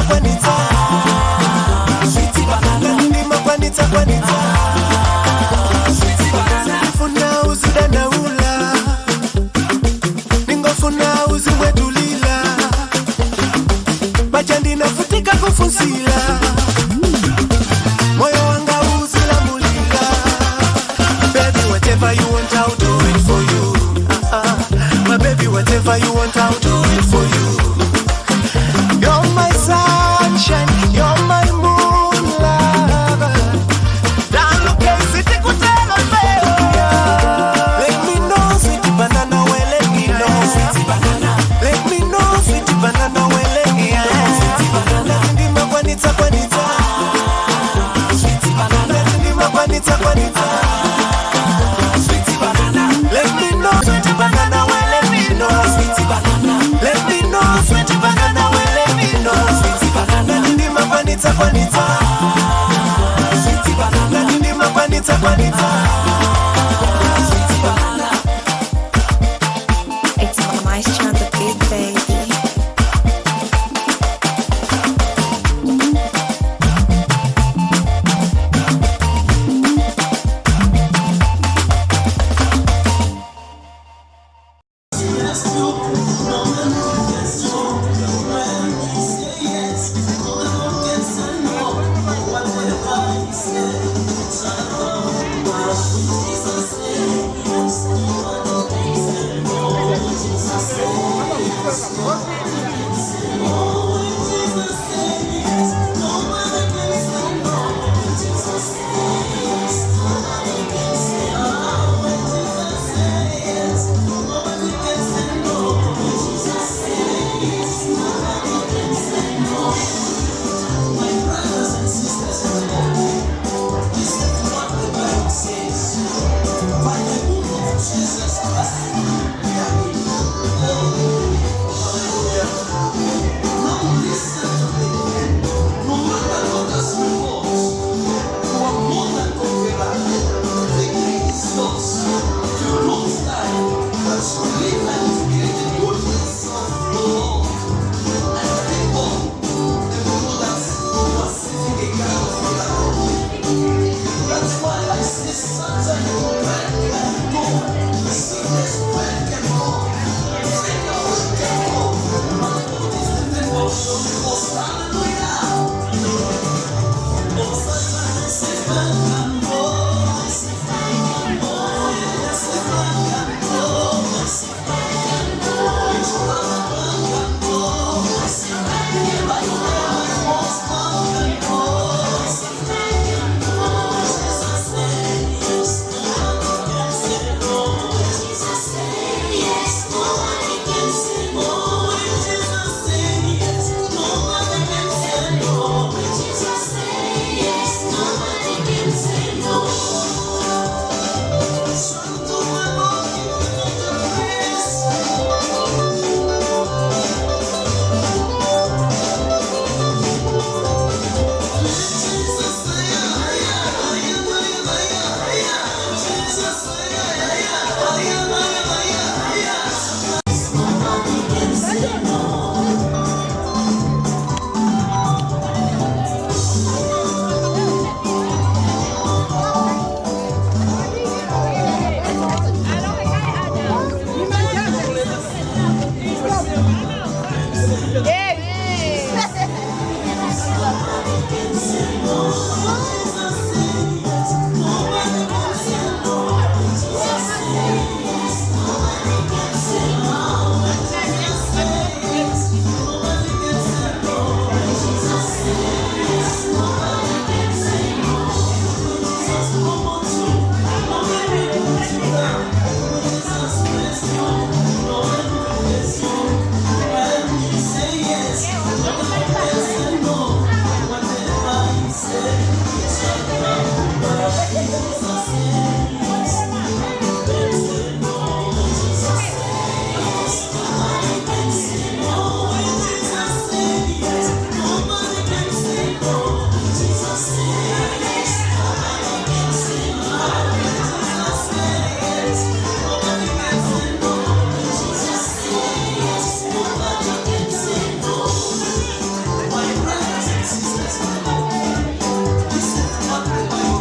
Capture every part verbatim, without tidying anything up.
Kwanitsa. Sweetie banana. Ndimakwanitsa, kwanitsa. Sweetie banana. Ndifuna uzidandaula. Ningofuna uzimwetulila. Paja ndinavutika kufunsila. Moyo wanga uzilamulila. Baby, whatever you want, I'll do it for you. Uh-uh. My baby, whatever you want, I'll do it for you. You're my sunshine, you're my moon lover.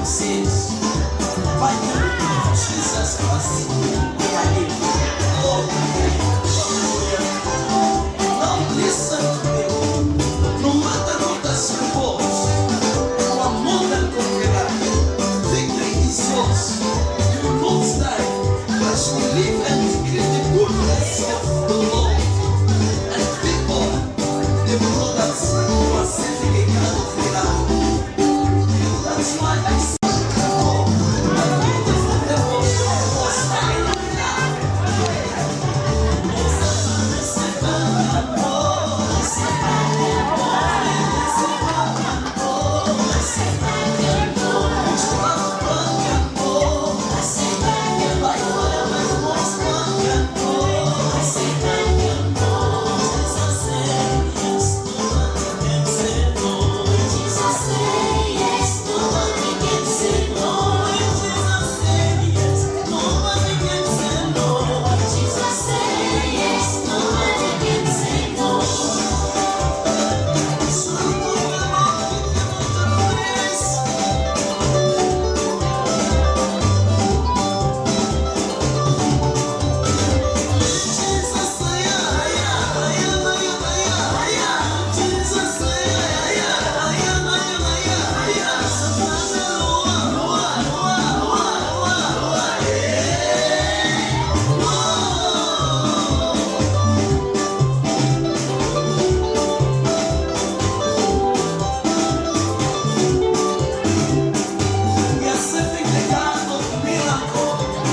sins. By the blood of Jesus Christ, we are healed. Oh, hallelujah. Now listen to me. No matter what has your faults, you are more than conqueror. Victory is yours. You will not die, but you will live and declare the goodness of the Lord. And people, they will know that you are serving a God of miracles. That's why I say, we are serving the God of miracle.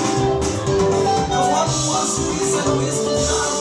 The one who was, who is, and who is to come.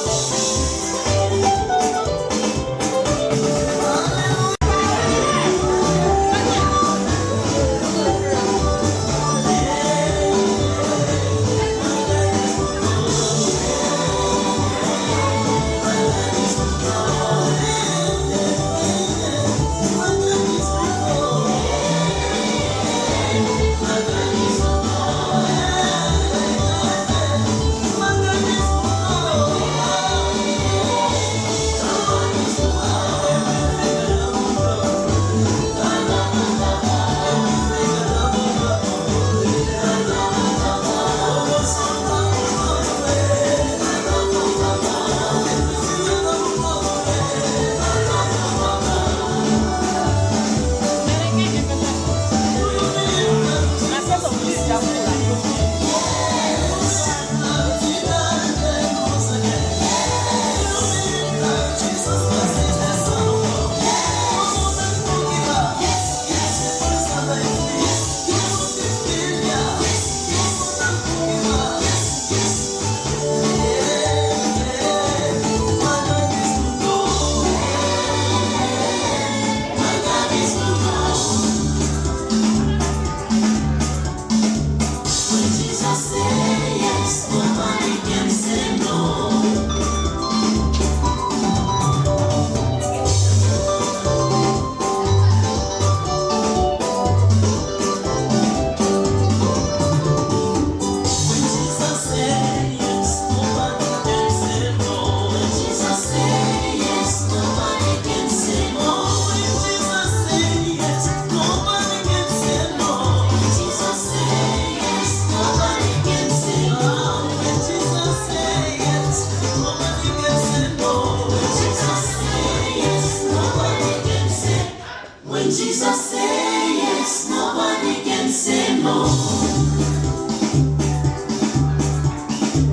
When Jesus say yes, nobody can say no.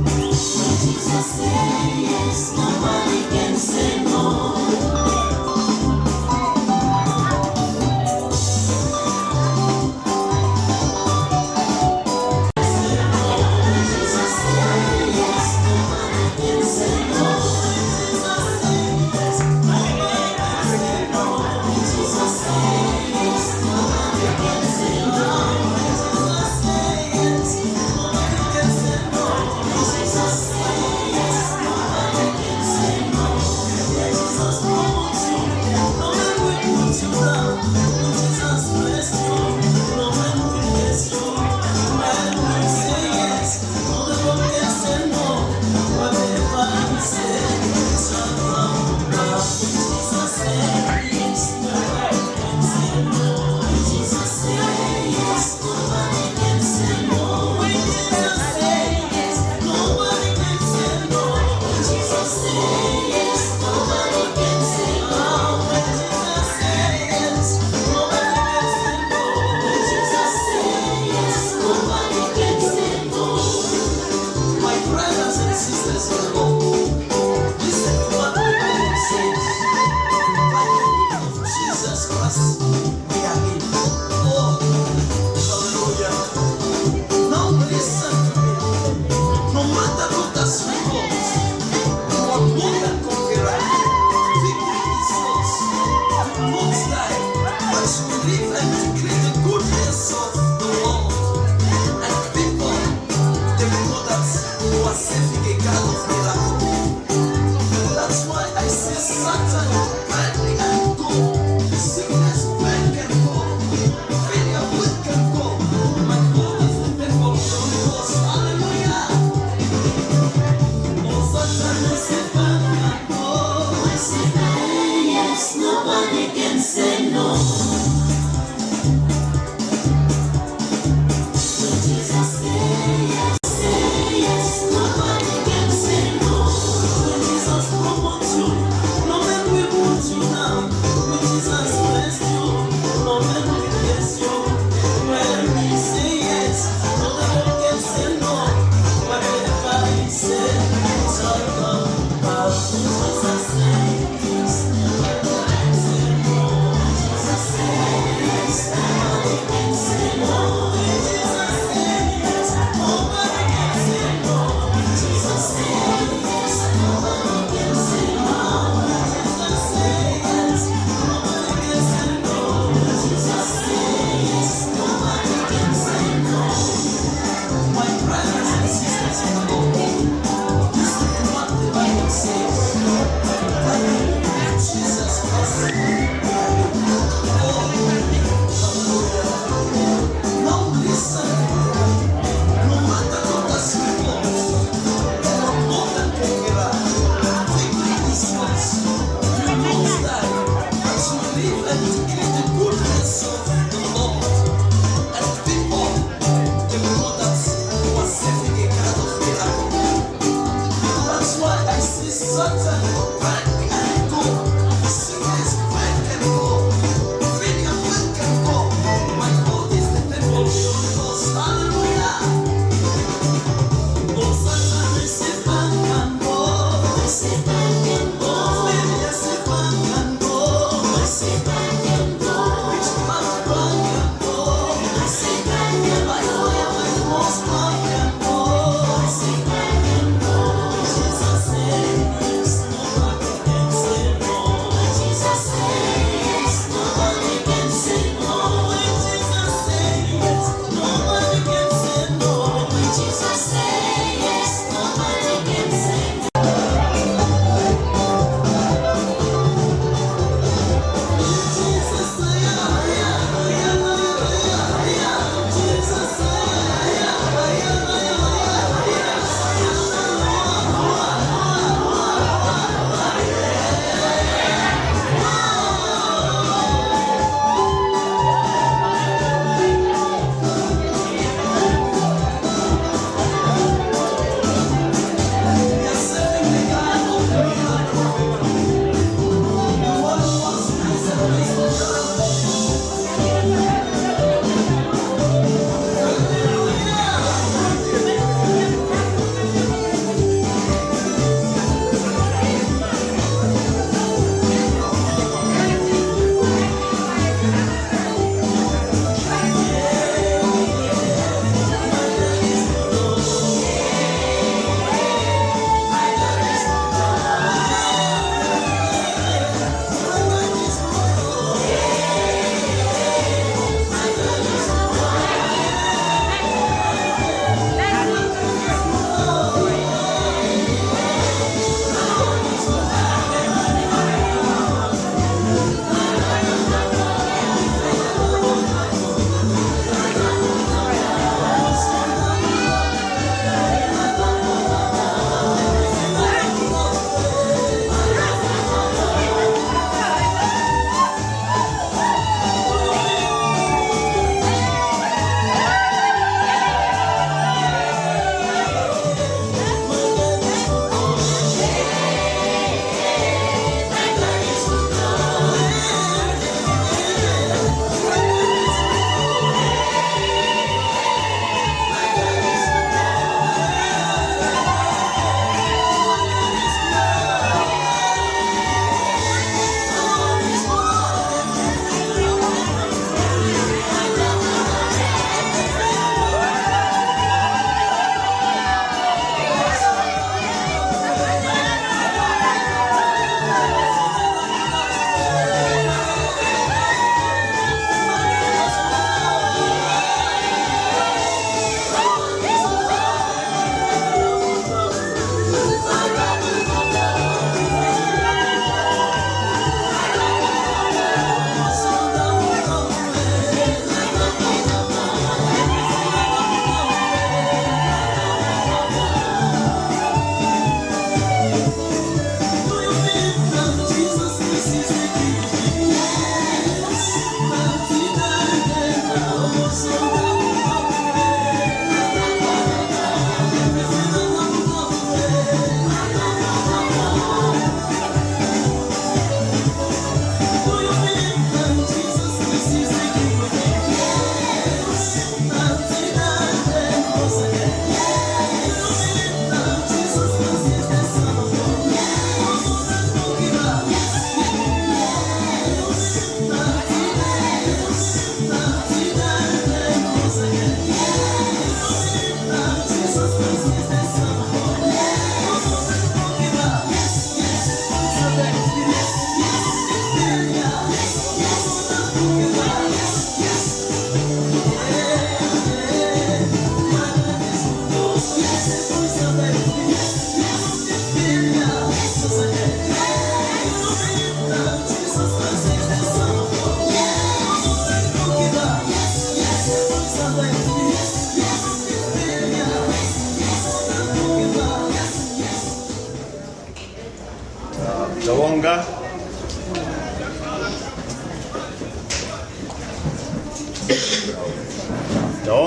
When Jesus say yes, nobody can say no.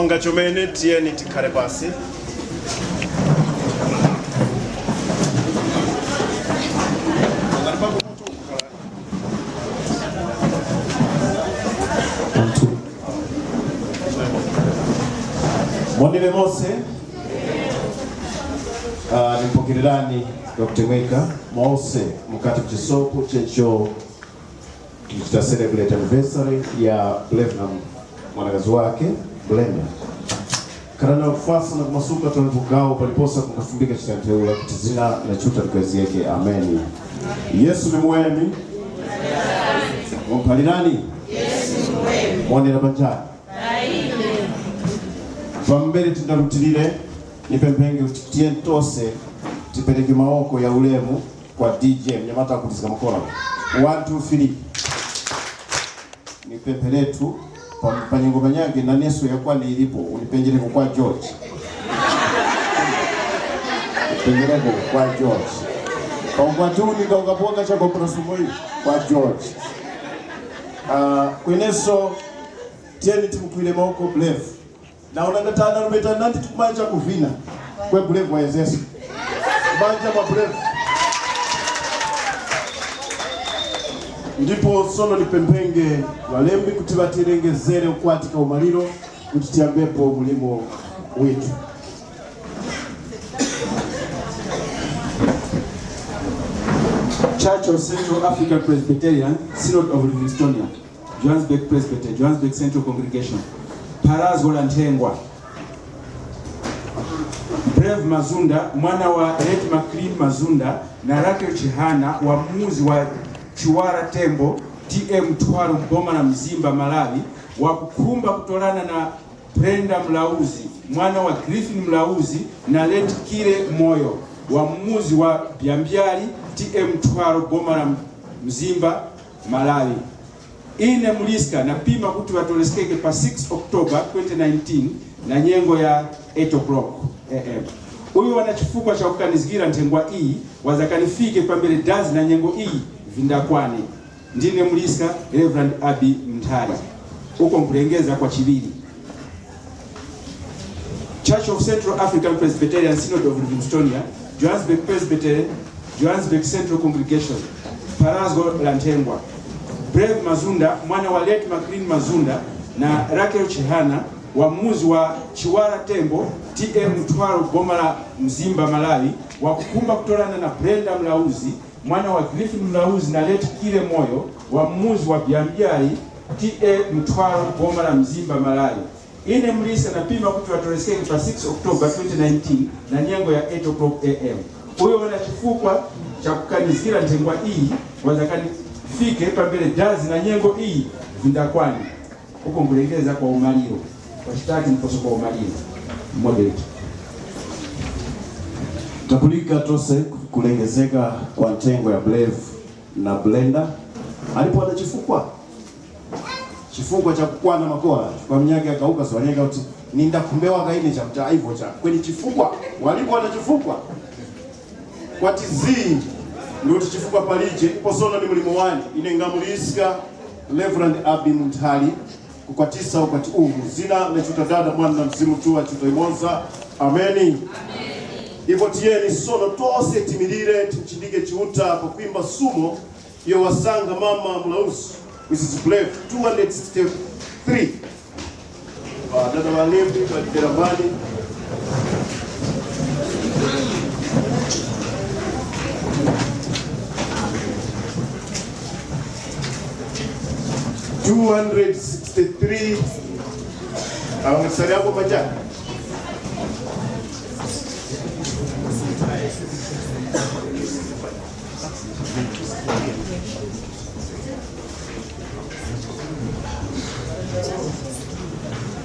Nga chomene, tiyeni tikhare pasi. Monere mose. Ah, nimpokererani Doctor Mwika mose mukati mchisopo checho. Tichita celebrate anniversary ya Blavina mwanakazi wake Blenda. Kana na kufasa na kumasuka tuli kugawo paliposa kungafumbika chitanthewula kuti zina la Chiuta likwezgeke. Ameni. Yesu ni muweme. Mumphalirani. Yesu ni muweme. Monera panjani. Pambere tindarutilire, nipemphenge kuti tiyeni tose tipereke mawoko ya ulemu kwa D J, mnyamata akutizga makora. One, two, three. Ni pempheretu, pa, pa nyengo panyakhe na neso ya kwani ilipo, unipenjereko kwa George. Unipenjereko kwa George. Pa ukwatuni ka ukapoka cha kwa Prasumoyi kwa George. Ah, kweneso, tiyeni timukwire mawoko Brave. Naona ngatana rumetana nandi tikumanja kuvina. Kwe Brave wa Yesu. Manja ma Brave. Ndipo sono nipemphenge ŵalembi kuti ŵatirengezere ukwati ka umaliro kuti tiyambepo mulimo withu. Church of Central African Presbyterian Synod of Livingstonia, Johannesburg Presbytery, Johannesburg Central Congregation. Pharazgo la nthengwa. Brave Mazunda, mwana wa Late Maclean Mazunda na Raquel Chihana, wa muzi wa Chiwara Tembo, T M Mtwaro, m'boma la Mzimba, Malawi, wakukhumba kutorana na Brenda Mlauzi, mwana wa Griffin Mlauzi na Late Kire Moyo, wa muzi wa Byambyali, T M Mtwaro, boma la Mzimba, Malawi. Ine Muliska napima kuti ŵatoreskeke pa six October twenty nineteen na nyengo ya eight o'clock A M. Uyo wana chifukwa cha kukanizgira nthengwa iyi, wazakanifike pambere dazi na nyengo iyi vindakwane. Ndine Muliska Reverend Abi Mnthali. Uko nkulengeza kwa chiŵiri. Church of Central African Presbyterian Synod of Livingstonia, Johannesburg Presbytery, Johannesburg Central Congregation, Pharazgo la nthengwa. Brave Mazunda, mwana wa Late Maclean Mazunda na Raquel Chihana, wa muzi wa Chiwara Tembo, T M Mtwaro, boma la Mzimba, Malawi, wakukhumba kutorana na Brenda Mlauzi, mwana wa Griffin Mlauzi na Late Kire Moyo, wa muzi wa Byambyali, T A Mtwaro, boma la Mzimba, Malawi. Ine Muliska napima kuti ŵatoreskeke pa six October twenty nineteen na nyengo ya eight o'clock A M. Uyo wana chifukwa cha kukanizgira nthengwa iyi, wazakanifike pambere dazi na nyengo iyi vindakwane. Uko nkulengeza kwa umaliro. Kwa chitatu ndiposo kwa umaliro. Moderator. Tapulika tose kulengezeka kwa nthengwa ya Brave na Brenda. Alipo wana chifukwa? Chifukwa cha kukwana makora. Kwa mnyake akauka swanyeka kuti ninda khumbewa kaine chakuti aivo cha. Kweni chifukwa? Walipo wana chifukwa? Kwati zii, ndikuti chifukwa palije, ipo sono ni mulimo wani. Ine nga Muliska, Reverend Abi Munthali, kukwatisa ukwati uwu mu zina la Chiuta Dada, Mwana na Mzimu Mutuŵa, Chiuta yumoza. Ameni. Ipo tiyeni sono tose timilire, timchindike Chiuta pakwimba sumo iyo wasankha mama Mulauzi, Missus Brave, two hundred sixty-three. Ah, dada ŵalembi, ŵadikira mbali. Two hundred sixty-three. Awo ngasali ako majani.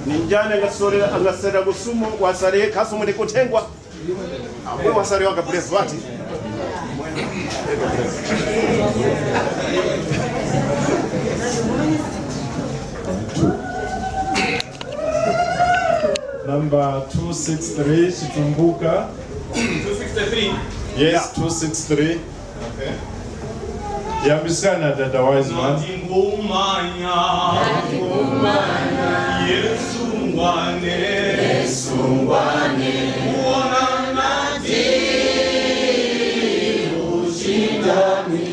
Ni njani angasorera, angasera kusumo, wasare yekhaso mwene kuthengwa? Amwe wasare waka Brave vati. Number two six three, Chitumbuka. Two sixty-three? Yes, yeah. Two sixty-three. Okay. Yambisana, dada wise man. Nati ngumanya. Nati ngumanya. Yesu Ngwane, Yesu ngwane, kuwona nadi uchindami.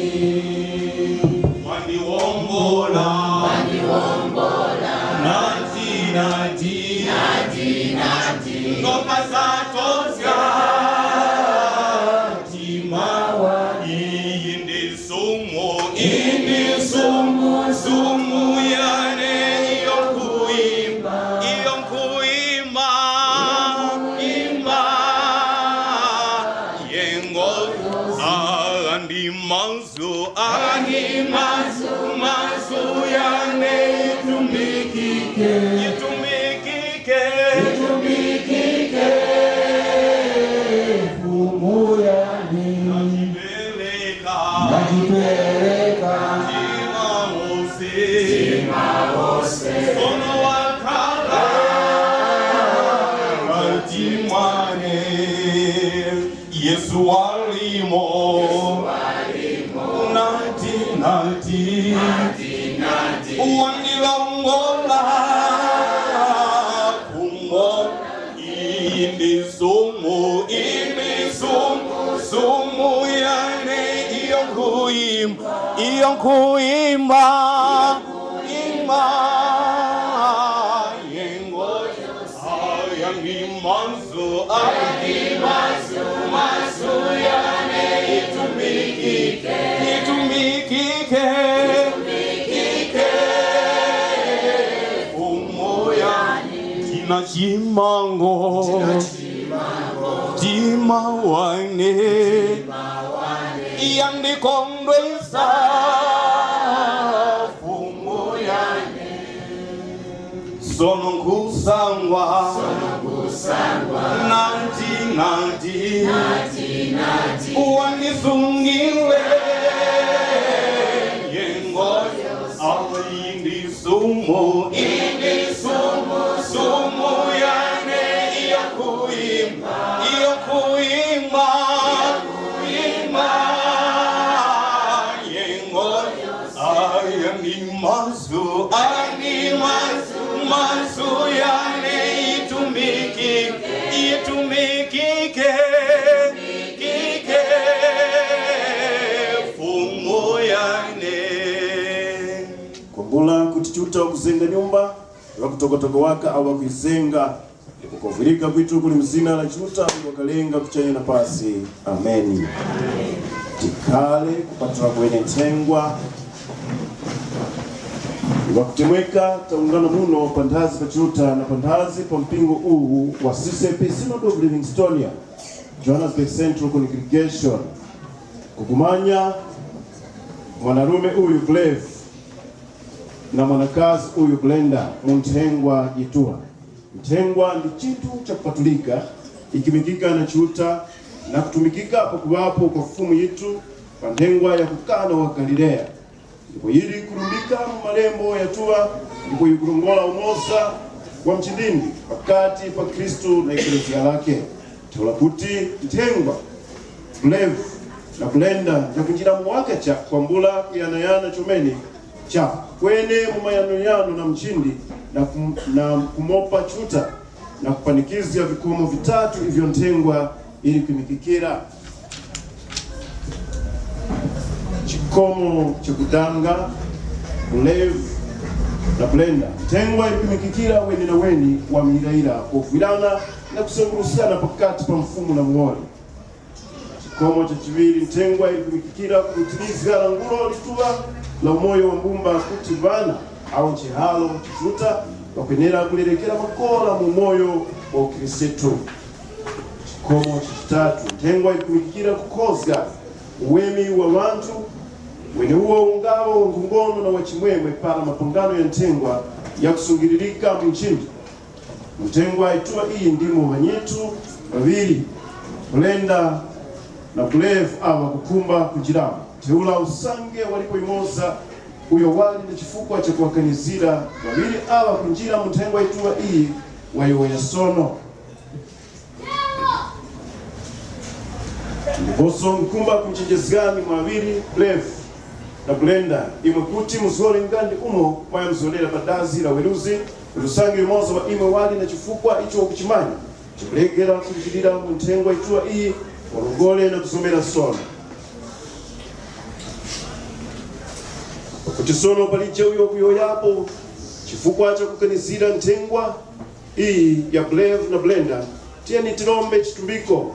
Wandiwombola, wandiwombola, nadi, nadi, nadi, nadi, ndoka zatozga mtima wa. Iyi ndi sumu, iyi ndi sumu, sumu yane iyo nkhuyimba, iyo nkhuyimba, imba, yengo, agha ndi mazu, agha ndi mazu, mazu yane yitumikike, yitumikike, yitumikike, Fumu yane. Ndajipereka, ndajipereka, mtima wose, mtima wose, sono wakhala mukati mwane. Yesu walimo, Yesu walimo, nadi, nadi, nadi, nadi, wandilongola, kumbo, iyi ndi sumu, iyi ndi sumu, sumu yane iyo nkhuyimba, iyo nkhuyimba, imba, yengo, aya ndi mazu, aya ndi mazu, mazu yane yitumikike, yitumikike, yitumikike, Fumu yane. Ndina chimango, ndina chimango, mtima wane, mtima wane, yandikondwesa, Fumu yane. Sono nkhusangwa, sono nkhusangwa, nadi, nadi, nadi, nadi, wandisungire yengo, ayi ndi sumu, iyi ndi sumu, sumu yane iyo nkhuyimba, iyo nkhuyimba, nkhuyimba, yengo, aya ndi mazu, aya ndi mazu, mazu yane yitumikike, yitumikike, kike, Fumu yane. Kwambula kuti Chiuta wakuzenga nyumba, ŵakutokotoko waka awo ŵakuyizenga, ndipo kovwirika kwitu kuli mu zina la Chiuta uyo wakalenga kuchanya na pasi. Ameni. Tikhale kupatula kuwene nthengwa. Ŵakutemweka, tawungana muno panthazi pa Chiuta na panthazi pa mpingo uwu wa C C P Synod of Livingstonia, Johannesburg Central Congregation, kukumanya mwanarume uyu Glave na mwanakazi uyu Glenda mu nthengwa yituŵa. Nthengwa ndi chinthu chakupatulika, ikimikika na Chiuta na kutumikika pakuŵapo kwa Fumu yitu pa nthengwa ya ku Kana wa Galileya. Ndipo yili kurumbika mu malembo yatuŵa, ndipo yikurongora umoza wa mchindindi pakati pa Khristu na Ekleziya lakhe. Ntheura kuti nthengwa, Glave na Glenda, njakunjiramo wakacha kwambula kuyanayana chomene cha kweni mu mayanuyano na mchindi na kum-, na kumopa Chiuta na kupanikizga vikhomo vitatu ivyo nthengwa yili kwimikikira. Chikhomo chakudanga, Glave na Glenda. Nthengwa yili kwimikikira weni na weni wa muyirayira wovwirana na kusanguruskana pakati pa mfumu na muwoli. Chikhomo chachiŵiri, nthengwa yili kwimikikira kurutilizga langulo lituŵa la umoyo wa mbumba kuti ŵana awo nchihalo cha Chiuta ŵakwenera kulerekera makora mu umoyo wa ukhristu. Chikhomo chachitatu, nthengwa yili kwimikikira kukhozga uweme wa ŵanthu, weneuwo ungaŵa wankhongono na wachimwemwe para mapangano ya nthengwa yakusungiririka mu nchindi. Mu nthengwa yituŵa iyi ndimo ŵanyithu ŵaŵiri, Glenda na Glave, awo ŵakukhumba kunjiramo. Ntheura usange walipo yumoza uyo wali na chifukwa cha kuŵakanizira ŵaŵiri aŵa kunjira mu nthengwa yituŵa iyi, wayowoya sono. Ndiposo nkhumba kumuchenjezgani mwaŵiri, Glave na Glenda, imwe kuti muzgore nga ndi umo mwayamuzgorera pa dazi la weruzi, Kuti usange yumoza wa imwe wali na chifukwa icho ukuchimanya, chikulegera kuchilira mu nthengwa yituŵa iyi, walongore na kuzomera sono. Pakuti sono palije uyo wakuyowoyapo chifukwa cha kukanizira nthengwa iyi ya Brave na Brenda, tiyeni tirombe chitumbiko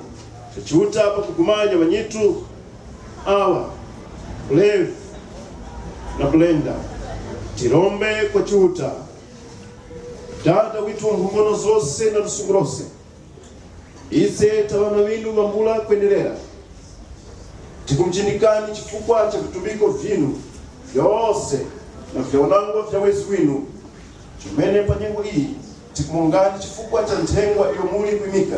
cha Chiuta pakugumanya ŵanyitu awa, Brave na Brenda. Tirombe kwa Chiuta. Tata withu wa nkhongono zose na lusungu lose, ise ta ŵana ŵinu ŵambula kwenerera, tikumuchindikani chifukwa cha vitumbiko vyinu vyose na vyaunangwa vya wezi winu. Chomene pa nyengo iyi tikumongani chifukwa cha nthengwa iyo muli kwimika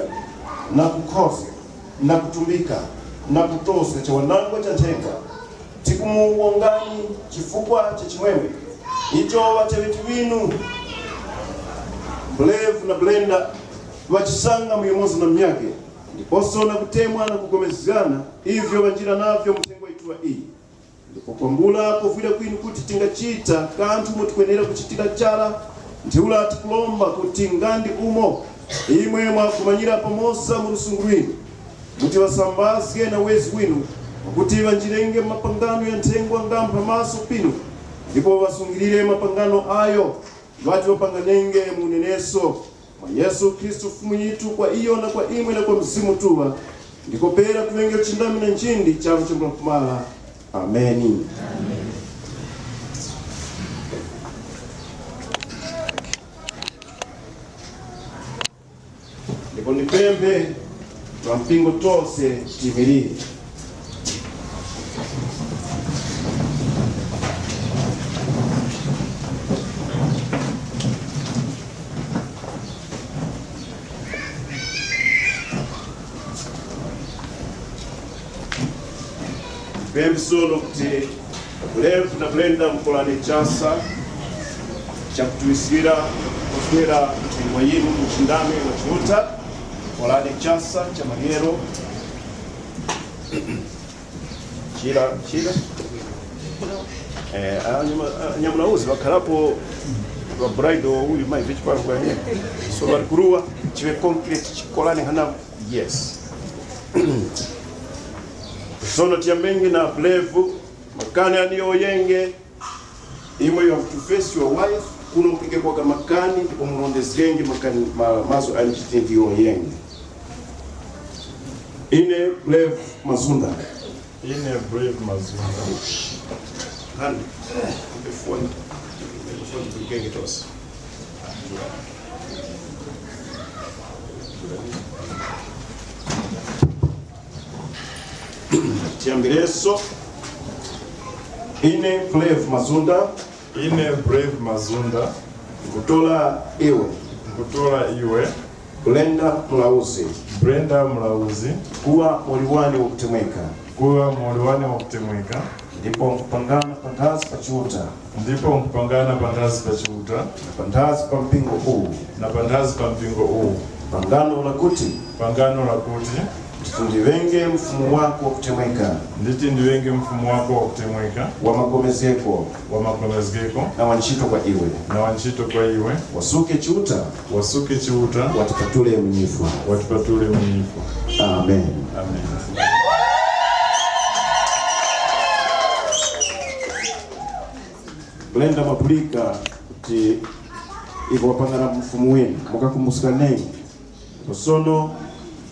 na kukhozga na kutumbika na kutoska cha wanangwa cha nthengwa. Tikumuwongani chifukwa cha chimwemwe icho ŵateŵeti ŵinu Brave na Brenda ŵachisanga mu yumoza na munyakhe, ndiposo na kutemwa na kugomezgana ivyo ŵanjira navyo mu nthengwa yituŵa iyi. Ndipo kwambula kovwira kwinu kuti tingachita kanthu umo tikwenera kuchitira chara, ntheura tikuromba kuti nga ndi umo imwe mwagumanyira pamoza mu lusungu lwinu, muti ŵasambazge na wezi winu, pakuti ŵanjirenge mu mapangano gha nthengwa nga mpha maso pinu, ndipo ŵasungilire mapangano agho ŵati ŵapanganenge mu unenesko. Mwa Yesu Khristu Fumu yithu, kwa iyo na kwa imwe na kwa Mzimu Mutuŵa, ndiko pera kuŵenge uchindami na nchindi charu chambula kumara. Ameni. Ndipo ndipemphe ŵampingo tose tiyimirire. Mpembe sono kuti Brave na Brenda mukolane chasa chakutuŵiskira kuswera nthengwa yinu mu uchindami wa Chiuta. Kolani chasa cha maryero. Chira, chira. Eh, anyama-, anyamuna uzi ŵakharapo ŵa bride uyu mai vichi pano kwa yeye. So ŵali kuruwa chive concrete chikolane hana. Yes. Sono tiyambenge na Brave, makani aniyowoyenge. Imwe you have to face your wife, kuno mupike kwaka makani, ndipo murondezgenge makani, ma-, mazgu ghane chitindi yoyenge. Ine Brave Mazunda. Ine Brave Mazunda. Hanu, mpe foni. Mpe foni, tulikenge tose. Tiyambireso. Ine Brave Mazunda. Ine Brave Mazunda. Nkutora iwe. Nkutora iwe. Brenda Mulauzi. Brenda Mulauzi. Kuŵa muwoli wane wakutemweka. Kuŵa muwoli wane wakutemweka. Ndipo nkupangana panthazi pa Chiuta. Ndipo nkupangana panthazi pa Chiuta. Na panthazi pa mpingo uwu. Na panthazi pa mpingo uwu. Pangano lakuti. Pangano lakuti. Nditi ndiŵenge mfumu wako wakutemweka. Nditi ndiŵenge mfumu wako wakutemweka. Wa magomezgeko. Wa magomezgeko. Na wa ntchito kwa iwe. Na wa ntchito kwa iwe. Wasuke Chiuta. Wasuke Chiuta. Watipatule mu nyifwa. Watipatule mu nyifwa. Amen. Amen. Brenda mwapulika kuti ipo wapangana mfumu winu, mukakumbuska neni. Sono,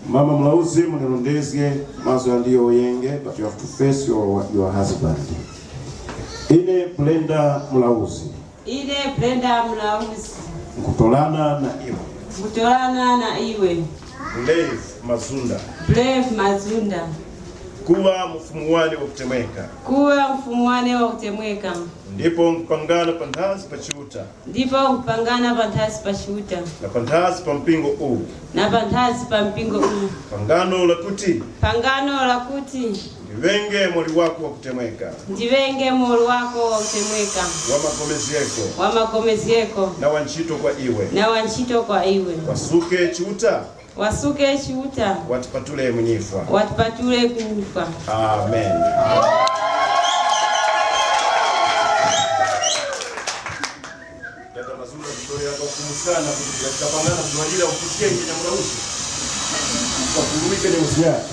mama Mulauzi, munirondezge mazgu ghandiyowoyenge, but you have to face your, your husband. Ine Brenda Mulauzi. Ine Brenda Mulauzi. Nkutorana na iwe. Nkutorana na iwe. Brave Mazunda. Brave Mazunda. Kuŵa mfumu wane wakutemweka. Kuŵa mfumu wane wakutemweka. Ndipo nkupangana panthazi pa Chiuta. Ndipo nkupangana panthazi pa Chiuta. Na panthazi pa mpingo uwu. Na panthazi pa mpingo uwu. Pangano lakuti. Pangano lakuti. Ndiŵenge muwoli wako wakutemweka. Ndiŵenge muwoli wako wakutemweka. Wa magomezgeko. Wa magomezgeko. Na wa ntchito kwa iwe. Na wa ntchito kwa iwe. Wasuke Chiuta. Wasuke Chiuta. Watipatule mu nyifwa. Watipatule ku nyifwa. Amen. Tata Mazunda, mutore yaka ufumu Kana kuti tikapangana kumalira ufiskenge nyamura usi. Kapulumike ne usinyali.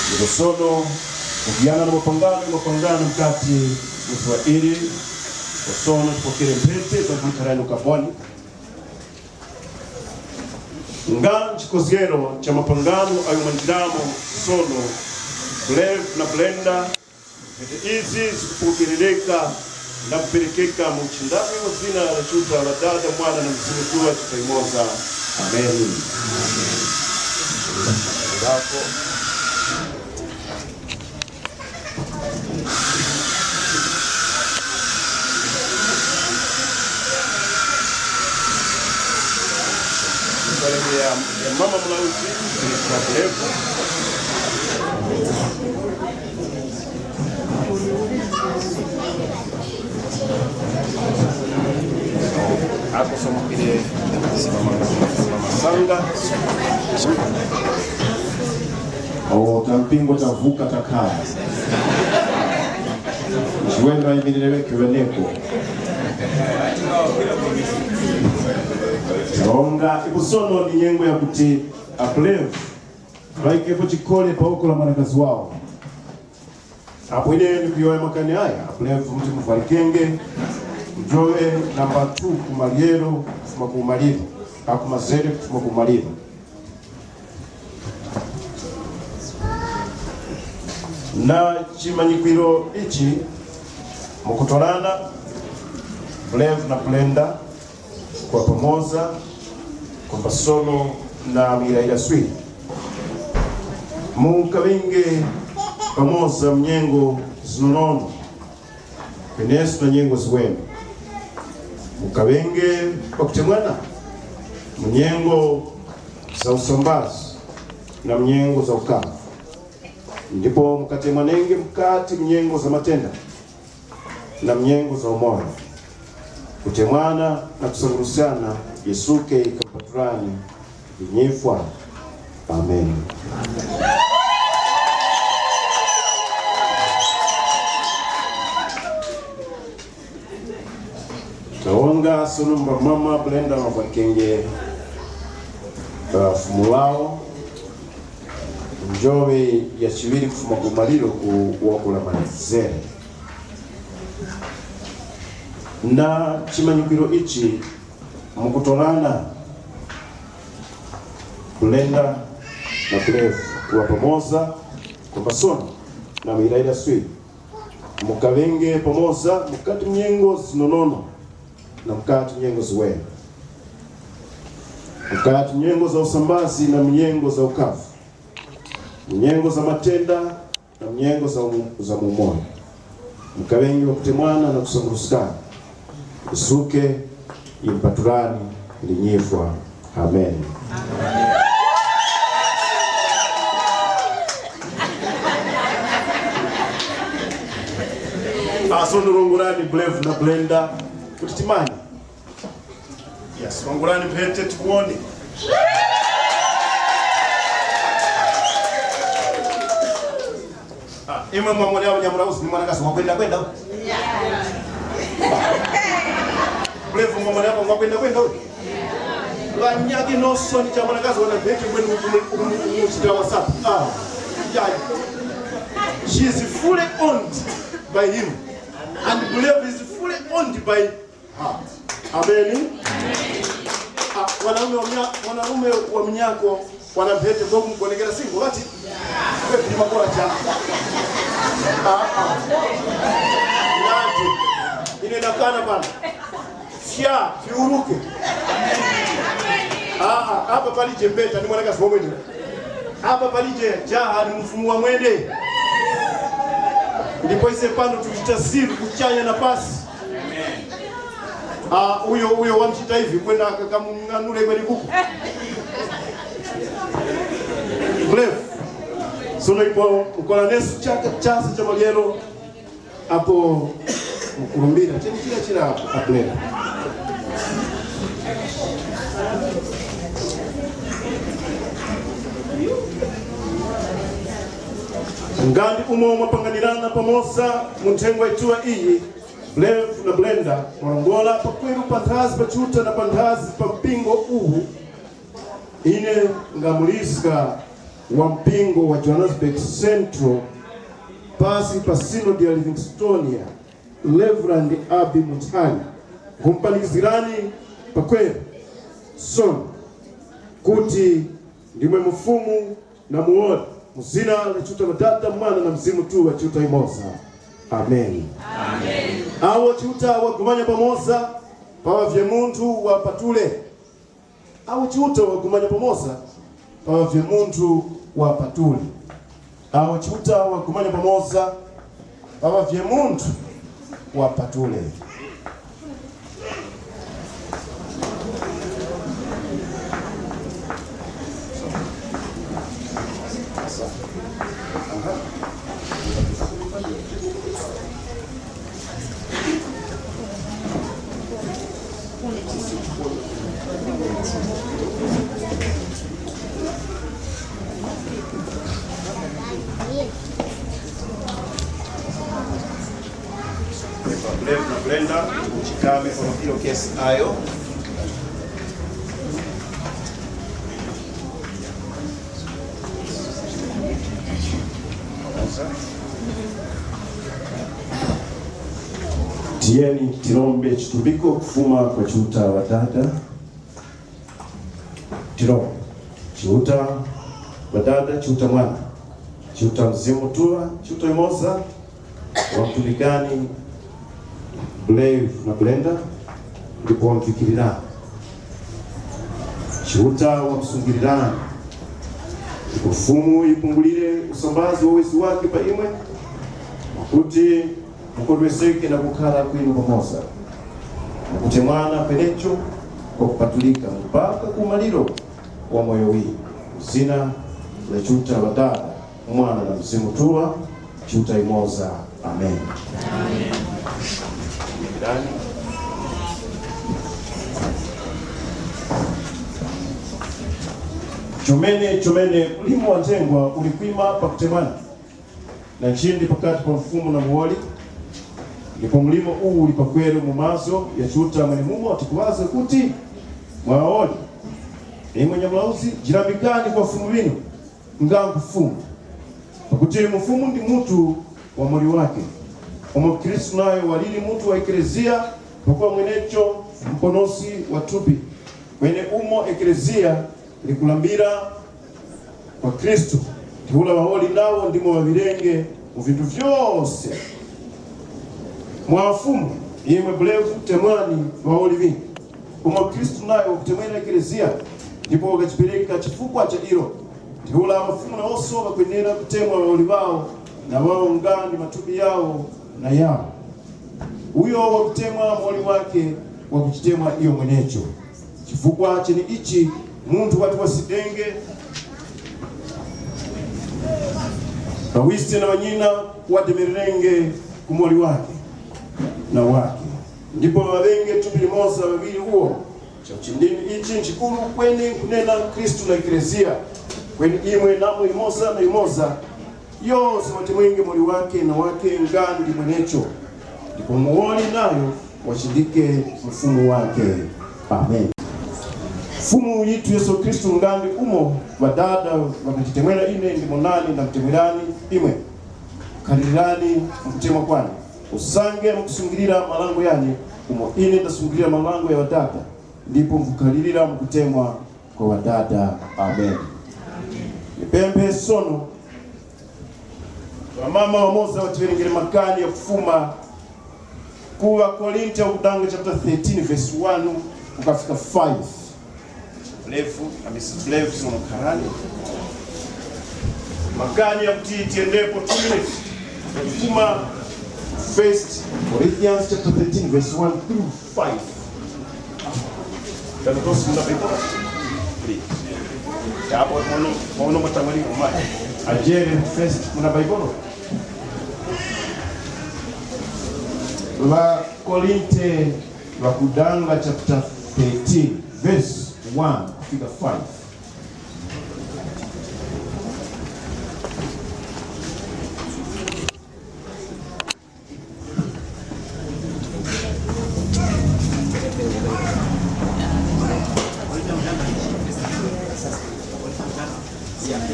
Ndipo sono, kuviyana na mapangano, mapangano mukati mu zuŵa ili, ndipo sono tipokere mphete za kumukharani ukaboni. Nga chikozgero cha mapangano ayo mwanjiramo sono, Brave na Brenda, mphete izi zikupokerereka na kuperekeka mu uchindami wa zina la Chiuta la Dada, Mwana na Mzimu Mutuŵa chinthu chimoza. Ameni. Ya, ya mama mlauzi, ya kulevu. Ako somokire, mama, mama sanga. Oh, tampingo tavuka takhala. Chiwendo ayimirire wekhe weneko. Taonga, ipo sono ndi nyengo yakuti apulevu ŵayikepo chikole pa woko la mwanakazi wawo. Apo ine ndikuyowoya makani aya, apulevu muti muvwarikenge, njoŵe namba two ku maryero kufuma ku umaliro, ka ku mazere kufuma ku umaliro. Na chimanyikwiro ichi, mukutorana, Brave na Brenda, kwa pamoza, kwa pasono na muyirayira swi. Mukaŵenge pamoza mu nyengo zinonono, peneso na nyengo ziweme. Mukaŵenge pakutemwana mu nyengo za usambazi na mu nyengo za ukavu. Ndipo mukatemwanenge mukati mu nyengo za matenda na mu nyengo za umoyo. Kutemwana na kusanguruskana, Yesuke yikamupaturani ndi nyifwa. Ameni. Taonga sono mba mama Brenda wavwarikenge, uh, fumu lawo, njoŵe ya chiŵiri kufuma ku maliro ku woko la manzere. Na chimanyikwiro ichi mukutorana, Brenda na Brave, kuŵa pamoza, kwa pasono na muyirayira swi. Mukaŵenge pamoza mukati mu nyengo zinonono na mukati mu nyengo ziweme, mukati mu nyengo za usambazi na mu nyengo za ukavu, mu nyengo za matenda na mu nyengo za mu-, za mu umoyo. Mukaŵenge ŵakutemwana na kusanguruskana. Yesuke yimupatulani ndi nyifwa. Amen. Aso ndorongorani Brave na Brenda kuti timanye. Yes, rongorani mphete tiwone. Ah, imwe mwamwene apo nyamura uzi ni mwanakazi wakwenda kwenda uyu? Brave mwamwene apo wakwenda kwenda uyu? Ŵanyakhe nonse ni cha mwanakazi wana mphete kwenu umuchita WhatsApp. Ah, yeah. She is fully owned by him. And Brave is fully owned by Ah, ameni. Ah, mwanarume wa mnya-, mwanarume wa mnyako wana mphete mbo kumugonekera singo ati? Kwe vili makora cha. Ah, ah. Nati, ine nakana pano. Fya, fiuruke. Ah, ah, apa palije mbeta ni mwanakazi womwe ni. Apa palije jaha ni mfumu wa mwene. Ndipo ise pano tuchita zinthu kuchanya na pasi. Ah, uyo, uyo wamchita ivi kwenda kakamung'anule kweni kuku. Brave. Sono ipo mukoraneso chaka chase cha maryero apo mukurumbira cheni chira chira apo kapera. Nga ndi umo mwapanganirana pamoza mu nthengwa yituŵa iyi, Brave na Brenda, mwarongora pakweru panthazi pa Chiuta na panthazi pa mpingo uwu. Ine nga muliska wa mpingo wa Johannesburg Central pasi pa Synod ya Livingstonia, Reverend Abi Munthanya, nkhumupanikizgirani pakweru sono kuti ndimwe mufumu na muwoli, mu zina la Chiuta Ŵadada, Mwana na Mzimu Mutuŵa, Chiuta yumoza. Ameni. Awo Chiuta wagumanya pamoza, paŵavye munthu wapatule. Awo Chiuta wagumanya pamoza, paŵavye munthu wapatule. Awo Chiuta wagumanya pamoza, paŵavye munthu wapatule. Brenda, Brenda, uchikame pa mapiro kesi ayo. Tiyeni tirombe chitumbiko kufuma kwa Chiuta Ŵadada. Tiro, Chiuta Ŵadada, Chiuta Mwana, Chiuta Mzimu Mutuŵa, Chiuta yumoza, wamtumikani Brave na Brenda, ndipo wamvikirira. Chiuta wamsungirirani, ndipo Fumu yipungulire usambazi wa wezi wake pa imwe, mwakuti mukondwezgeke na kukhara kwinu pamoza, mukutemwana kwenecho kwakupatulika mpaka ku umaliro wa moyo winu. Mu zina la Chiuta Ŵadada, Mwana na Mzimu Mutuŵa, Chiuta yumoza. Amen. Chomene, chomene, ulimo wa nthengwa uli kwima pakutemwana na nchindi pakati pa mfumu na muwoli, ndipo mlimo uwu uli pakweru mu mazgu gha Chiuta mwenemumo tikuŵazga kuti, mwa ŵawoli, imwe nyamulauzi, jirambikani kwa Fumu ŵinu, nga nkhu Fumu. Pakuti Fumu ndi mutu wa muwoli wakhe, umo Khristu nayo waliri mutu wa Ekleziya, pakuŵa mwenecho muponoski wa thupi. Kweni umo Ekleziya likulambira kwa Khristu, ntheura ŵawoli nawo ndimo ŵaŵirenge mu vinthu vyose. Mwa Fumu, imwe Brave, temwani ŵawoli ŵinu, umo Khristu nayo wakutemwera Ekleziya, ndipo wakajipereka chifukwa cha ilo. Ntheura ŵafumu nawonso ŵakwenera kutemwa ŵawoli ŵawo, na ŵawo nga ndi mathupi ghawo na ghawo. Uyo wakutemwa muwoli wakhe wakujitemwa iyo mwenecho. Chifukwa chenichi, munthu wati wasidenge, ŵawise na ŵanyina wademererenge ku muwoli wakhe na wakhe, ndipo ŵaŵenge thupi limoza ŵaŵiri wuwo. Chakuti ndimi ichi nchikuru kweni nkhunena Khristu na Ekleziya, kweni imwe namwe yumoza na yumoza, yose watemwenge muwoli wakhe na wakhe nga ndi mwenecho, ndipo muwoli nayo wachindike mfumu wakhe. Amen. Fumu yithu Yesu Khristu, nga ndi umo Ŵadada ŵakanditemwera ine, ndimo nane ndamutemwerani imwe. Khalirirani mu kutemwa kwane, usange mukusungilira marango ghane, umo ine ndasungilira marango gha Ŵadada, ndipo nkhukhalirira mu kutemwa kwa Ŵadada. Amen. Nipemphe sono ŵamama ŵamoza ŵatiwerengere makani ghakufuma ku ŵaKorinti wakudanga chapter thirteen verse one kukafika five. Brave, a Missus Brave, sono kharani. Makani ghakuti tiyendepo two minutes. Kufuma First Corinthians chapter thirteen verse one through five. Can those in the Bible? Please. Chapo mono, mono matamaniko mai. Ajere first muna Baibolo. Ŵakorinte ŵakudanga chapter thirteen, verse one kufika five.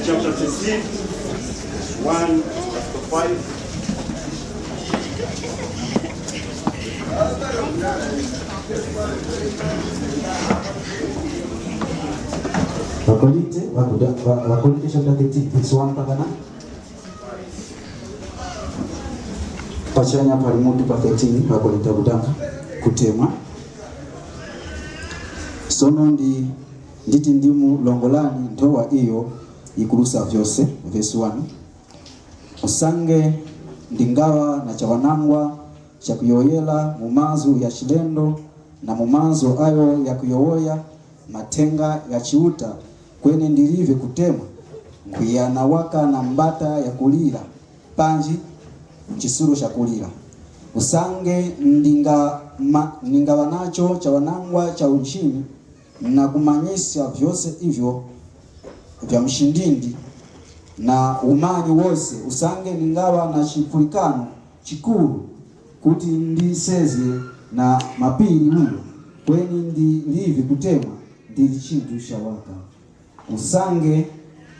Chapter thirteen, one to five. Ŵakorinte, ŵakuda-, ŵa-, Ŵakorinte chapter thirteen, verse one mpaka na Pachanya pali mutu pa thirteen, Ŵakorinte ŵakudanga kutemwa. Sono ndi, nditi ndimulongolani nthowa iyo yikuruska vyose, verse one. Usange ndingaŵa na chawanangwa chakuyowoyera mu mazgu gha chilendo na mu mazgu agho ghakuyowoya mathenga gha Chiuta, kweni ndilive kutemwa, nkhuyana waka na mbata yakulira, panji chisulo chakulira. Usange ndinga-, ma-, ndingaŵa nacho chawanangwa cha uchichimi, na kumanyiska vyose ivyo vya mchindindi na umanyi wose, usange ndingaŵa na chipulikano chikuru kuti ndisezge na mapiri uyo, kweni ndilive kutemwa, ndili chinthu cha waka. Usange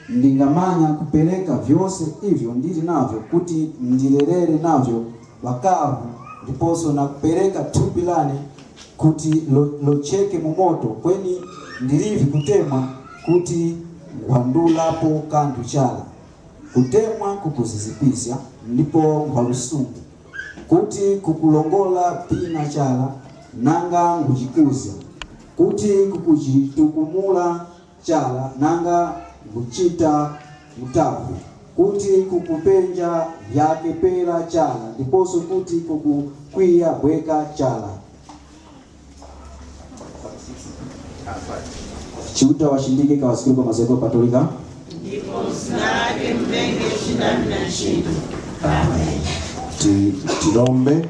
ndingamanya kupereka vyose ivyo ndili navyo kuti ndilerere navyo ŵakavu, ndiposo na kupereka thupi lane kuti lo-, locheke mu moto, kweni ndilivi kutemwa kuti nkhwandulapo kanthu chara. Kutemwa kukuzizipiska, ndipo nkhwa lusungu. Kuti kukulongola pina chara, nanga nkhujikuzga. Kuti kukujitukumula chara, nanga nkhujita utavu. Kuti kukupenja vyakepera chara, ndiposo kuti kukukwiya bweka chara. Chiuta wachindike kawasikiro pa mazeko patolika. Ndipo muzina lake mvenge chindami na nchito. Amen. Ti-, tirombe.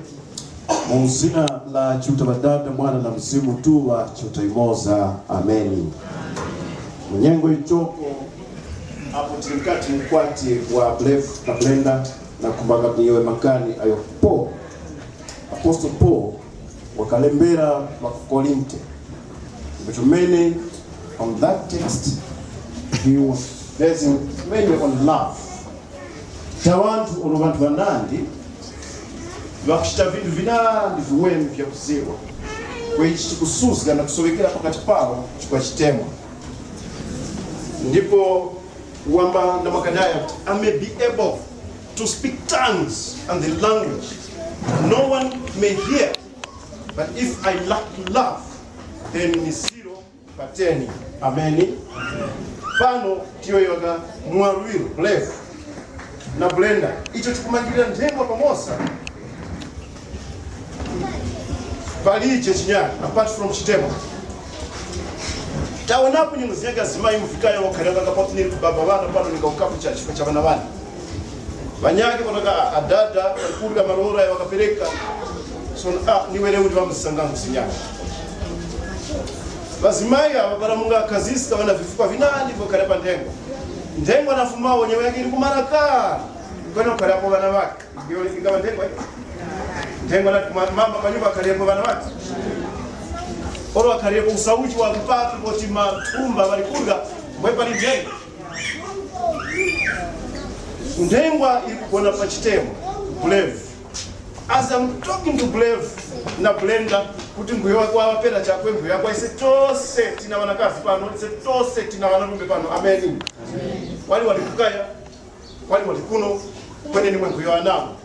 Mu zina la Chiuta Ŵadada, Mwana na Mzimu Mutuŵa, Chiuta yumoza. Ameni. Mu nyengo yichoko, apo tili mukati mukwati wa Bev na Brenda, na kumanga kunyewe makani ayo Paul, Apostle Paul wakalembera ŵa ku Korinte. Ndipo chomene on that text, he was basing mainly on love. Ta ŵanthu ono ŵanthu ŵanandi ŵakuchita vinthu vinandi viweme vyakuzewa, kwechi chikusuzga na kusowekera pakati pawo chikwa chitemwa. Ndipo wamba na makadaya kuti, "I may be able to speak tongues and the language no one may hear, but if I lack love, then ni zero pa ten." Ameni. Pano tiyoyoka mwarwiro Bev na Brenda, icho chikumangirira nthengwa pamoza. Palije chinyani apart from chitemwa. Tawonapo nyengo zinyake azimayi mufikaya wakhalanga kapoti nili kubaba ŵana pano ningaukapo cha chifukwa cha ŵana ŵane. Ŵanyake ŵanaka adada, ŵakurya malora yawo ŵakapereka. So, ah, niwere kuti ŵamuzisanga kuzinyana. Ŵazimayi aŵa ŵalamunga akhaziska ŵana vifukwa vinandi vyokhara pa nthengwa. Nthengwa na mfumawo nyewe yake iri kumara kale. Kwene kukharapo ŵana ŵake. Iyo ingaŵa nthengwa iyi? Nthengwa nati mwa-, mama panyumba akhalirepo ŵana ŵakhe. Oro akhalirepo usauchi wa kupatu poti mathumba ŵali kurya, mbwe pali nthengwa. Nthengwa ikugona pa chitemwa, Bev. As I'm talking to Bev na Brenda, kuti nguyo kwa ŵapera chakwe, nguyo kwa ise tose tina ŵanakazi pano, ise tose tina ŵanarume pano. Ameni. Wali wali kukaya, wali wali kuno, kweneni mwe nguyo anamo.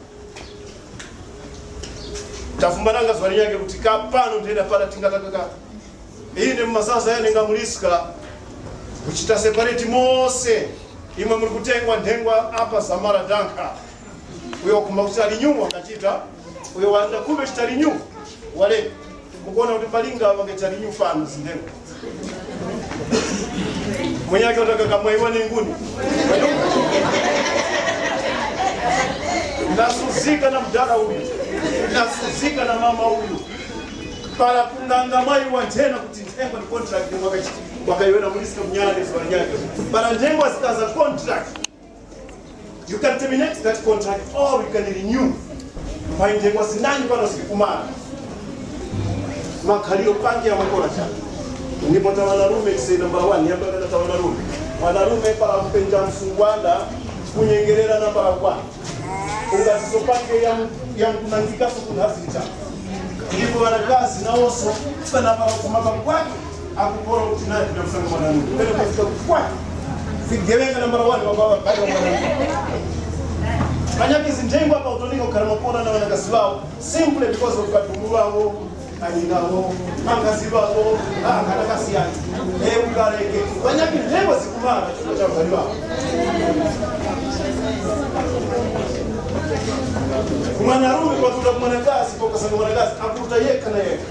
Tafumbananga zuŵa linyakhe kuti ka pano nthena para tingatakaka. Ine mu mazaza yane ngamuliska kuchita separate mose. Imwe muli kutengwa nthengwa apa zamara dankha. Uyo wakhumba kuti ali nyuma wakachita, uyo wanda kumbe chita ali nyuma, wale. Mukuona kuti malinga wake chita ali nyuma pano zindengwa. Munyake utakaka mwayiwa ninguni. Ndasuzika na mdala uyu. Ndasuzika na mama uyu. Para kunganga mwayiwa nthena kuti nthengwa ni contract wakachiti, wakayiwera muliska munyake zwa nyake. Para nthengwa zikaza contract. You can terminate that contract or you can renew. Mphayi nthengwa zinandi pano zili kumara. Makhaliro pange ya makora chani. Ndipo tawana rume kise number one, yamba kana tawana rume. Wana rume para kupenja msungwana, kunyengerera na para kwa. Ungatiso pange ya, ya kunangikaso kunhazita. Ndipo ŵanakazi nawonso, kana para kumama kwake, akupora kuti naye ndakusanga mwanamke. Pera kufika kwake. Vigewenga nambala wani wakawa bado mwanamke. Panyaki zinthengo apa utonika kukhala makora na ŵanakazi ŵawo simply because of katundu ŵawo, anyina ŵawo, angazi ŵawo, ah, kana kasiyana. Eh, ukareke. Panyaki nthengo zikumara chifukwa cha umbali ŵawo. Mwanarume kwatuta mwanakazi, kwa kusanga mwanakazi, akuta yeka na yeka.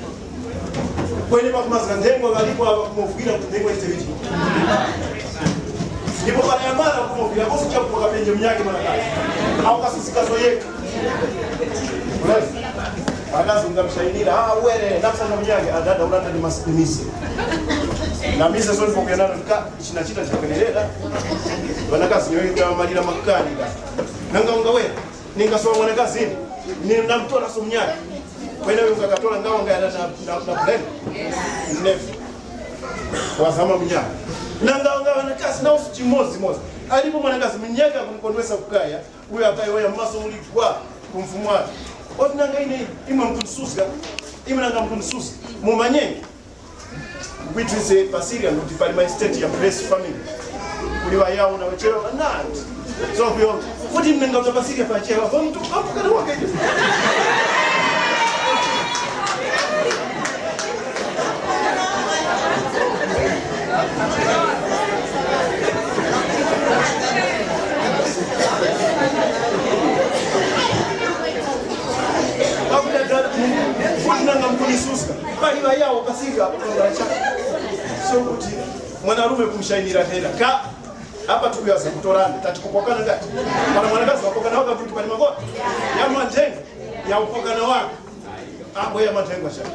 Kweni pakumazga nthengwa ŵalipo aŵa kumuvwira ku nthengwa yiteŵeti. Ndipo para yamara kumuvwira koso chakupo kapenje munyake mwanakazi. Au kasusikaso yeka. Mwanakazi ungamshainira, ah, were, nakusanga munyake, adada ulanda ni mas-, ni mise. Na mise soni pokuyanano ka, chinachita chakwenerera. Ŵanakazi nyoyo tamalira makani ka. Nanga ungawera. Ningasowa mwanakazi ine, ni namtola so munyake. Kwene uyo ngakatola ngawa ngaya na, na, na, na bulenda. Never. Wazama munyake. Na ngawa ngawa wanakazi na usu chimozi mozi. Alipo mwanakazi munyake akumukondwesa kukaya, uyo akayowoya maso uli gwa ku mfumu wake. Oti nanga ine, imwe mkundisuska, imwe nanga mkundisuska. Mumanyenge. Kwitu ise pa Syria kuti pali ma estate ya blessed family. Kuli ŵayawo na ŵachewa ŵanandi. So kuyo kuti mnenga uta pa Syria pa chewa, pa mtu, pa mtukana wake. Pakuti dada, kuti nanga mkunisuska. Pali ŵayawo pa Syria apo pangala chaka. So kuti mwanarume kumshainira nthena. Ka, apa tikuyaza kutorana, tati kupokana ngati. Para mwanakazi wapokana waka kuti pali makora. Ya mwanjenge, ya upokana waka. Apo ya mwanjengwa chaka.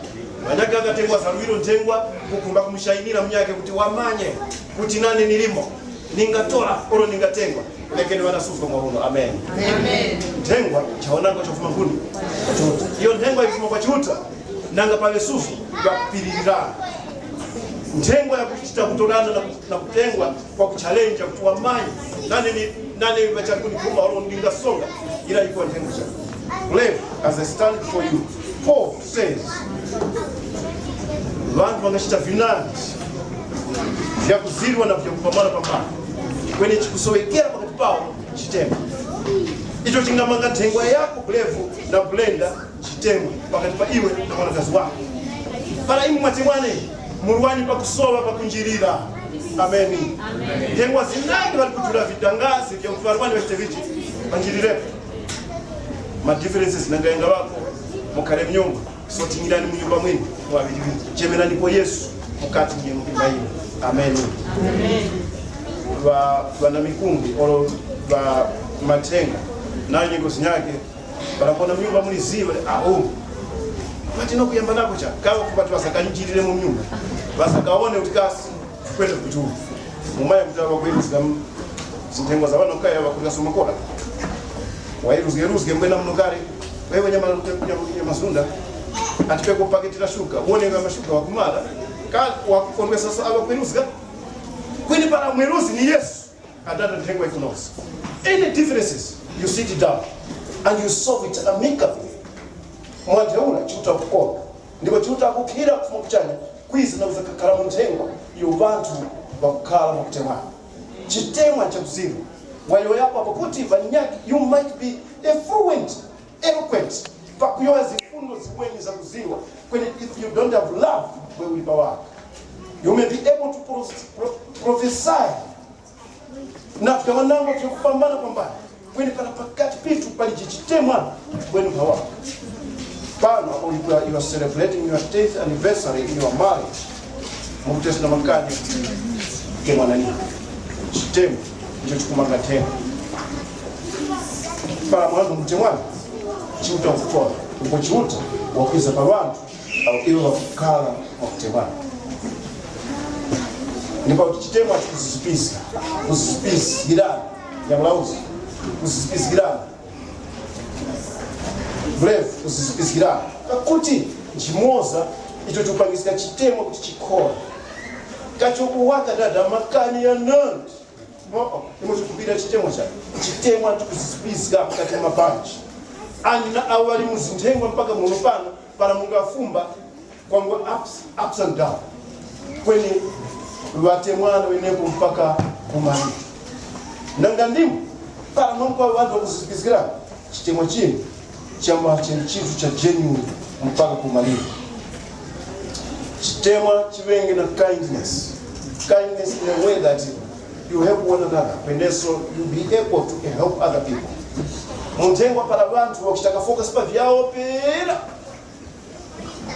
Manyaka akatengwa za luwiro njengwa, kukumba kumshainira munyake kuti wamanye kuti nane nilimo. Ningatora, oro ningatengwa. Lekeni wana suzgo mwa uno. Amen. Amen. Nthengwa, chaonanga chofuma nguni. Iyo nthengwa ifuma kwa Chiuta. Nanga pa Yesufu, yakupiririra. Nthengwa yakuchita kutorana na, na kutengwa kwa kuchalenja kuti wamayi, nane ni, nane ŵachali kunikhumba olo ndingasonga, ila iko nthengwa chako. Leave as I stand before you. Paul says, ŵanthu ŵangachita vinandi vyakuzirwa na vyakupambana pambana. Kweni chikusowekera pakati pawo chitemwa. Icho chingamanga nthengwa yako kulevu na kulenda chitemwa pakati pa iwe na mwanakazi wako. Para imwe mwatemwane, murwani pakusowa pakunjirira. Ameni. Nthengwa zinandi ŵali kujula vidangazi vya kuti ŵarwani ŵachite vichi, panjirirepo. Ma differences nanga yanga ŵako, mukhale mnyumba, sotingirani mu nyumba mwini, mwaŵiriŵiri. Chemeranipo Yesu mukati mwa nyumba yinu. Ameni. Ŵa, ŵana mikumbi, olo ŵa mathenga, nayo nyengo zinyake, para kuona mu nyumba muli ziwe, ahu. Pati no kuyamba nako cha, kawa kupati ŵasakanjirire mu nyumba. Ŵasakaone kuti kasi, kwete kuti uwu. Mumaya kuti aŵa kuyiruzga m-, zinthengo za ŵana kaya ŵakurya somakora. Wayiruzgeruzge mbwena muno kale. Wewe nyama, nyama, nyama zunda. Ati peko paketi la shuga. Wone nga mashuga wakumara. Ka wakukondwesa so aŵa kuyiruzga. Kwini para mwiruzi ni Yesu. Adada nthengwa ikunozi. Any differences, you sit down and you solve it amicably. Mwantheura Chiuta kukonda. Ndipo Chiuta akukhira kufuma kuchanya, kwiza na kuzakakhala mu nthengwa yo ŵanthu ŵakukhala mwakutemwana. Chitemwa cha kuzimu. Wayowoyapo apo kuti, ŵanyakhe, you might be a fluent, eloquent, pakuyowoya zifundo ziweni zakuziwa, kweni if you don't have love, we uli pa waka. You may be able to pro-, pro-, prophesy na vyawanangwa vyakupambana pambana, kweni para pakati pitu pali chichitemwa, bwenu mphawa. Pano apo you are, you are celebrating your tenth anniversary in your marriage. Mukutesa na makani. Chitemwa na nini? Chitemwa ndicho chikumanga nthengwa. Para mwana mutemwana, Chiuta wakukora, ndipo Chiuta wakwiza pa ŵanthu awo iwo ŵakukhala mwakutemwana. Ndipo kuti chitemwa chikuzizipiska, kuzizipiskirana, nyamulauzi, kuzizipiskirana. Brave, kuzizipiskirana. Pakuti nchimoza icho chikupangiska chitemwa kuti chikhore. Kachokuwaka dada makani ya nandi. Oh, oh, imwe tikupira chitemwa cha chitemwa tikuzizipiska mukati mwa mabanja. Ani na awo ŵali mu zinthengwa mpaka muno pano, para mungafumba kwangwa ups, ups and down. Kweni ŵatemwana ŵenepo mpaka kumalira. Nanga ndimo para nomwe kwa ŵanthu ŵakuzizipiskirana, chitemwa chinu chamba chili chinthu cha genuine mpaka kumalira. Chitemwa chiŵenge na kindness. Kindness in a way that you help one another, peneso you be able to help other people. Munthengwa para ŵanthu ŵakuchita ka focus pa vyawo pera,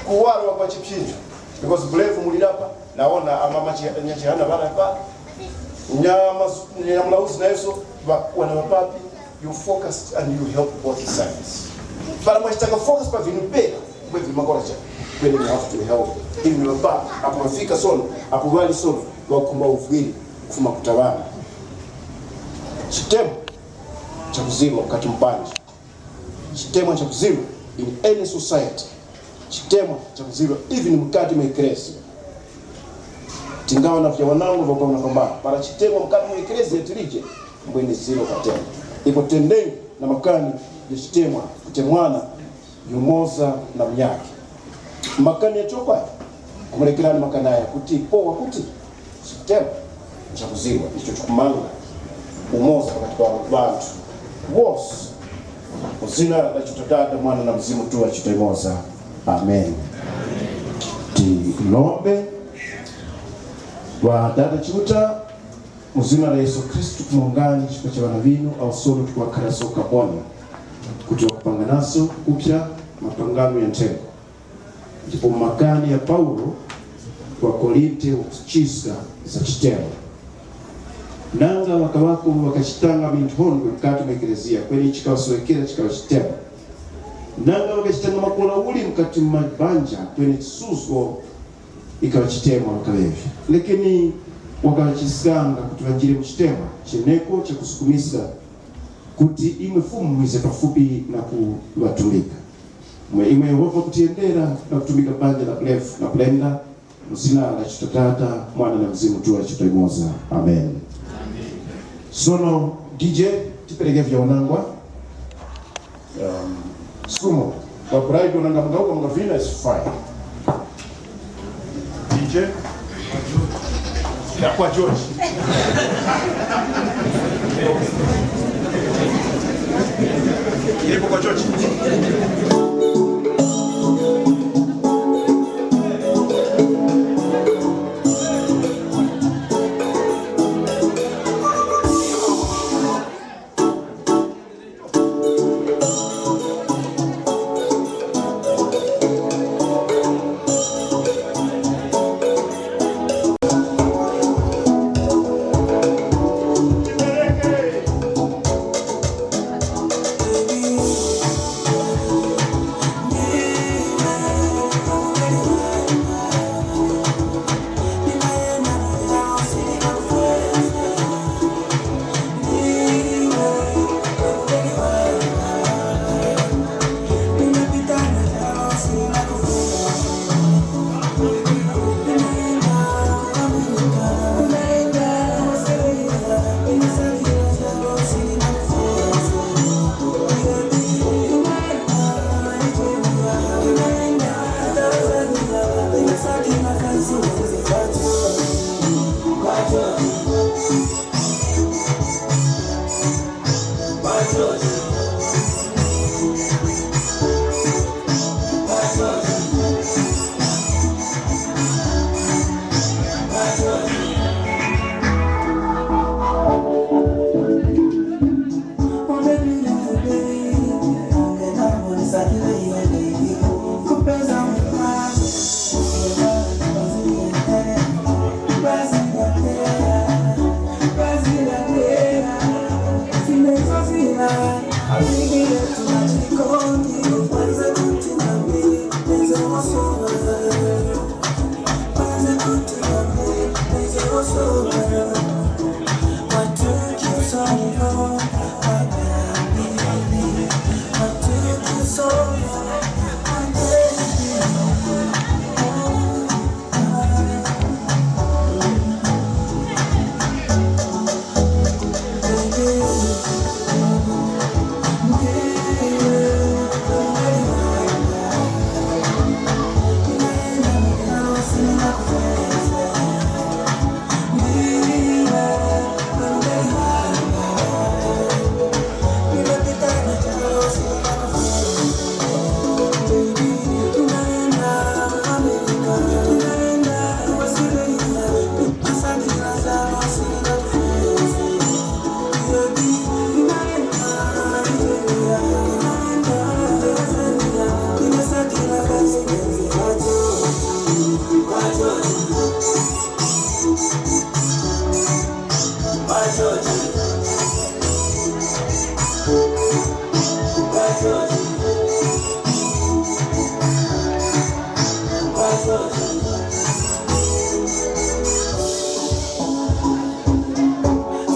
kuwaro kwa chipsinjo. Because brave mulirapa, naona amama chi-, nyachihana ŵana pa nyama, nyamulauzi nayeso ŵa-, wana ŵapapi, you focus and you help both sides. Para mwachitaka focus pa vinu pera, mwe vimakora cha, when you have to help. Even ŵapapi, apo ŵafika sono, apo ŵali sono, ŵakumba uvwiri kufuma kutawana. Chitemwa chakuzirwa mukati mubanja. Chitemwa chakuzirwa in any society. Chitemwa chakuzirwa even mukati mwa eklesia. Tingawa na vyawanangwa vyakupauna pambana. Para chitemwa mukati mwa eklesia tilije, mbwene ziro katemwa. Iko tendenge na makani ya chitemwa, kutemwana yumoza na munyakhe. Makani ya chokwayo, kumulekerani makani aya kuti powa kuti chitemwa chakuzirwa icho chikumanga umoza pakati pa ŵanthu wose. Mu zina la Chiuta Tata, Mwana na Mzimu Mutuŵa chita imoza. Amen. Tilombe. Wa Tata Chiuta, mu zina la Yesu Khristu, kumongani chifukwa cha ŵana ŵinu awo sono tikuŵakhala soka poni kuti ŵakupanga naso kupya mapangano ya nthengwa. Ndipo mu makani ya Paulo kwa Korinte wakuchiska za chitemwa. Nanga ŵakaŵako ŵakachitanga minthondwe mukati mwa ekleziya, kweni chikaŵasowekera chikaŵa chitemwa. Nanga ŵakachitanga makora uli mukati mwa mabanja, kweni chisuzgo ikaŵa chitemwa ŵakaŵevya. Lekeni wakaŵachiskanga kuti ŵanjire mu chitemwa cheneko chakusukumiska kuti imwe Fumu mwize pafupi na kuŵatumika. Mwe imwe Yehova kutiyendera na kutumika banja la Brave na Brenda, mu zina la Chiuta Tata, Mwana na Mzimu Mutuŵa chita imoza. Amen. Sono D J, tipereke vyawanangwa. Um, sumo. Wakuraido nanga mungauka mungavina is fine. D J? Ya, kwa George. Ilipo kwa George.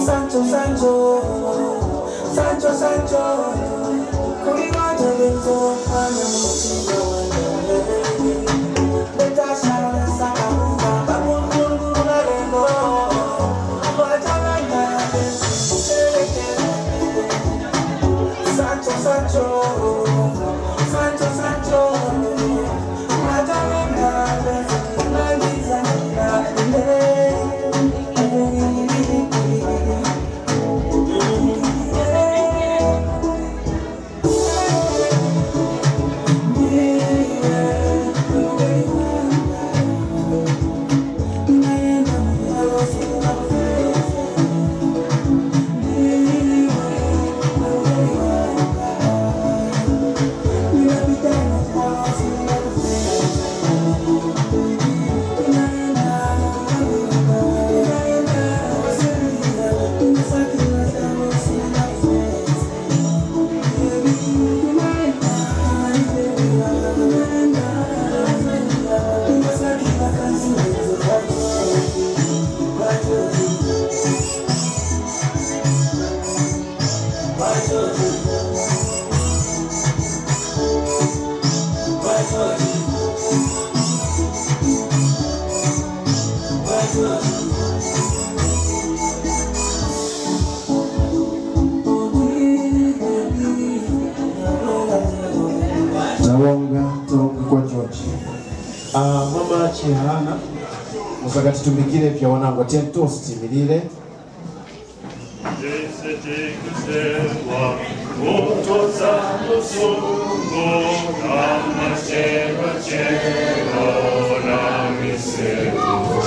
Sancho, Sancho, Sancho, Sancho, kuli wanje lento fanya mtima wanje. Betasha saka rumba, babungungu na lendo, wajawenda, Sancho, Sancho, Sancho, Sancho, wajawenda, Tawonga, tawonga kwa George. Ah, mama Chihana, musakatitumikire vya wanangwa, tiyeni tonse tiyimilire. Ise tikusewa, kutosa lusungu, na machewa chewa, na misewu.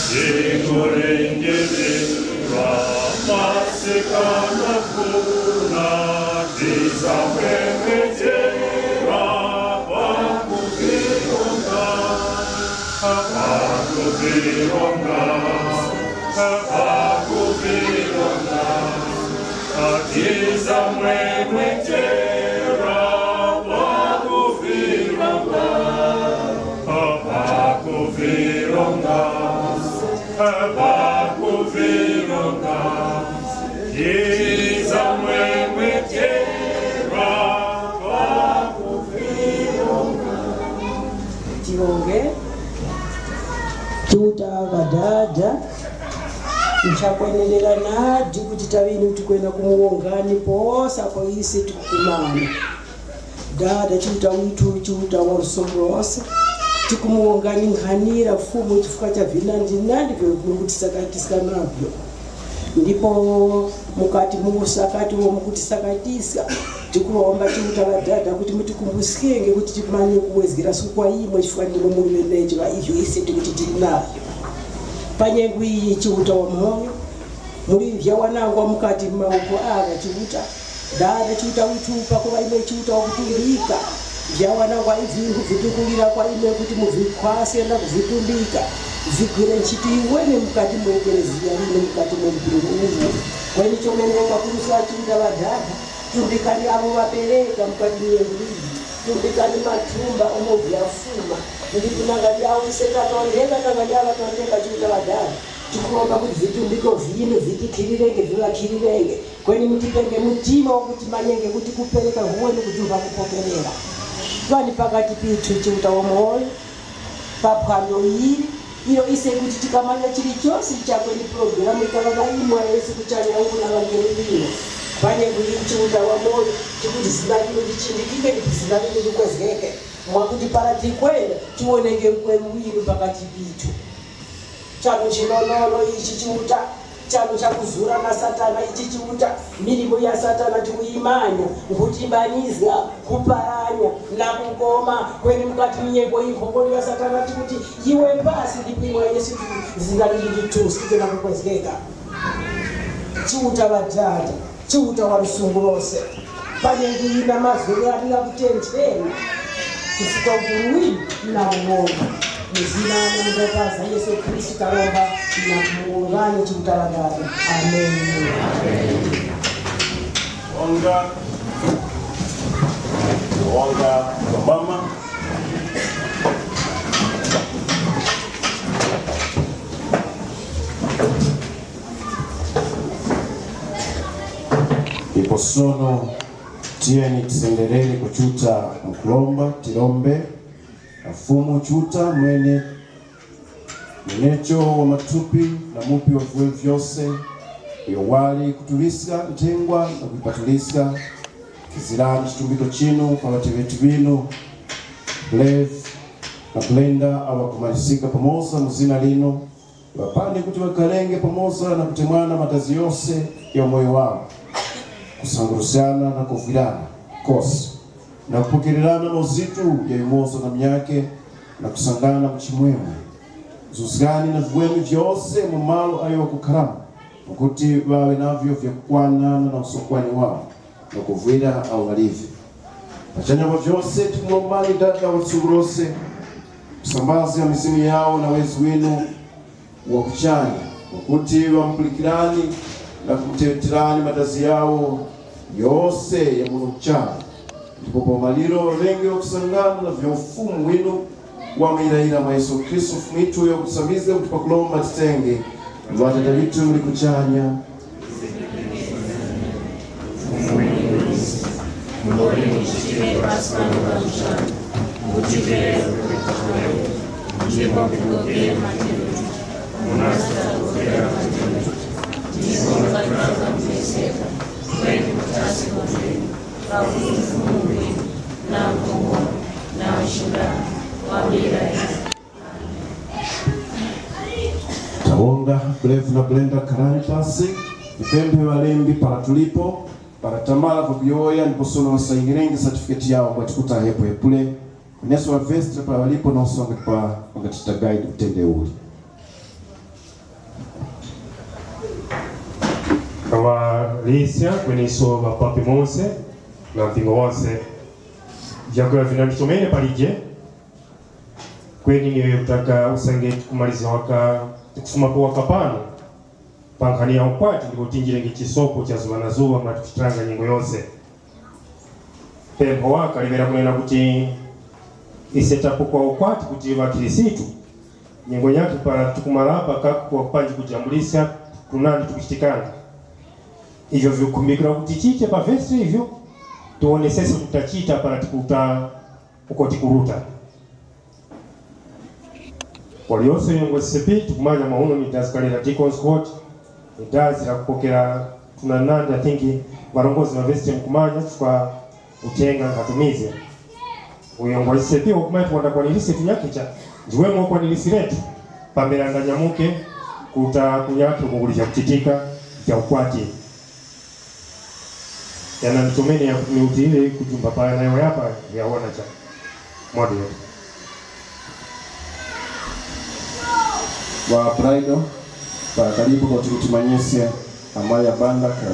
Tikulingiririra, masikana kuna, tiza mwemetera, pakuvironga, pakuvironga, pakuvironga. Atiza mwemwe chera pakuvironga, pakuvironga, pakuvironga. Atiza mwemwe chera pakuvironga. Tiwonge. Chiuta Ŵadada, nchakwenerera nadi kuti taŵinu tikwenda kumuwongani pose apo ise tikukumana. Dada Chiuta withu, Chiuta wa lusungu lose, tikumuwongani nkhanira Fumu chifukwa cha vinandi-nandi vyo mukutisakatiska navyo. Ndipo mukati mu usakati uwo mukutisakatiska, tikuromba Chiuta Ŵadada kuti mutikumbuskenge kuti timanye kuwezgeraso kwa imwe chifukwa ndimwe muli ŵenecho ŵa ivyo ise tikuti tili navyo. Pa nyengo iyi Chiuta wa moyo, muli vyawanangwa mukati mu mawoko agha Chiuta, Dada Chiuta withu, pakuŵa imwe Chiuta wakutumbika, vyawanangwa ivi nkhuvidukulira kwa imwe kuti muvikhwaske na kuvitumbika, vigwire nchito yiweme mukati mwa Ekleziya linu mukati mwa mpingo uwu. Kweni chomene kwakuruska Chiuta Ŵadada, tumbikani abo ŵapereka mukati mwa nyengo iyi, tumbikani mathumba umo vyafuma, ndipo nanga ndi awo ise tatondeka, nanga ndi awo ŵatondeka Chiuta Ŵadada. Tikuromba kuti vitumbiko vinu vitiphirirenge, viŵaphirirenge. Kweni mutipenge mtima wakuti manyenge kuti kupereka huwe ni kujumba kupokerera. Twani pakati pithu Chiuta wa moyo, pa phwando ili, iyo ise kuti tikamanya chilichose chakwe ni pulogalamu ikaŵa ŵaimwa Yesu kuchanya uku na ŵangelo lino. Pa nyengo iyi Chiuta wa moyo, tikuti zina linu lichindikike ndipo zina linu likwezgeke, mwakuti para tikwenda, tiwonenge ukweru winu pakati pithu. Chanu chinonono ichi Chiuta, chanu chakuzura na Satana ichi Chiuta, milimo ya Satana tikuyimanya, nkhutimbanizga, kuparanya, na kukoma, kweni mukati munyengo iyi nkhongono ya Satana tikuti, iwe pasi ndipo imwe Yesu zina lili lithuskike na kukwezgeka. Chiuta ŵadada, Chiuta wa lusungu lose, pa nyengo yina mazgu ghali ghakutenthena, chifukwa ukuru winu na uwongo. Mu zina la Mbuya Yesu Khristu taromba na kumurungani Chiuta ŵadada. Ameni. Wonga, wonga, mama. Ndipo sono tiyeni tisenderere ku Chiuta mu kuromba, tirombe na Fumu Chiuta mwene, mwenecho wa matupi na mupi wa viweme vyose, uyo wali kutuliska nthengwa na kuipatuliska. Kizirani chitumbiko chinu pa ŵateŵeti ŵinu, Brave na Brenda, awo ŵakumanyisika pamoza mu zina linu, ŵapani kuti ŵakalenge pamoza na kutemwana madazi yose ya umoyo wawo, kusangurusyana na kovwirana kose, na kupokererana mauzitu ya yumoza na munyakhe, na kusangana mu chimwemwe. Zuzgani na viweme vyose mu malo ayo ŵakukharamo, kuti ŵaŵe navyo vyakukwanana na usokwani wawo, na kuvwira awo ŵalivi. Pachanya pa vyose tikumurombani Dada wa lusungu lose, kusambazga mizimu yawo na wezi winu wa kuchanya, wakuti ŵamupulikirani na kumuteŵeterani madazi yawo yose ya muno kuchanya. Ndipo pa umaliro ŵalenge ŵakusangana na vya Ufumu winu wa muyirayira mwa Yesu Khristu Fumu yithu, uyo wakutisambizga kuti pakuromba titenge, Ŵatata ŵithu muli kuchanya. Tawonga, Brave na Brenda, kharani pasi, tipemphe ŵalembi para tulipo, para tamara pakuyowoya ndipo sono ŵasainirenge certificate yawo ngati kuti ahepwe hepule. Kuneso ŵa vestry para ŵalipo nonse ŵangati pa, ŵangati tagaidi kutende uli. Ŵalisya kweneso ŵapapi monse na mpingo wonse. Vyakuya vinandi chomene palije. Kweni niwe kutaka usange tikumaliza waka, tikufumapo waka pano pa nkhani ya ukwati, ndipo tinjirenge chisopo cha zuŵa na zuŵa mwa tikuchitanga nyengo yose. Pempho waka limene kunena kuti ise tapukwa ukwati kuti ŵakhristu, nyengo yakhe para tikumarapa kaku kwa panji kujambuliska kunandi tikuchitikanga. Ivyo vikukhumbikira kuti chiche pa vesi ivyo, tiwonesese kuti tachita para tikuta uko tikuruta. Waliyose uyo ngwa C C P, tikumanya mwa uno ni dazi kale la Deacons Court, ni dazi la kupokera tunanandi, I think, ŵarongozgi ŵa vesi mukumanya chifukwa uthenga nkhatumize. Uyo ngwa C C P wakumanya kuti wandakwaniriske tunyakicha, ndiwemo wakwaniriskiretu, pambere ndanyamuke kuta kunyakhe uko kuli vyakuchitika vya ukwati. Yana ndichomene yakuti niutire kujumba pa nayo yapa yawona cha. Moderator. Wa Praido, pa kalipo kuti utimanyisye amaya banda ka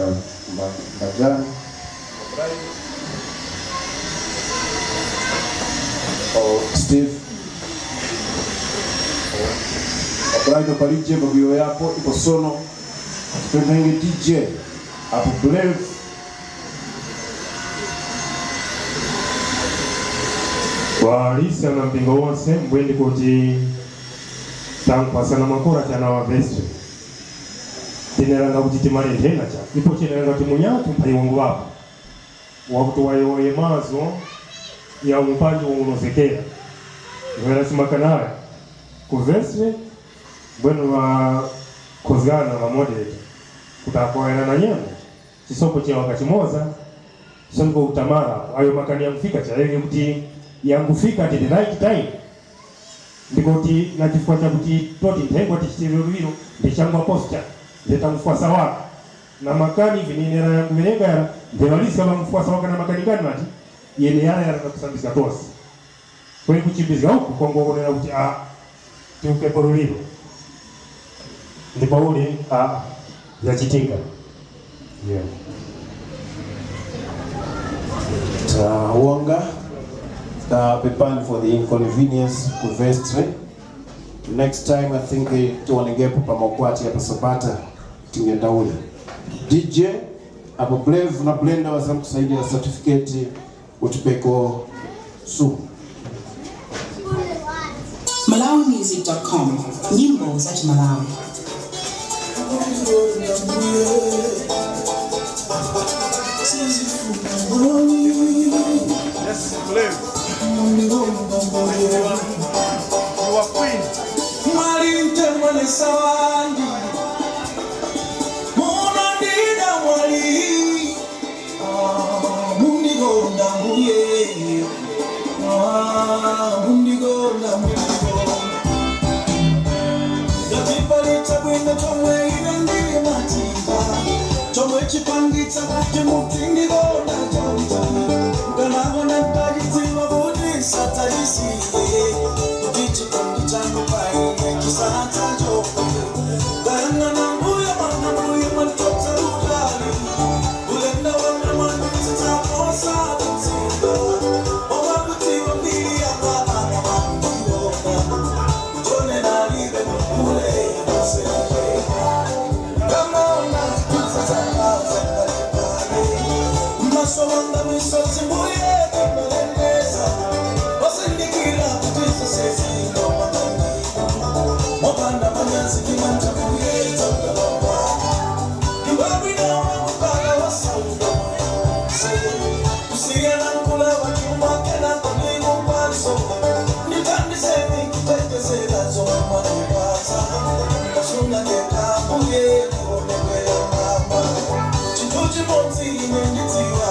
mba-, mbajani. O Steve. Wa Praido palije pakuyoyapo ipo sono. Tipempenge D J apo Brave. Ŵalisya na mpingo wonse, mbwendi kuti tankhwasana makora chana ŵa vestry. Cheneranga kuti timalenthena cha, ipo cheneranga kuti munyakhe mphayi wangu ŵapo, wakuti wayowoye mazgu ya umupanji wa unozekera. Ghera simakanaya, ku vesi, mbwenu ŵakhozgana ŵa moderator, kuti akwawerana nyengo, chisopo chewa kachimoza, songo kutamara, ayo makani yangufika chayenge kuti yangufika at the right time. Ndikoti na chifukwa chakuti toti nthengwa tichitire luŵiro ndi changwa posture, ndeta mufwasa waka. Na makani vinenera yanguŵerenga yara, ntheŵaliska ŵa mufwasa waka na makani ngani ŵati, yene yara yara na kusambizga tose. Kweni kuchimbizga uku kwangokonera kuti a tiwukepo luŵiro. Ndipo uli a vyachitika. Yeah. Tawonga, uh, pepani for the inconvenience ku vestry. Next time I think eh, tiwonekepo pa makwati ya pa Sabata tingendaule. D J, apo Brave na Blenda wazamkusaidia certificate utipeko sumu. malawi music dot com, nyimbo za chimalawi. Yes, Blave. You are queen. Mwali ntemwenesa wanji muno ndina mwali. Mundigonda mbuye, mundigonda mbuye. Ngati pali chabwino chomwe ine ndili na chimba, chomwe chipangitsa kuti muti ndigonda chonchi. Nganagona ndachidziwa kuti satayisiye, kuti chikondi chanu pa ine chisatha chomwe. Ngayang'ana mbuyo mwana mbuyo mwachotsa utali. Mopanda manyazi kimanja kuyeza ukalamba. Iwe wina wa mukala wa sauda. Kusiyana nkula wa chuma kena kunimu kwanso. Nditandiseni kutetezera zomwe mwatipasa. Kasunga ndeka mbuye kuonekwera mama. Chinthu chimodzi ine ndidziwa.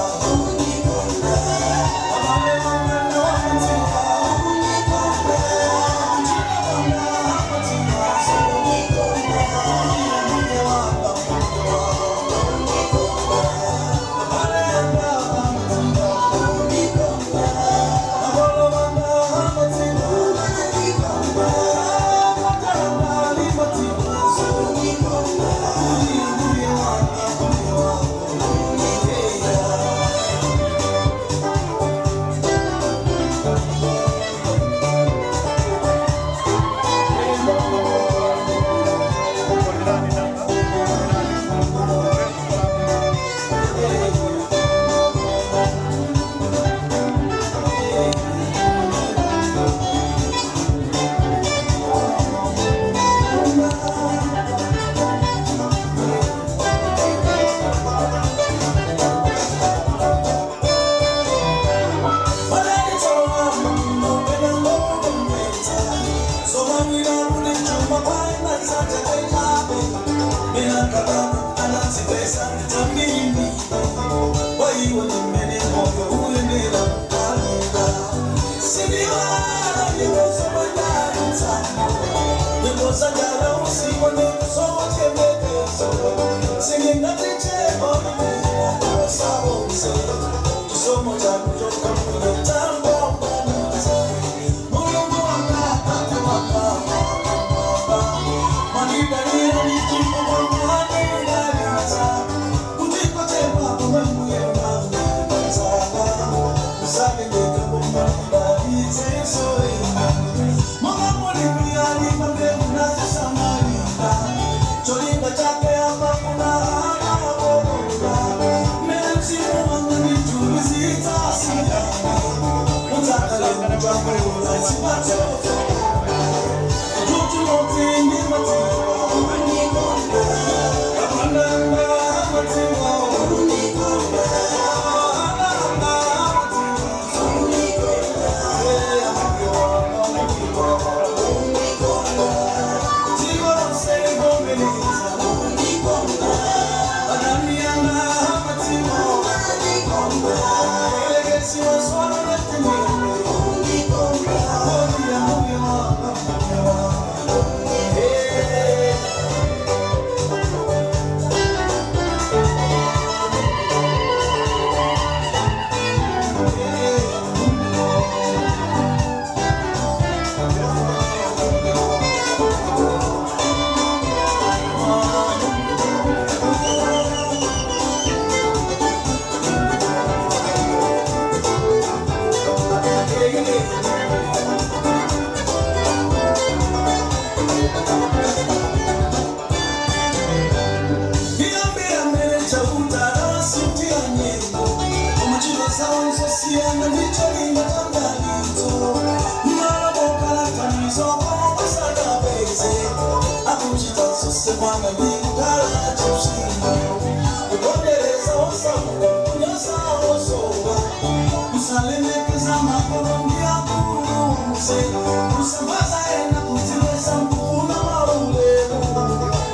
Kusambaza ena kuziwesa mkuna wa ulemu,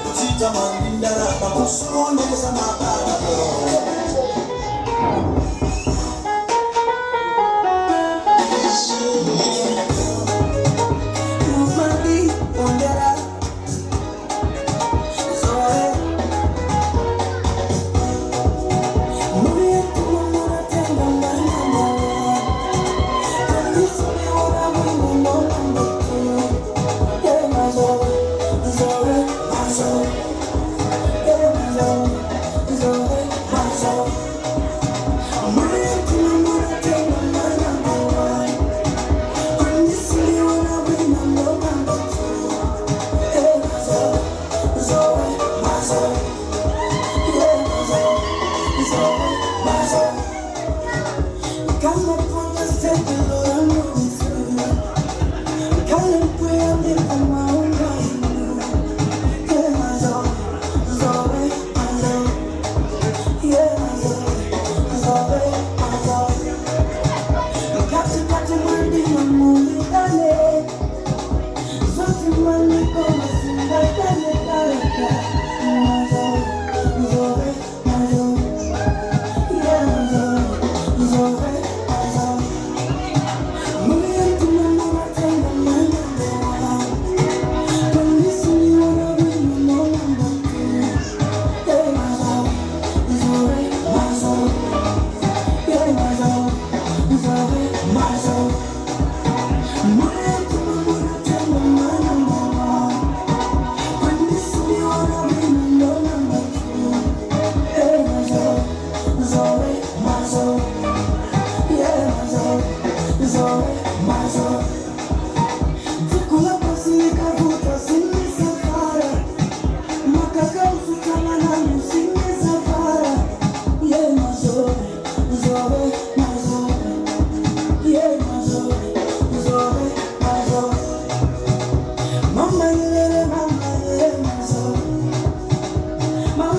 kuchita mandi ndarama, kusokoneza makana.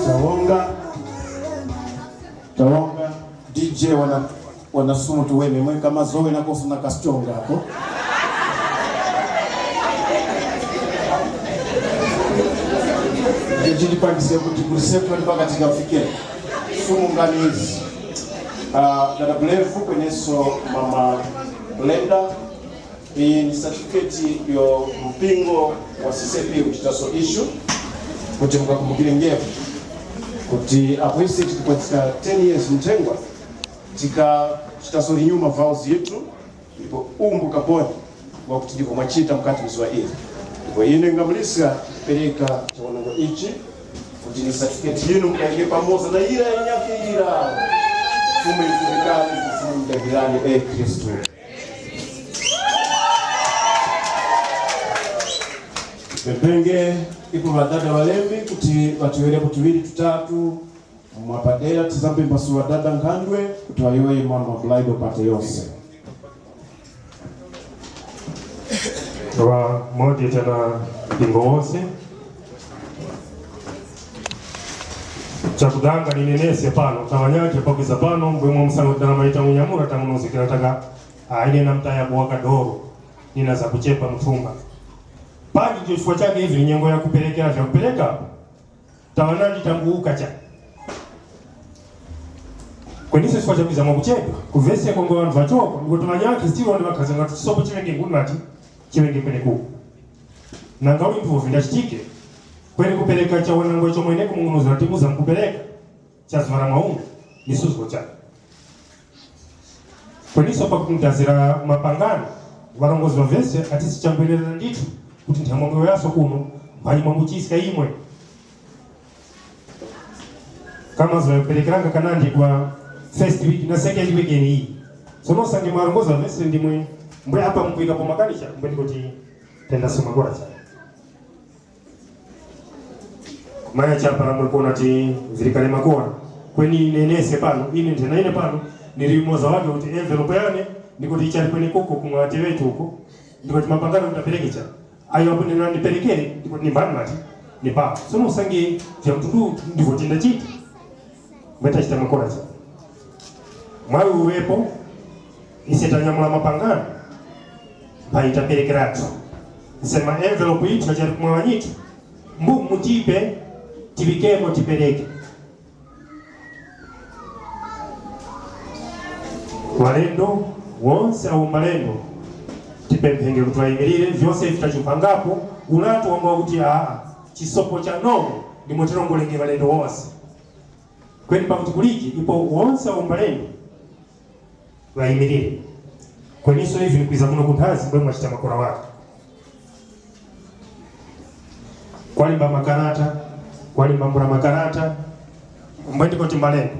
Tawonga, tawonga, D J wana, wana sumutu wene, mwe kamazowe na koso na kasitonga ako. Ichi chipangise kuti kulisepa mpaka tikafike. Sumu nganizi. Uh, dada Blevu kweneso mama Blenda. Iyi ndi certificate yo mpingo wa C C P uchitaso issue kuti mukakumbukire ngepo kuti apo ise tikupatika ten years mthengwa tikachitaso renew ma vows yetu ndipo umbu kaponi wakuti ndipo mwachita mukati mzuwa ili ndipo ine ngamuliska kupereka chiwonongo ichi kuti ni certificate yinu mukayike pamoza na ira yanyake ira Fumu ifunikani Fumu mdagirani e Khristu. Pempenge ipo ŵadada ŵalembi kuti ŵatiŵerepo tuŵiri tutatu mwapadera tizambe mbasula dada nkhandwe kuti ŵayowoye mwa mabulaido pate yose. Wa moderator na mpingo wose. Chakudanga ninenese pano, taŵanyakhe pakwiza pano, mbwe mwa msanga kuti ndalama yita munyamura tamunozekera taka, aine na mtaya kuwaka doro, nina zakuchepa muthumba. Panji ndicho chifukwa chake ivi ni nyengo ya kuperekera vyakupereka, taŵanandi tanguwuka chani. Kweninso chifukwa chakwiza mwakuchepa, kuvese kongo ŵanthu ŵachoko, ndipo taŵanyakhe still ndi ŵakhazanga kuti chisopo chilenge nguni nati, chilenge kwenekuku. Nanga uli ndipo vindachitike, kweni kupereka chawanangwa chomwene kumung'unuzira timuza mkupereka, cha zuŵa la maungu, ni suzgo chake. Kweninso pakumutazira mapangano, ŵarongozgi ŵa vese ati sichambwenerera ndithu kuti nthamwangweyoyaso kuno mphanyi mwamuchiska imwe. Kama zvakuperekeranga kanandi kwa first week na second week eni iyi. Sono usange mwarongozga vese ndimwe mbwe apa mukuikapo makanicha mbwe ndikuti tenda sema kora chani. Maya chapa mwe kuona ti virikale makora. Kweni ine nese pano, ine nthena ine pano, nili moza wake kuti envelope yane ndikuti ichali kwenekuko kumwati wetu uko. Ndikuti mapangano mutaperekecha. Ayo apo nina ndiperekere, ndikuti nimbani mati, ni pano. Sono usange vya mtundu ndivyo tindachita. Mweta chita makora cha. Mwawi uwepo, ise tanyamula mapangano. Mphanyi taperekeratu. Ise ma envelope yithu yachali kumwa ŵanyitu, mbu mutipe, tiŵikemo tipereke. Ŵalendo wonse awo mbalendo, tipemphenge kuti ŵayimirire, vyose ivi tachumphangapo, ulatu wamba kuti aa, chisopo cha Nomu ndimo chirongolenge ŵalendo wonse. Kweni pakuti kulije ipo wonse awo mbalendo ŵayimirire. Kweniso ivi nkwiza kuno kunthazi mbwe mwachita makora waka. Kwalimba makarata, kwalimba mbula makarata, mbwe ndiko timbalemba.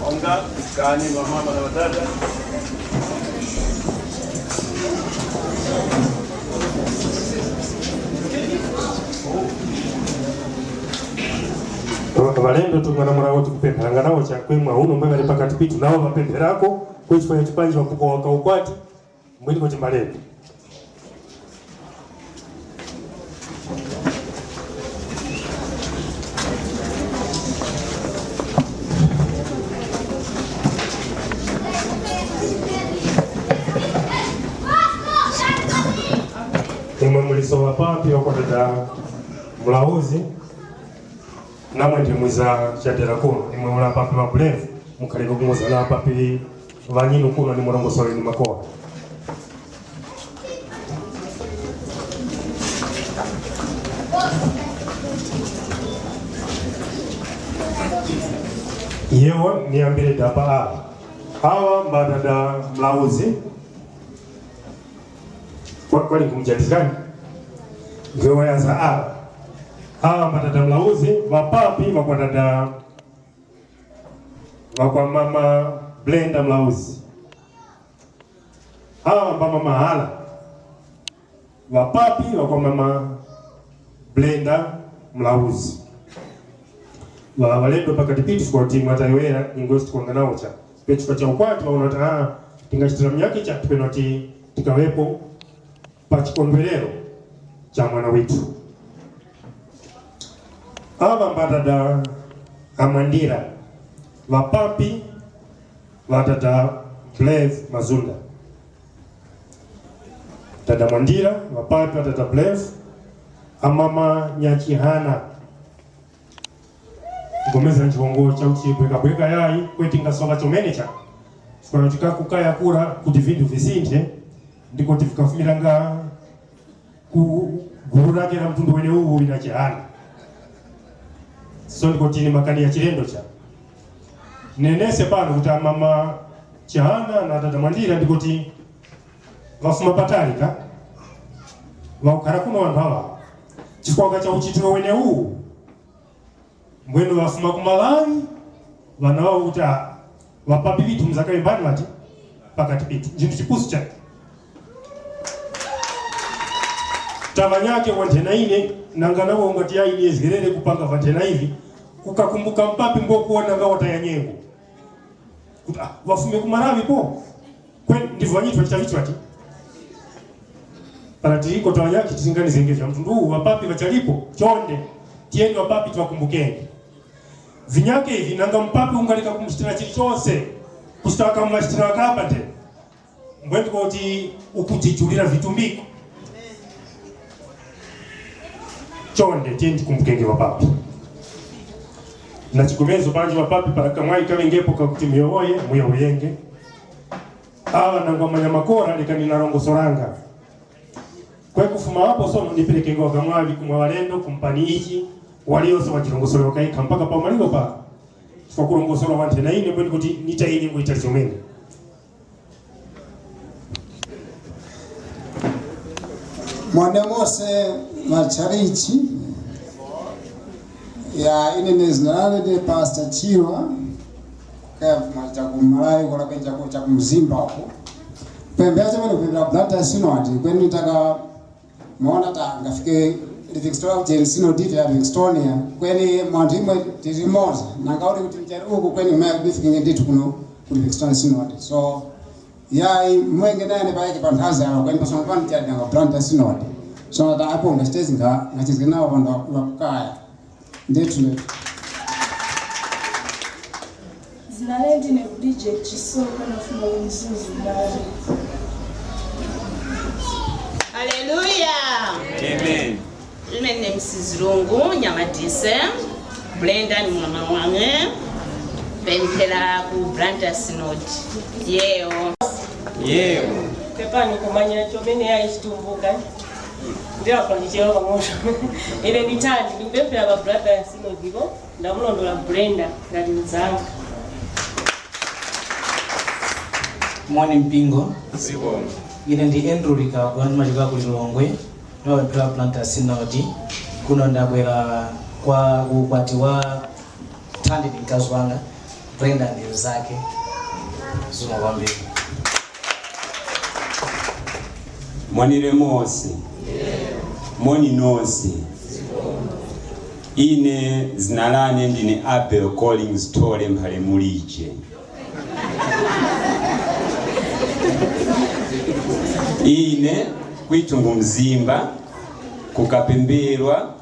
Onga, kani, mama na ŵatata. Ŵalendo tumwana murawo tikupempheranga nawo chakwemwa uno mbwe ŵali pakati pitu nawo ŵapempherako, kwe chifukwa chipanji ŵakuko waka ukwati, mbweniko timbalembe. Imwe muliso ŵapapi ŵakoteta mulauzi. Namwe nthemwiza chadera kuno, imwe muli ŵapapi ŵa Brave, mukhalenge kumoza na ŵapapi ŵanyinu kuno ni murongosole ni makora. Yewo niyambire dapa aŵa. Aŵa mbatata mulauzi. Kwa-, kwali kumujandizgani? Ngewayaza awa. Awa mbatata mulauzi, ŵapapi ŵakwatata ŵakwa mama Blenda mulauzi. Awa mbamama hala. Ŵapapi ŵakwa mama Blenda mulauzi. Ŵa-, ŵalendo pakati pitu kuti mwatayowoyera nyengo isi tikwanga nawo cha. Pe chifukwa cha ukwati ŵaona kuti, ah, tingachitira munyakhe chati peno kuti tikaŵepo pa chikondwerero cha mwana withu. Aŵa mbatata amwandira, ŵapapi ŵa tata Brave Mazunda. Tata Mwandira, ŵapapi ŵa tata Brave, amama Nyachihana. Nkhomeza nchongo chakuti bwekabweka yayi, kweti ngasoka chomene cha. Chifukwa kuti kakukaya kura kuti vinthu visinthe, ndiko tifikafumiranga ku gulu lake la mtundu wene uwu wina Chihana. So ndiko tini makani ya chilendo cha. Nenese pano kuti amama Chihana na tata Mwandira ndiko ti ŵafuma patali ka. Ŵakukhala kuno ŵanthu aŵa. Chifukwa cha uchitiro wene uwu. Mbwenu ŵafuma ku Malawi, ŵana ŵawo kuti, ah, ŵapapi ŵithu muzakaŵe mbani ŵati pakati pitu. Chinthu chipusu chake. Taŵanyakhe wanthena ine, nanga nawo ungati yayi niyezgerere kupanga vanthena ivi, kukakumbuka mpapi ngokuwona nga wataya nyengo. Kuti, ah, ŵafume ku Malawi po? Kweni ndivyo ŵanyithu ŵachita vichi ŵati? Para tiriko taŵanyakhe tilinganizenge vya mtundu uwu, ŵapapi ŵachalipo, chonde, tiyeni ŵapapi tiŵakumbukenge. Vinyakhe ivi nanga mupapi ungaleka kumuchitira chilichonse, kuchita kamumachitira ŵakapa nde. Mbwendi kuti ukutijulira vitumbiko. Chonde, tiyeni tikumbukenge ŵapapi. Na chikomezo panji ŵapapi para kamwayi kaŵengepo kakuti muyowoye, muyowoyenge. Aŵa nangwa manya makora lekani narongosoranga. Kwe kufuma apo sono ndiperekenge wakamwaŵi kumwa ŵalendo kumpani ichi, waliyose wajirongosore wakayikha mpaka pa maliro pa. Chifukwa kurongosora wanthe na ine mbweni kuti nita ine nguyita chomene. Mwanemose machalichi ya ine ne zina lane ndi Pastor Chirwa, kaya fuma cha ku Malawi kola kwenja ku cha ku Mzimba uko. Pembe yacho mene kupembera Blantyre Synod kweni taka maona ta ngafike Livingstonia ku Jane Synod ya Livingstonia kweni mwandu imwe tili moza nanga uli kuti mchari uko kweni maya kubifikinge ndithu kuno ku Livingstonia Synod. So yayi mwenge nene payake pa nthazi awo kweni pasoma pano chali nanga Blantyre Synod. So ta apo ngachitezi nga ngachizge nawo vandu vakukaya. Ndithu ndithu. Zina lindi ne Bridget Chisoko, ndafuma ku Mzuzu Bali. Haleluya. Amen. Ine ndine Mrs Lungu Nyamatise. Brenda ni mwana wane. Pemphera ku Blantyre Synod. Yeo. Yeo. Pepani kumanya chomene yayi chitumbuka. Ndira kwa ndichero pamoto. Ine nditandi ndikupemphera pa Blantyre Synod ko. Ndamulondola Brenda ngati mnzanga. Moni mpingo. Ine ndi Andrew Likagwa, ndimachokera ku Lilongwe. Ndimapemphera Blantyre Synod. Kuno ndabwera kwa ukwati wa Thandi ndi mkazi wanga, Brenda ndi mnzake. Zikomo kwambiri. Moni remosi. Moni nosi. Ine zina lane ndine Abel Collins Tole Mphalemulije. Ine kwitu ngu Mzimba, kukapemberwa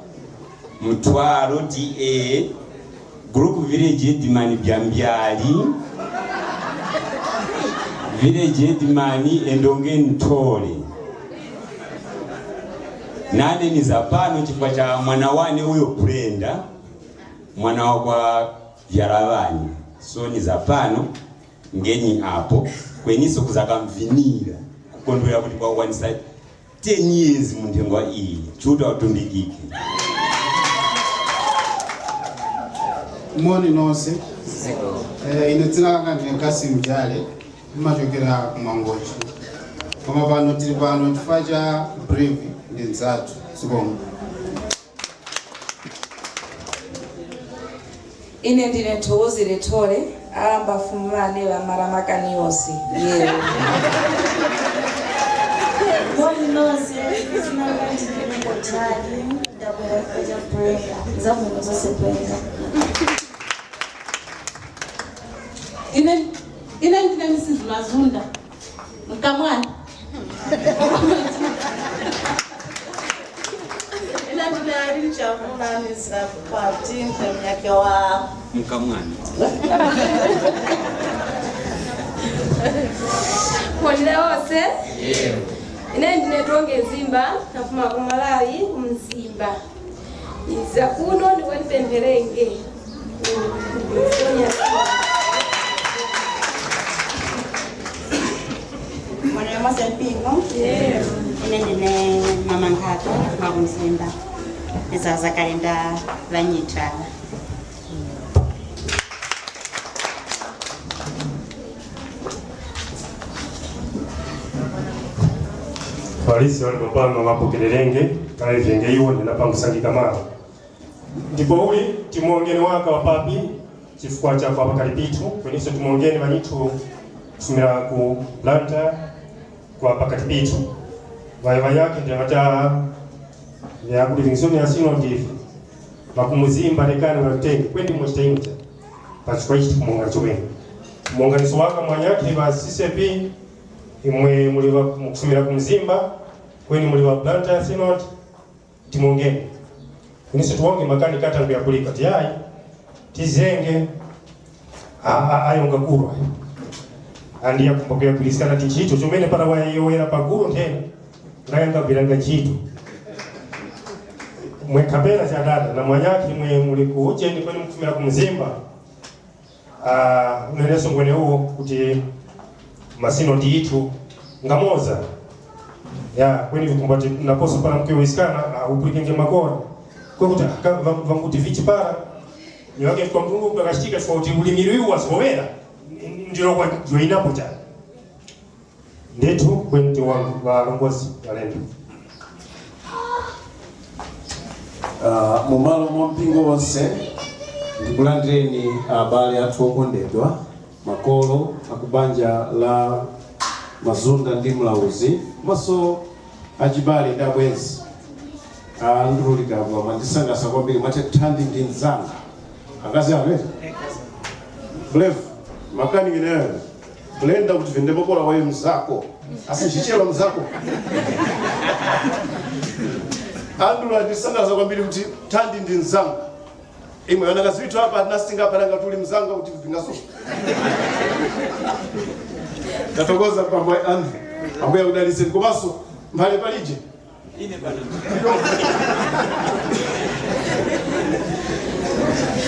Mutwaro D A, Group Village Headman Byambyali, Village Headman Endongeni Tole. Nane niza pano chifukwa cha mwana wane uyo Brenda, mwana wa kwa vyara ŵane. So niza pano ngeni apo, kweniso kuzakamvinira, kukondwera kuti kwakwanisa ten years mu nthengwa iyi. Chiuta utumbikike. Moni nonse. Eh, ine dzina langa ndine Kasim Jale, ndimachokera ku Mangochi. Koma pano tili pano chifukwa cha Brave ndi nzathu. Zikomo. Ine ndine Thokozile Thole, alamba fumu ŵane ŵamara makani yose. Yero. Moni nonse, zina langa ndine Luko Jali, ndabwera chifukwa cha Brenda, zabwino zonse Brenda. Ine ine ndine Mrs Mazunda. Mkamwana. Ine ndine Irene Chamuna, nizira ku Kwati, mpe munyakhe wa. Mkamwana. Moni nonse. Ine ndine Tonge Zimba, nafuma ku Malawi, ku Mzimba. Iza kuno ndipo ndipempherenge. Moni mose mpingo. Ine ndine mama Nkhato, mwa ku Mzimba. Ndizaza kalenda ŵanyitha. Farisi ŵali papano ŵapokererenge, kaŵavenge iwo ndinapangusangika mawu. Ndipo uli timongeni waka wa papi chifukwa cha kwa pakati pithu, kweniso timongeni ŵanyithu kufumira ku Blantyre kwa pakati pithu. Ŵayo ŵanyakhe ndi ŵata vya ku Livingstone ya Synod ife, ŵakumuzimba rekani ŵatenge, kwendi muchita inu cha. Pachifukwa ichi tikumonga chomene. Monganiso waka mwanyakhe ŵa C C P, imwe muli ŵa mukufumira ku mzimba, kweni muli ŵa Blantyre Synod, timongeni. Kuniso tiwonge makani kata kuyapulika, tiyayi, tizenge, a, a, ayo ngakurwa. Andi yakumba kuyapuliskana ti nchito, chomene para wayeyowera paguru nthena, ngayangagwiranga nchito. Mwe kapera chadada, na mwanyakhe mwe muli ku ujeni kweni mukufumira ku mzimba, Ah, uneneso ngwene uwo kuti masino ndithu ngamoza. Ya, kweni vikumbati naposo para mkewiskana, ah, upulikenge makora. Kwekuti, ah, ka- va- vanguti vichi para, nyoke kwa Mulungu akachitika chifukwa kuti ulimiri uwu wazgowera, ndilo kwa joinapo chani. Ndithu kweni tiwonge ŵalongozi ŵalendo. Ah, mu malo mwa mpingo wonse, ndikulandireni abale athu okondedwa, makolo a ku banja la Mazunda ndi Mlauzi, komanso achibale ndi abwenzi. Ah, ndululika mwandisangasa kwambiri, mwati Thandi ndi nzanga. Akazi awe? Brave, makani ngeneyo. Brenda kuti vende makora wayo mzako. Asi nchichero mzako. Andrew andisangalaza kwambiri kuti Thandi ndi nzangu. Imwe ŵanakazi ŵithu apa, tinasitinga apa nanga tuli mzanga kuti vipingaso. Tathokoza kwa Ambuye anu. Ambuye akudaliseni. Komanso, mphale palije. Ine pano.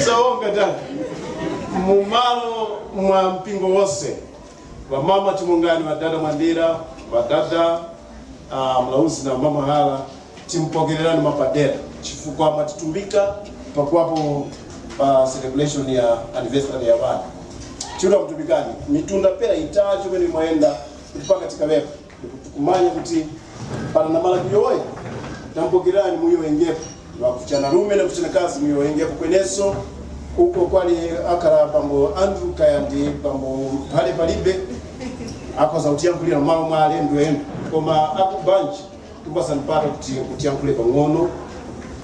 So, ngatani. Mu malo mwa mpingo wose, ŵamama chimungani, ŵadada Mwandira, ŵadada, ah, Mlauzi na mama Hala, timupokererani mwapadera, chifukwa mwatitumbika pakuwapo pa celebration ya anniversary ya ŵana. Chiuta mutumbikani, mitunda pera itatu imene mwayenda kuti paka tikaŵepo. Ndipo tikumanya kuti para na mala kuyowoya, tampokerani muyowoyengepo. Ŵakuchana rume na kuchana kazi muyowoyengepo kweneso, uko kwali akhala bambo Andrew kaya ndi bambo Mphale palibe, akhoza kutiyankhulira mu malo mwa alendo enu. Koma aku banji, tupasani mpata kuti utiyankhule pang'ono,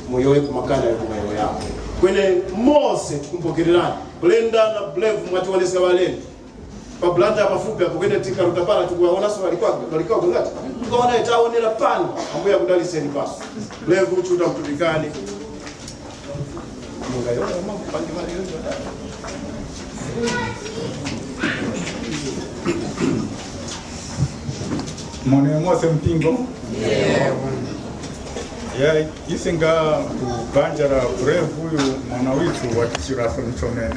muyowoye ku makani ayo kumayowoyapo. Kweni mose tikumpokererani. Brenda na Brave mwatiwoneska ŵalendo. Pa blanda ya pafupi apo kwene tikaruta pala tikuwawonanso ŵali kwakhe, ŵali kwakhe ngati? Tukaona taonera pano, Ambuye akudaliseni paso. Brave Chiuta mutumbikani. Mone mose mpingo. Ya, ise nga ku banja la Brave uyu mwana withu watichiraso mchomene.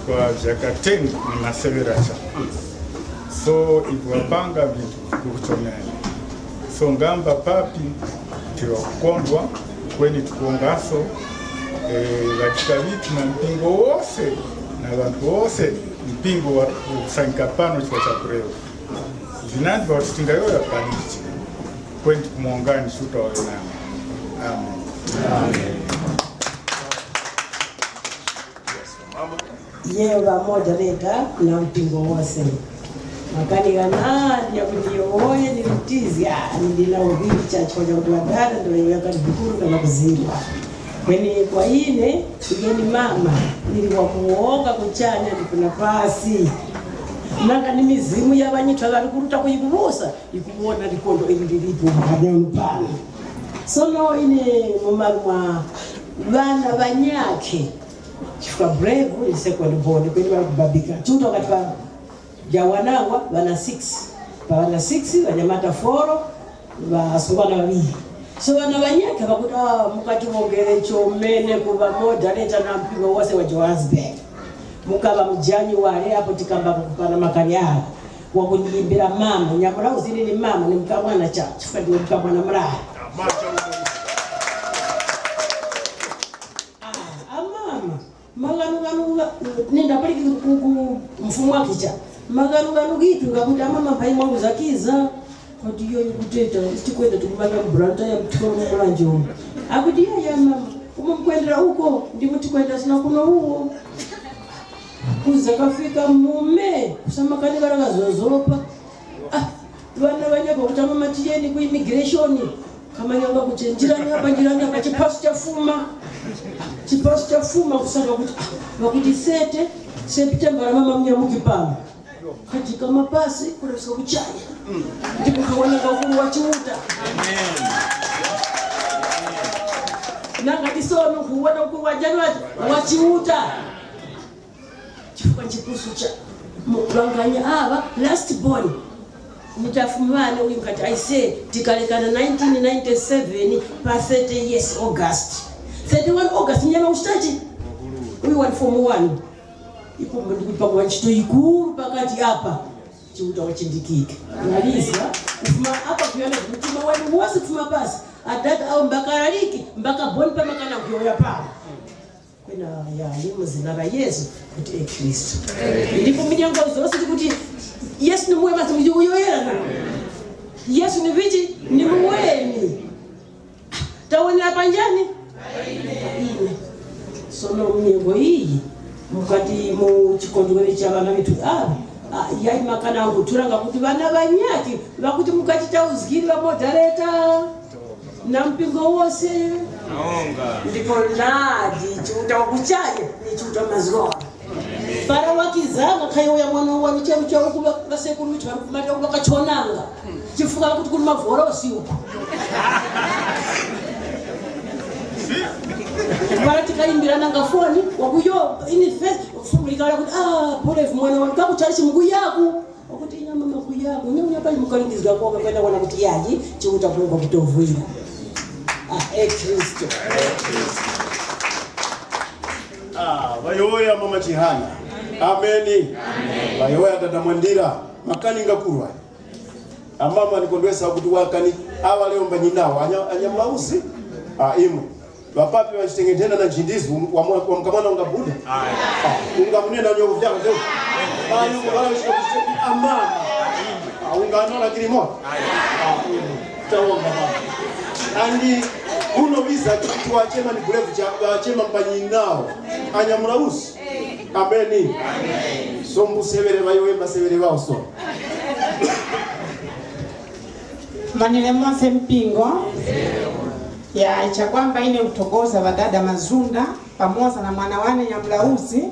Kwa vyaka ten ni maseŵera cha. So ikuwapanga vinthu vikuru chomene. So ngamba papi tiŵakukondwa kweni tikuwongaso eh, ŵachita ŵithu na mpingo wose na ŵanthu wose mpingo wa kusangika pano chifukwa cha kurewa. Vinandi ŵakuti tingayoya palichi kweni tikumuwongani Chiuta wayo nanga. Amen. Amen. Yeyo ŵa moderator na mpingo wose. Makani ghanandi ghakuti yowoye ndilitizga, ndili na uvicha chifukwa chakuti ŵadada ndiwo ŵakati vikuru na ŵakuzimba. Kweni kwa ine, ine ni mama, ndili wakuwonga kuchanya ndipo na pasi. Nanga ni mizimu ya ŵanyithu ŵali kuruta kuyikubusa, yikuwona likondo ili lilipo panyanu pano. Sono ine mu malo mwa ŵana ŵanyakhe, chifukwa Brave ndi second born, kweni ŵali kubabika. Chiuta wakati pa jawanangwa ŵana six. Pa ŵana six, ŵanyamata four, ŵasungwana ŵaŵiri. So ŵana ŵanyakhe ŵakuti, ah, mukatiwongere chomene ku ŵa moderator na mpingo wose wa Johannesburg. Mukaŵa mu January apo tikambako kupana makani agho. Wakundiyimbira mama, nyamura uzini ni mama, ni mkamwana cha, chifukwa ndiwe mkamwana muraru. Ah, amama, maghanoghano nenda paliki ku mfumu wakicha. Maghanoghano ghitu ngakuti amama mphayi mwangu zakiza. Kodi iyo yikuteta, isi tikwenda tikumanga mbranta ya mthoro mulanje umu. Akuti iya ya mama, umo mukwendera uko, ndimo tikwenda sina kuno uwo. Kuza kafika mume, kusamakani kara kazozopa. Ah, ŵana ŵanyakhe kutama matiyeni ku immigration. Kamanyanga kuchenjirani apa njirani apa chipasu chafuma. Chipasu chafuma kusaka kuti ah, wakuti sete September mama mnyamuki pano. Kati kama pasi kuleso kuchanya. Ndipo kawana kakuru wa Chiuta. Nanga tisono kuwana ukuru wa January wa Chiuta. Chifukwa nchipusu cha mukubanganya ava last born. Mutafumane uyu ngati aise tikalekana nineteen ninety-seven pa thirty yes August. Thirty-one August nyama ushitachi? Uyu wali form one. Ipo ndikuti pakuwa ntchito yikuru pakati apa. Chiuta wachindikike. Malizwa kufuma apa kuyana kuti mtima wanu wose kufuma pasi. Adada awo mbakalaliki mbakaboni pamakana kuyoya pano. Kwena yali mu zina la Yesu kuti e Khristu. Ndipo minyango zose tikuti Yesu ni muwe basi muji uyoyera na. Yesu ni vichi ni muweni. Tawonera panjani? Ine. Sono mnyengo iyi mukati mu chikondwere cha vana vethu ava ah, yayi makana angu turanga kuti vana vanyaki vakuti mukati tauzgiri va moderator. Na mpingo wose. Ndipo nadi Chiuta wakuchanya ni Chiuta mazgora. Para wakizanga khayoya mwana wanu chero chauku ŵasekuru ŵithu ŵari kumata uko ŵakachonanga chifukwa kuti kuli mavorosi uko. Para tikayimbirana nga foni, wakuyo, ini face, fumu likala kuti, "Ah, Bolevu mwana wanu, kakuchalichi mukuyaku." Wakuti, "Inya mama kuyaku, inya unya pali mukalingizga koka, kwenda wana kuti yayi, chiuta kuwuka kutovwira." Ah, eh, Kristu. Ah, vayowoya mama Chihana. Ameni. Vayowoya dada Mwandira, makani ngakurwa. Amama nikondwesa kuti wakani awa leo mbanyinawo, anya, anyamulausi? Ah, imwe. Ŵapapi ŵachiteng'enthena na nchindizgu, wa mwa-, wa mkamwana ungabuda? Ah, ungamunena nyoko vyako, vyako. Ayo, kuvala chiko kuchiteki amama. Ah, unganora kilimo? Ah, uno. Tawonga mama. Andi uno wiza kuti wachema ni bulevu cha, wachema mbanyinawo. Anyamulausi? Ameni. So mbusevere ŵayo, ŵasevere ŵawo so. Manile mose mpingo. Ya, chakwamba ine kuthokoza ŵadada Mazunda, pamoza na mwana wane nyamulauzi,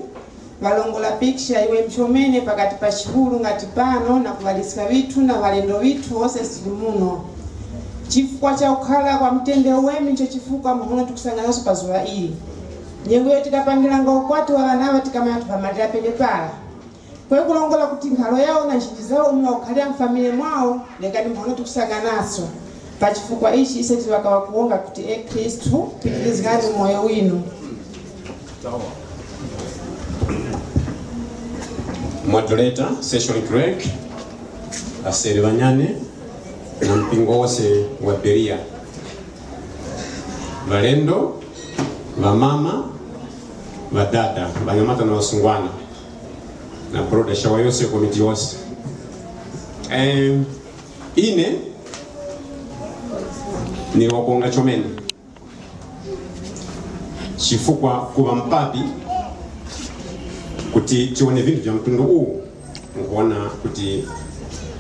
ŵalongola piksha iwe mchomene pakati pa chihuru ngati pano na kuŵaliska ŵithu na ŵalendo ŵithu wose sili muno. Chifukwa cha kukhala kwa mtende uweme ncho chifukwa muhono tikusanganaso pa zuŵa ili. Nyengo iyo tikapangiranga ukwati wa ŵanaŵa tikamanya tuphamalira penepara. Kwe kulongola kuti nkhalo yawo na nchiji zawo umo wakukhalira mfamilye mwawo, lekani mphono tikusanganaso. Pa chifukwa ichi ise tili ŵakaŵa kuwonga kuti, E Khristu, pitirizgani umoyo winu. Moderator, session clerk, aseri ŵanyane, na mpingo wose wa Beria. Ŵalendo, ŵamama, ŵadada, ŵanyamata na ŵasungwana, na broda shawa yose, komiti yose. Eh, ine ni wakuwonga chomene. Chifukwa kuŵa mupapi kuti tiwone vinthu vya mtundu uwu, nkuwona kuti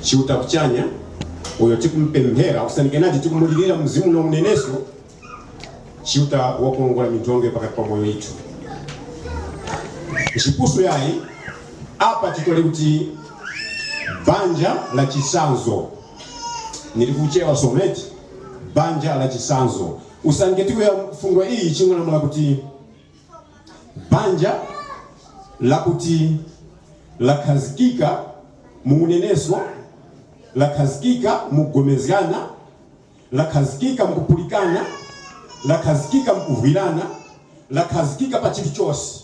Chiuta kuchanya uyo tikumupemphera, usanike nati tikumulirira mzimu na unenesko, Chiuta wakuwongola mindonge pakati pa moyo yithu. Nchipusu yayi, apa titole kuti banja la chisanzo. Nili kuchewa soneti, banja la chisanzo. Usange tikuya mfundo iyi, chingolamula kuti banja lakuti lakhazikika mu unenesko, lakhazikika mu kugomezgana, lakhazikika mu kupulikana, lakhazikika mu kuvwirana, lakhazikika pa chilichose.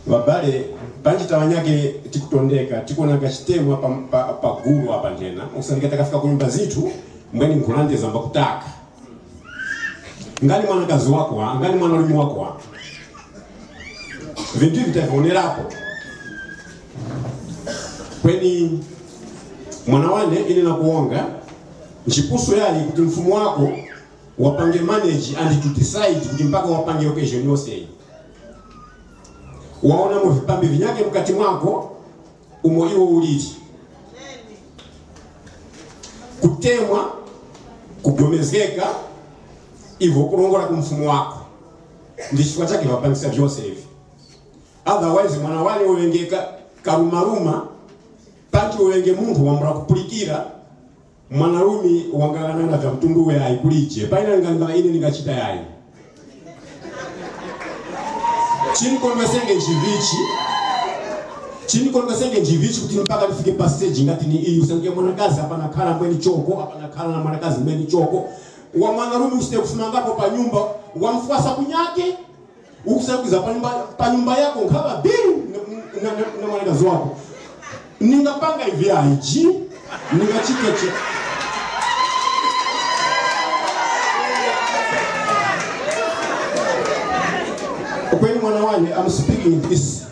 Ŵabale, panji ta ŵanyakhe tikutondeka, tikuwonanga chitemwa pa, pa, pa gulu apa nthena, usange takafika ku nyumba zithu, mbweni nkhulande zamba kutaka. Ngani mwanakazi wako wa, ngani mwanarume wako wa. Vinthu ivi tavionerapo. Kweni mwana wane ine nakuwonga, nchipusu yali kuti mfumu wako wapange manage and to decide kuti mpaka wapange occasion yose iyi. Waonamo vipambi vinyakhe mukati mwako umo iwo uliri. Kutemwa, kugomezgeka, ivo kulongora ku mfumu wako. Ndi chifukwa chake vapangisa vyose ivi. Otherwise, mwana wane uŵenge ka-, karumaruma, panji uŵenge munthu wambula kupulikira, mwanarume wangang'ananga vya mtundu uwu yayi kulije. Paine nganga ine ningachita yayi. Chinikondwesenge nchivichi, chinikondwesenge nchivichi kuti mpaka ndifike pa stage ngati ni iyi, usange mwanakazi apa nakhala mbweni choko, apa nakhala na mwanakazi mbweni choko. Wa mwanarume usite kufumangapo pa nyumba, wamfwasa kunyake, ukusakwiza pa nyumba, pa nyumba yako nkhaŵa biru na, na, na, na mwanakazi wako. Ningapanga ivi ayi, ji? Ningachiteche. Kweni mwana wane, I'm speaking this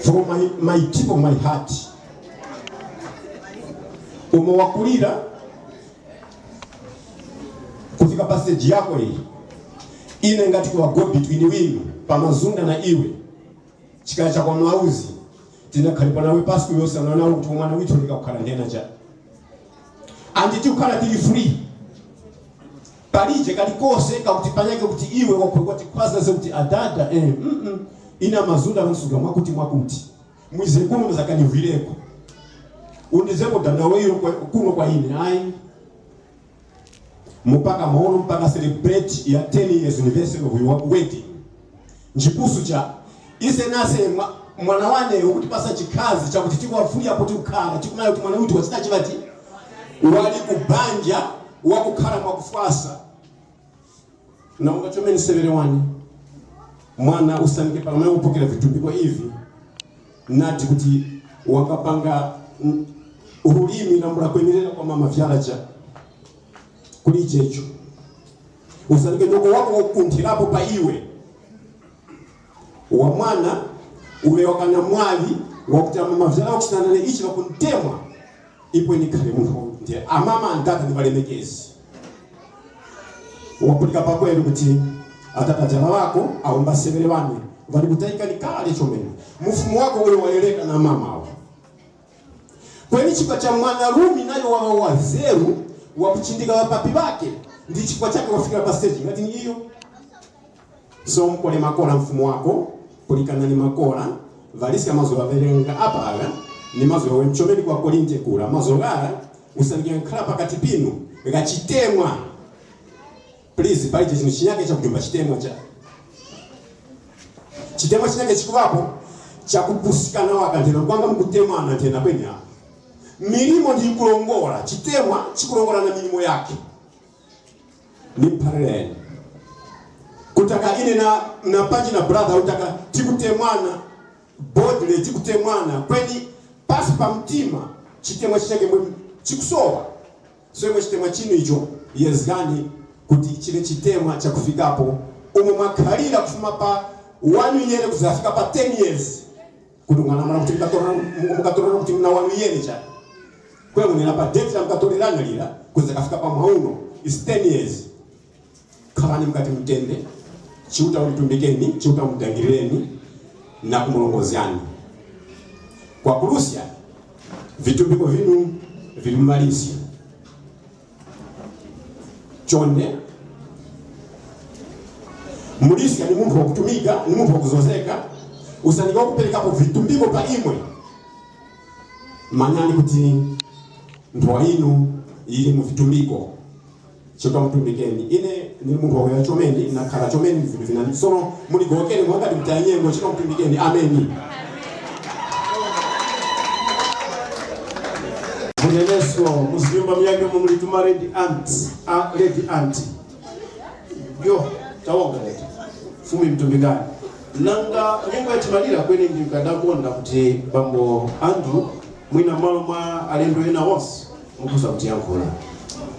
from my, my tip of my heart. Umo wakulira, kufika pa stage yako iyi, ine ngati kuŵa go between winu, pa Mazunda na iwe, chikaya cha kwa mlauzi, tinakhalipa nawe pasi kuyosa na nawe kuti mwana withu ndika kukhala ndena cha. Andi tikukhala tili free. Palije kalikose kakuti panyake kuti iwe wakhwe kwati khwaza ze kuti adada, eh, mm, mm, ina Mazunda msuga mwakuti mwakuti. Mwize kuno muzakaniwireko. Undizepo dada weyo kwa, kuno kwa ine, ayi. Mupaka maono mpaka celebrate ya ten years anniversary of your wedding. Nchipusu cha ise nase mwa- mwana wane ukutipasa chikhazi chakuti tikwafulira kuti ukhala, tikunayo kuti mwana uti wachita chivati wali kubanja, wakukhala mwakufwasa. Na ungachomeni severe wani mwana usanike pamene upokera vitumbiko ivi, nati kuti wakapanga mm, ulimi na mbula kwenerera kwa mama vyala cha kuli ichecho. Usanike ndoko wako wakunthirapo pa iwe wa mwana uwe wakana mwaŵi wakuti amama vyala wakusinanane ichi ŵakuntemwa. Ipo ine khali munthu ndi amama andaka ndi ŵalemekezi. Wapulika pakweru kuti atata jana ŵako awo mbasevere ŵane ŵali kutayika ni kale chomene. Mufumu wako uyo wayereka na mama awo. Kweni chifukwa cha mwana rumi nayo waŵa wazeru wakuchindika ŵapapi ŵake, ndi chifukwa chake wafikira pa stage ngati ni iyo. So mukole makora mfumu wako, pulikanani makora, ŵaliska mazgu ghaŵerenga apa agha, ni mazgu ghawe mchomeni kwa Korinte kura. Mazgu ghara usange ghankhara pakati pinu, ghachitemwa. Please, palije chinthu chinyake chakujumba chitemwa cha. Chitemwa chinyake chikuŵapo chakupusikana waka nthena kwanga mukutemwana nthena kweni apa. Milimo ndi yikulongora, chitemwa chikulongora na milimo yake. Nimphalireni kutaka ine na, na panji na brother utaka tikutemwana bodily tikutemwana kweni pasi pa mtima chitemwa chichake mbwe chikusowa. So imwe chitemwa chinu icho yezgani kuti chine chitemwa chakufikapo umo mwakhalira kufuma pa one year kuzafika pa ten years. Kuti mwana mwana kuti mukatorana mukatorana kuti muna wanu yene chani. Kwe munena pa date la mukatorerana lira kuza kafika pa mwauno is ten years. Khalani mukati mutende, Chiuta unitumbikeni, Chiuta umudangirireni na kumurongozgani. Kwa kuruska vitumbiko vinu vili mu marizga. Chonde, muliska ni munthu wakutumika, ni munthu wakuzozeka, usange wakuperekapo vitumbiko pa imwe. Manyani kuti nthowa yinu yili mu vitumbiko. Chifukwa mutumbikeni. Ine ndili munthu wakuya chomeni, nakhala chomeni vinthu vinandi. Sono muligowokere mwakati mutaya nyengo, chifukwa mutumbikeni. Ameni. Munenesko, muzinyumba myake umo muli tuma red ant, a red ant. Yo, tawonga leti. Fumu imtumbikani. Nanga nyengo yachimalira kweni ndikadakonda kuti bambo Andrew mwina malo mwa alendo ena onse mukhoza kutiyankhula.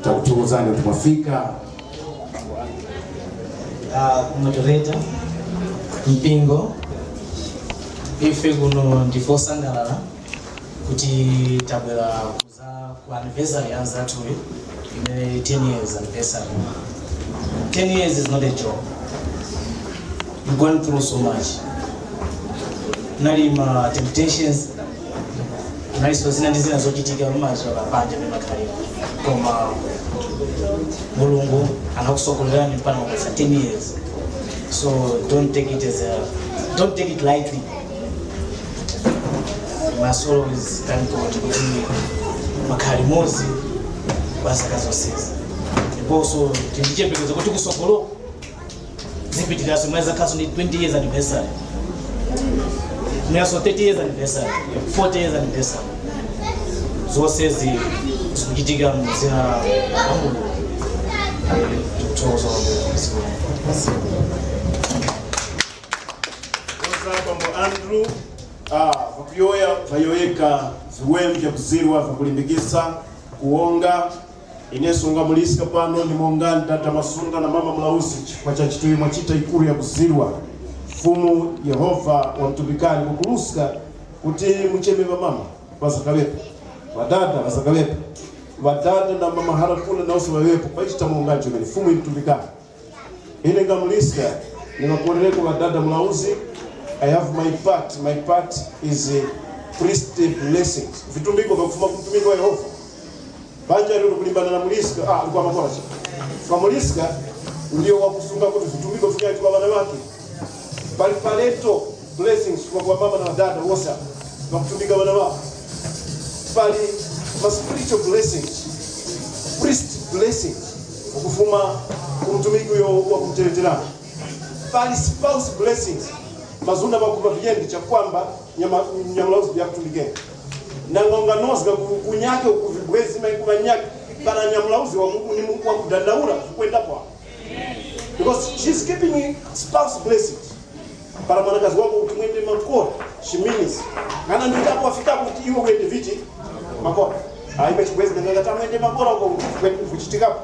Takuthokozani kuti mwafika. Uh, moderator, mpingo, ife kuno ndife osangalala kuti tabwera kuza ku anniversary ya nzathuyu imene ten years anniversary. Ten years is not a joke. You've gone through so much. Nali ma temptations, naliso zina ndi zina zochitika mumaso kapanja memakhalira, koma Mulungu anakusogolerani mpaka mwakwanisa ten years. So don't take it as a, don't take it lightly. You must always thank God kuti mwakhala limodzi kwa zaka zonsezi. Ndiponso tili ndi chiyembekezo kuti kusogoloko zipitiraso, mwina zakhaso ndi twenty years anniversary, mwinaso thirty years anniversary, forty years anniversary. Zonsezi zikuchitika mu dzina la Mulungu. Tikuthokoza kwambiri. Oza bambo Andrew, ah, vakuyoya vayoyeka viweme vyakuzirwa vakulimbikisa kuwonga. Ineso nga muliska pano ndimongani tata Masunga na mama Mulauzi chifukwa cha chito imwe chita ikuru ya kuzirwa. Fumu Yehova wamtumbikani kukuluska kuti mucheme ŵamama ŵazakaŵepo, ŵadada ŵazakaŵepo, ŵadada na mama Harakuna nawose ŵaŵepo, pachita mongani chomene. Fumu imtumbikani. Ine nga muliska, ndimakorereko ŵadada Mulauzi. I have my part, my part is a priest blessings. Vitumbiko vakufuma ku mtumiki wa Yehova. Banja lilo likulimbana na muliska, ah, likuwa makora cha. Kwa muliska, ndiyo wakusunga kuti vitumbiko vinyaji kwa ŵana ŵake. Pali parental blessings kwa kwa mama na ŵadada wose vakutumbika ŵana ŵawo. Pali ma spiritual blessings, priest blessings. Kufuma ku mtumiki uyo wakumutereterani. Pali spouse blessings. Mazuna makumi ghali viyende chakwamba nyama-, nyamulauzi yakutumbikeni. Nanga unganozga ku, kunyake uku vibwezi maikuva nyake para nyamulauzi waku-, ni mu-, wakudandaula kwendapo. Because she's keeping spouse blessings. Para mwanakazi wako kuti mwende makora, she means. Ngana ndikapo wafikapo kuti iwe uyende vichi? Makora. Ayi, pa chibwezi nganga tamwende makora uko kuti kuchitikapo.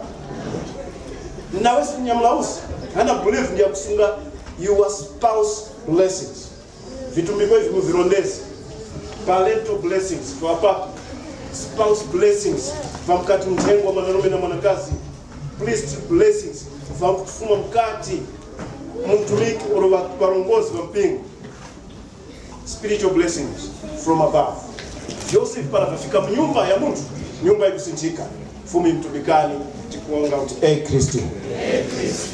Nawe si nyamulauzi, ngana believe ndiye kusunga your spouse blessings. Vitumbiko ivi muvirondeze. Parental blessings, kwa papa. Spouse blessings, va mukati muthengo wa mwanarume na mwanakazi. Priest blessings, va kufuma mukati mu mtumiki olo va-, varongozi va mpingo. Spiritual blessings from above. Vyose ivi para vafika mu nyumba ya munthu, nyumba ikusinthika. Fumu imtumbikani, tikuwonga kuti, "E Khristu."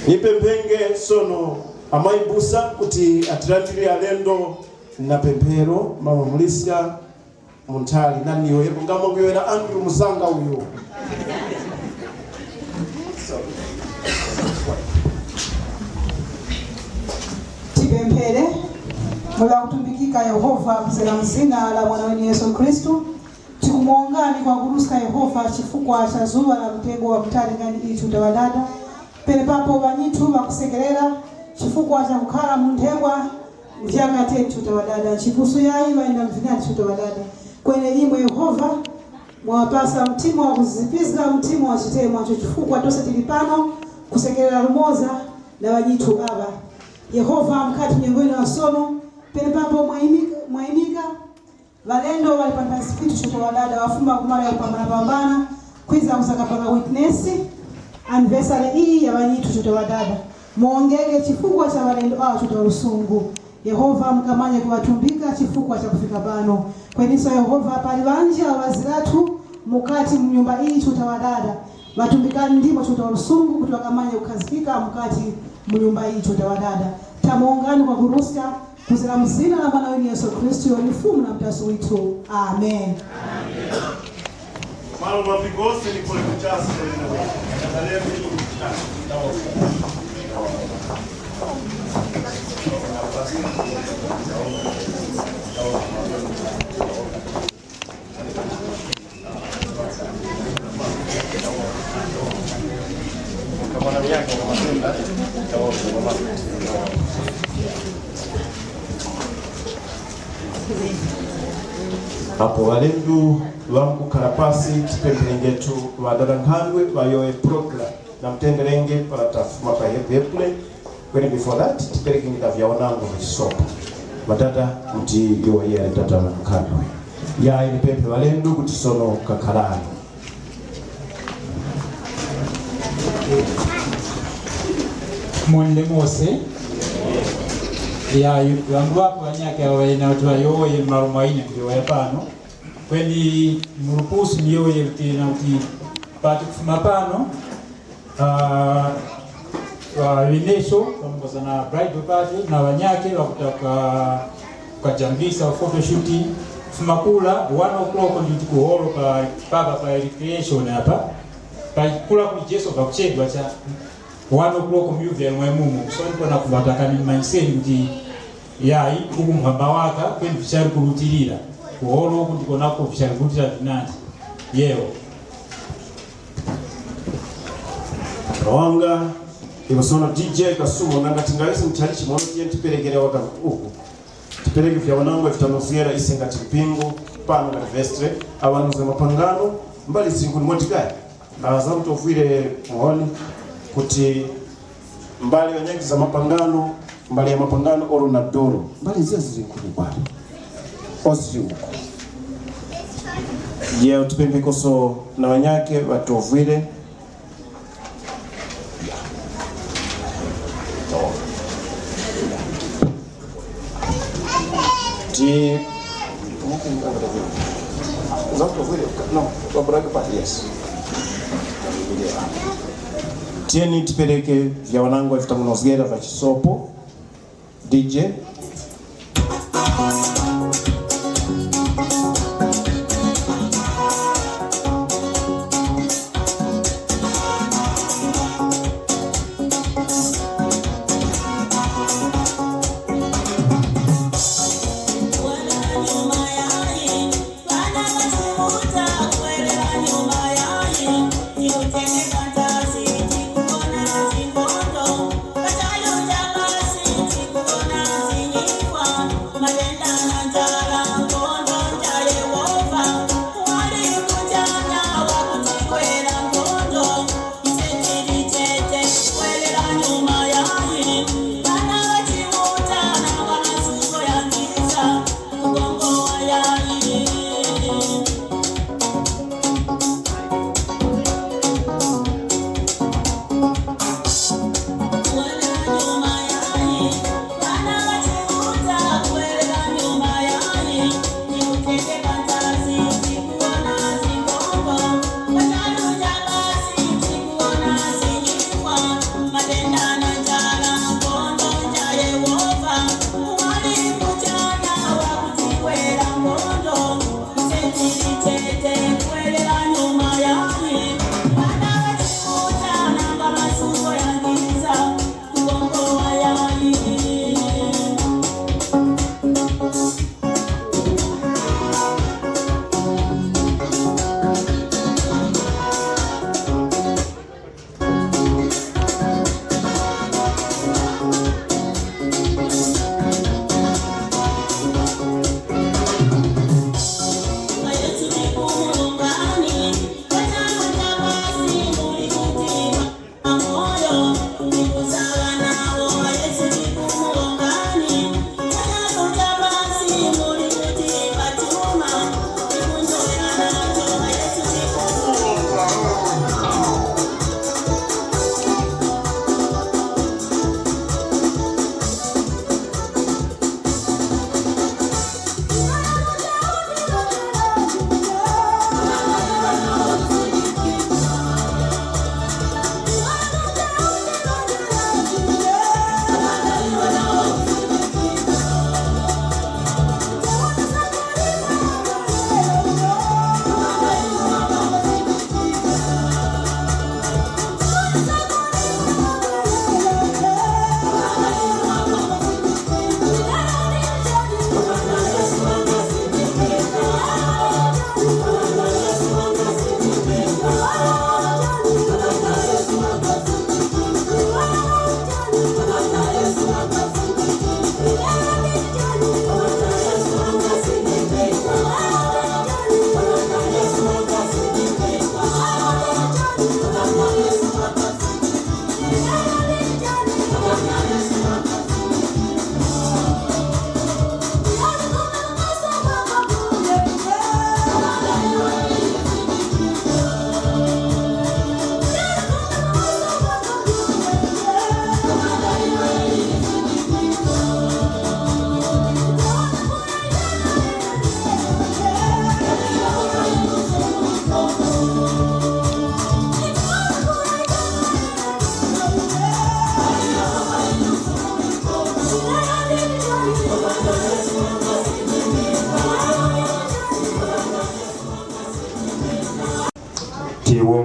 Nipemphenge sono amayi Busa kuti atilandirire alendo na pemphero, mama Muliska, Munthali, nani yoyo? Ngamwanguyowoyera Andrew muzanga uyo. Tipemphere. Muli ŵakutumbikika Yehova, kuzera mu zina la Mwana wenyu Yesu Khristu, tikumuwongani kwakuruska Yehova chifukwa cha zuŵa la mtengo wa mutali ngani ili Chiuta Ŵadada, penepapo ŵanyithu ŵakusekerera chifukwa cha kukhala mu nthengwa. Ndyaka teni Chiuta Ŵadada, nchipusu yayi ŵayenda mu vinani Chiuta Ŵadada. Kweni imwe Yehova, mwawapasa mtima wa kuzizipizga, mtima wa chitemwa, icho chifukwa tose tili pano kusekerera lumoza na ŵanyithu aŵa. Yehova, mukati mnyengo ino ya sono, penepapo mwayimika, mwayimika ŵalendo ŵali panthazi pitu Chiuta Ŵadada, ŵafuma ku malo yakupambanapambana, kwiza kuzakapanga witness anniversary iyi ya ŵanyithu Chiuta Ŵadada. Muwongeke chifukwa cha ŵalendo awo Chiuta Ŵalusungu. Yehova, mukamanye kuŵatumbika chifukwa cha kufika pano. Kweninso Yehova, pali ŵanji awo ŵazirathu mukati mu nyumba iyi Chiuta Ŵadada. Ŵatumbikani ndimo Chiuta Ŵalusungu kuti ŵakamanye kukhazikika mukati mu nyumba iyi Chiuta Ŵadada. Tamuwongani kwakuruska, kuzira mu zina la Mwana wenyu Yesu Khristu, uyo ni Fumu na Mutasi withu. Amen. Malo mapiko ghose ni kule kuchasi. Apo ŵalendo ŵamkukhala pasi, tipempherengetu ŵadada nkhandwe ŵayowoye program. Namutenderenge para tafuma pa hepule. Kweni before that, tipereke ngati vyawanango vya chisopo. Ŵatata, kuti yowoyere tata nkhandwe. Ya, nipemphe ŵalendo kuti sono kakharani. Monde mose. Ya, ŵangu ŵapo ŵanyakhe awo ŵayena kuti ŵayowoye m'malo mwa ine kuyowoya pano. Kweni mu lupusu ndiyowoye kuti na kuti pati kufuma pano, ah, ah, Veneso, pamoza na bridal party, na ŵanyakhe ŵakuti ka-, kajambisa photoshoot, kufuma kula, one o'clock nditi ku holo pa, papa pa recreation apa, pa kula ku Jeso pakuchedwa cha one o'clock muyuve yamwe mumo, kusoni kona kuŵatakani mmanyiseni kuti yayi, uku mphamba waka, kweni vichali kurutilira, ku holo uku ndiko nako vichali kurutilira vinandi. Yewo. Wanga, iwe sono D J Kasumo, nanga tingayise mchalichi mwono tiye tiperekere waka uku. Tipereke vyawanango vitanozgera ise ngati mpingo, pano ngati vestry, aŵanozga mapangano, mbali zinkuni mwatikaya. Ah, zakutovwire muone kuti mbali yanyangi za mapangano, mbali ya mapangano oro na doro, mbali ziya zinkuni kwali. Oziri uko. Ye utipembekoso na ŵanyakhe ŵatovwire. Ti-, no, yes. Tiyeni tipereke vyawanangwa vitamunozgera vya chisopo. D J.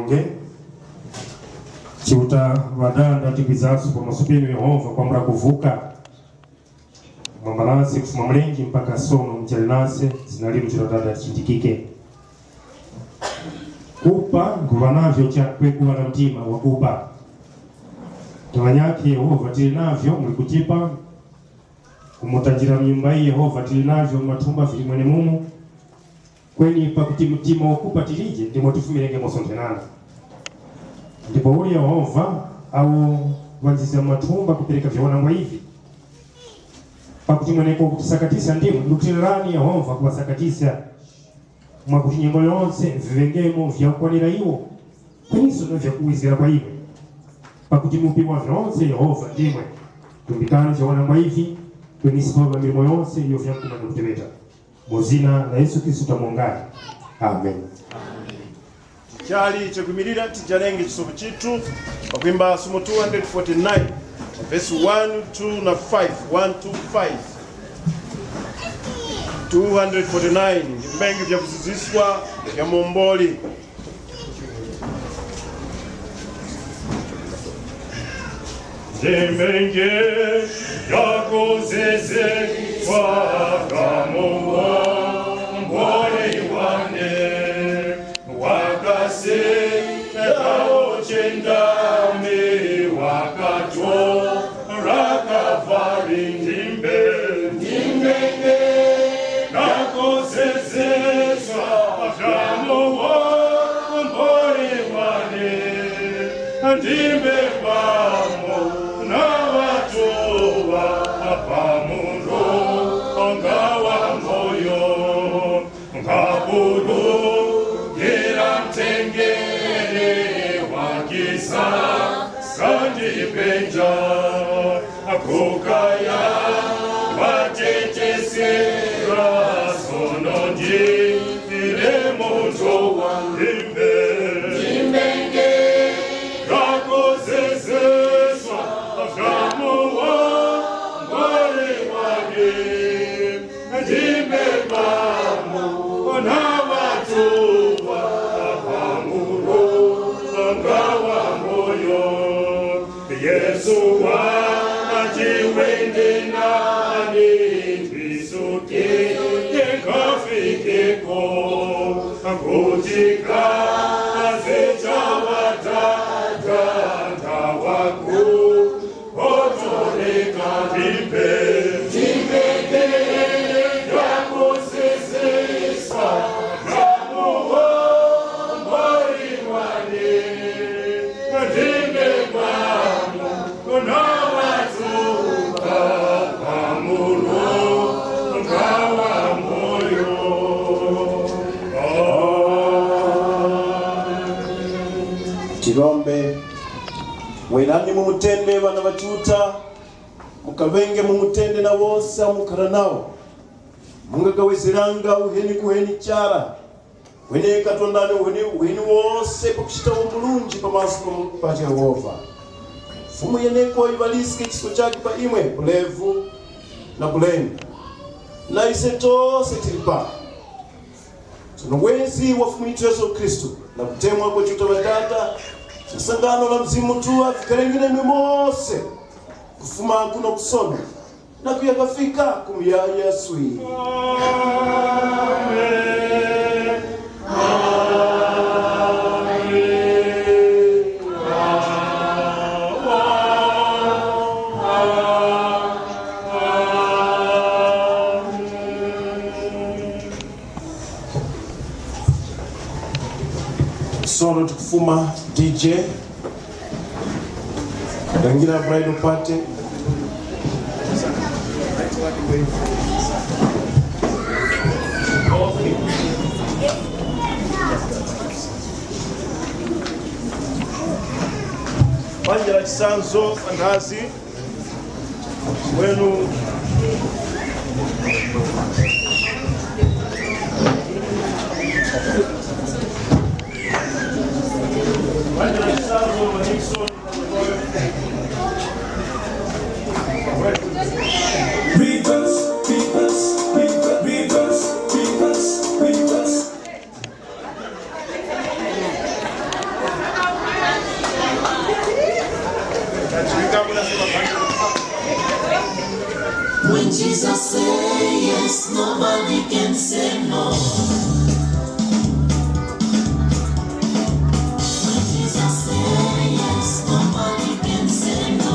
Nge, Chiuta ŵadada tikwizaso pamaso penu Yehova kwambula kuvuka. Mwamba nase kufuma mulenje mpaka sono muchali nase, zina linu chiro dada lichindikike. Kupa nkhuŵa navyo chakwe kuŵa na mtima wakupa. Taŵanyakhe Yehova tili navyo muli kutipa, kumutanjira mu nyumba iyi Yehova tili navyo mu mathumba vili mwenemumo. Kweni pakuti mtima wakupa tilije ndimo tifumirenge mosonthenana. Ndipo uli Yehova awo ŵanjizga mu mathumba kupereka vyawanangwa ivi. Pakuti mweneko kutisakatisa ndimwe, ndukutirerani Yehova kuŵasakatisa. Mwakuti nyengo yonse viŵengemo vyakukwanira iwo, kweninso na vyakuwizgira kwa imwe. Pakuti mupi wa vyonse Yehova ndimwe. Tumbikani vyawanangwa ivi, kweninso pa milimo yonse iyo vyamkumanya kuteŵeta. Mu zina la Yesu Khristu tamongani. Amen. Tichali chakuyimilira, tijalenge chisopo chithu pakuimba Sumo two forty-nine, verse one, two na five. One, two, five. Two forty-nine, ndi mbengi vya kuziziswa vya momboli. Ndimenge yakuziziswa vya momboli wane. Wakaseka uchindami wakatora kavari ndimbe, ndimbe nakuziziswa vya muwomboli wane, ndimbe pamo na ŵatuŵa pa murunga wa moyo. Ngapulukira mtengere wakisa kandi penja, kukaya watetesera sono ndile munthu wa imbe. Imenge ngakuziziswa vya muwongoli wake. Ndime pamo na ŵatuŵa pa murunga wa moyo. Yesu wati wende nane, ndisuke nikafikeko. Kuti kaze chaŵa Tata, Tata waku Kotoleka ndimbe, ndimbe yakusisisa, na muwomboli wane. Ndimbe pamo na ŵatuŵa pa murunga wa moyo. Amen. Tirombe. Werani mu mutende ŵana ŵa Chiuta, mukaŵenge mu mutende na wose awo mukhara nawo. Mungakawezeranga uheni kuheni chara, kweni katondani uheni, uheni wose pakuchita umulunji pamaso pa mu-, pa Yehova. Fumu yeneko yiŵaliske chisko chakhe pa imwe kulevu na kulenga. Na ise tose tili pano. Tsono mwezi wa Fumu yithu Yesu Khristu, na kutemwa kwa Chiuta Ŵadada, na sangano la Mzimu Mutuŵa vikhalenge na imwe mose, kufuma kuno ku sono, na kuya kafika ku muyaya swi. Amen. Amen. Sono tikufuma D J. Dangira bridal party. Banja la Chisanzo, panthazi. Wenu. Reverse, reverse, reverse, reverse, reverse, reverse. Nobody can say no. When Jesus say yes, nobody can say no.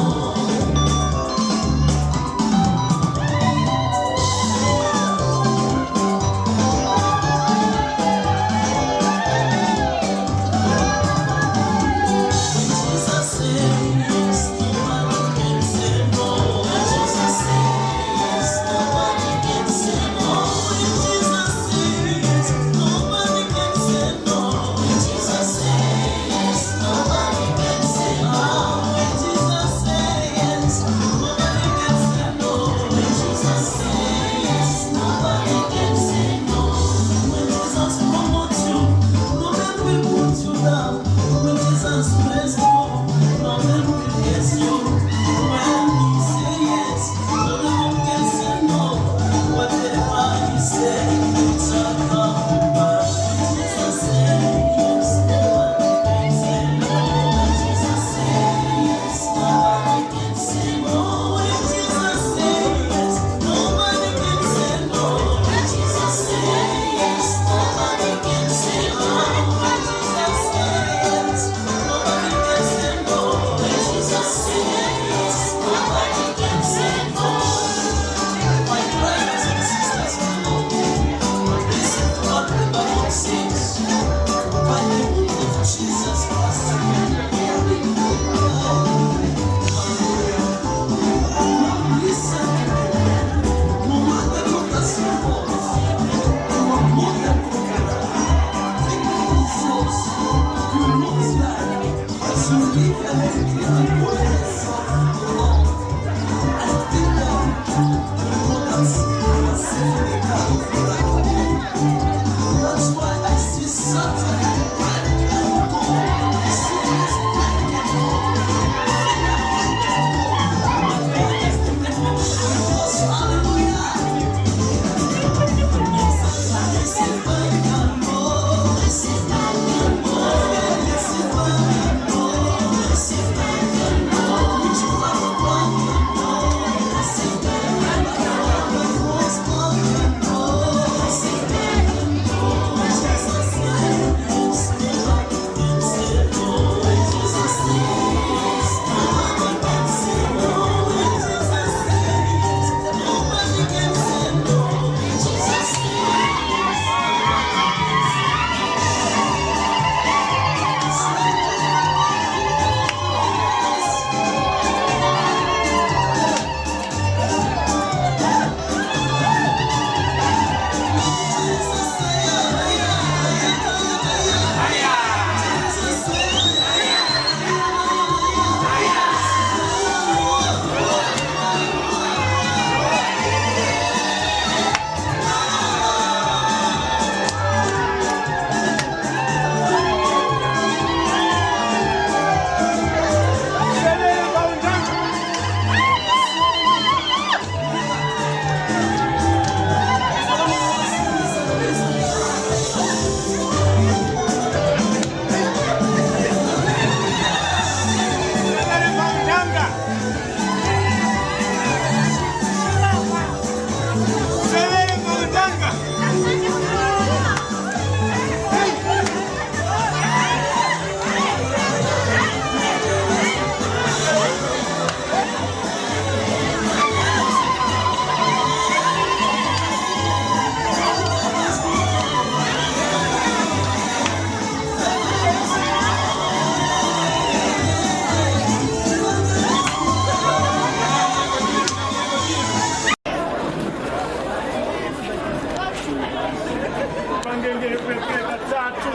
Pangenge pepe katatu.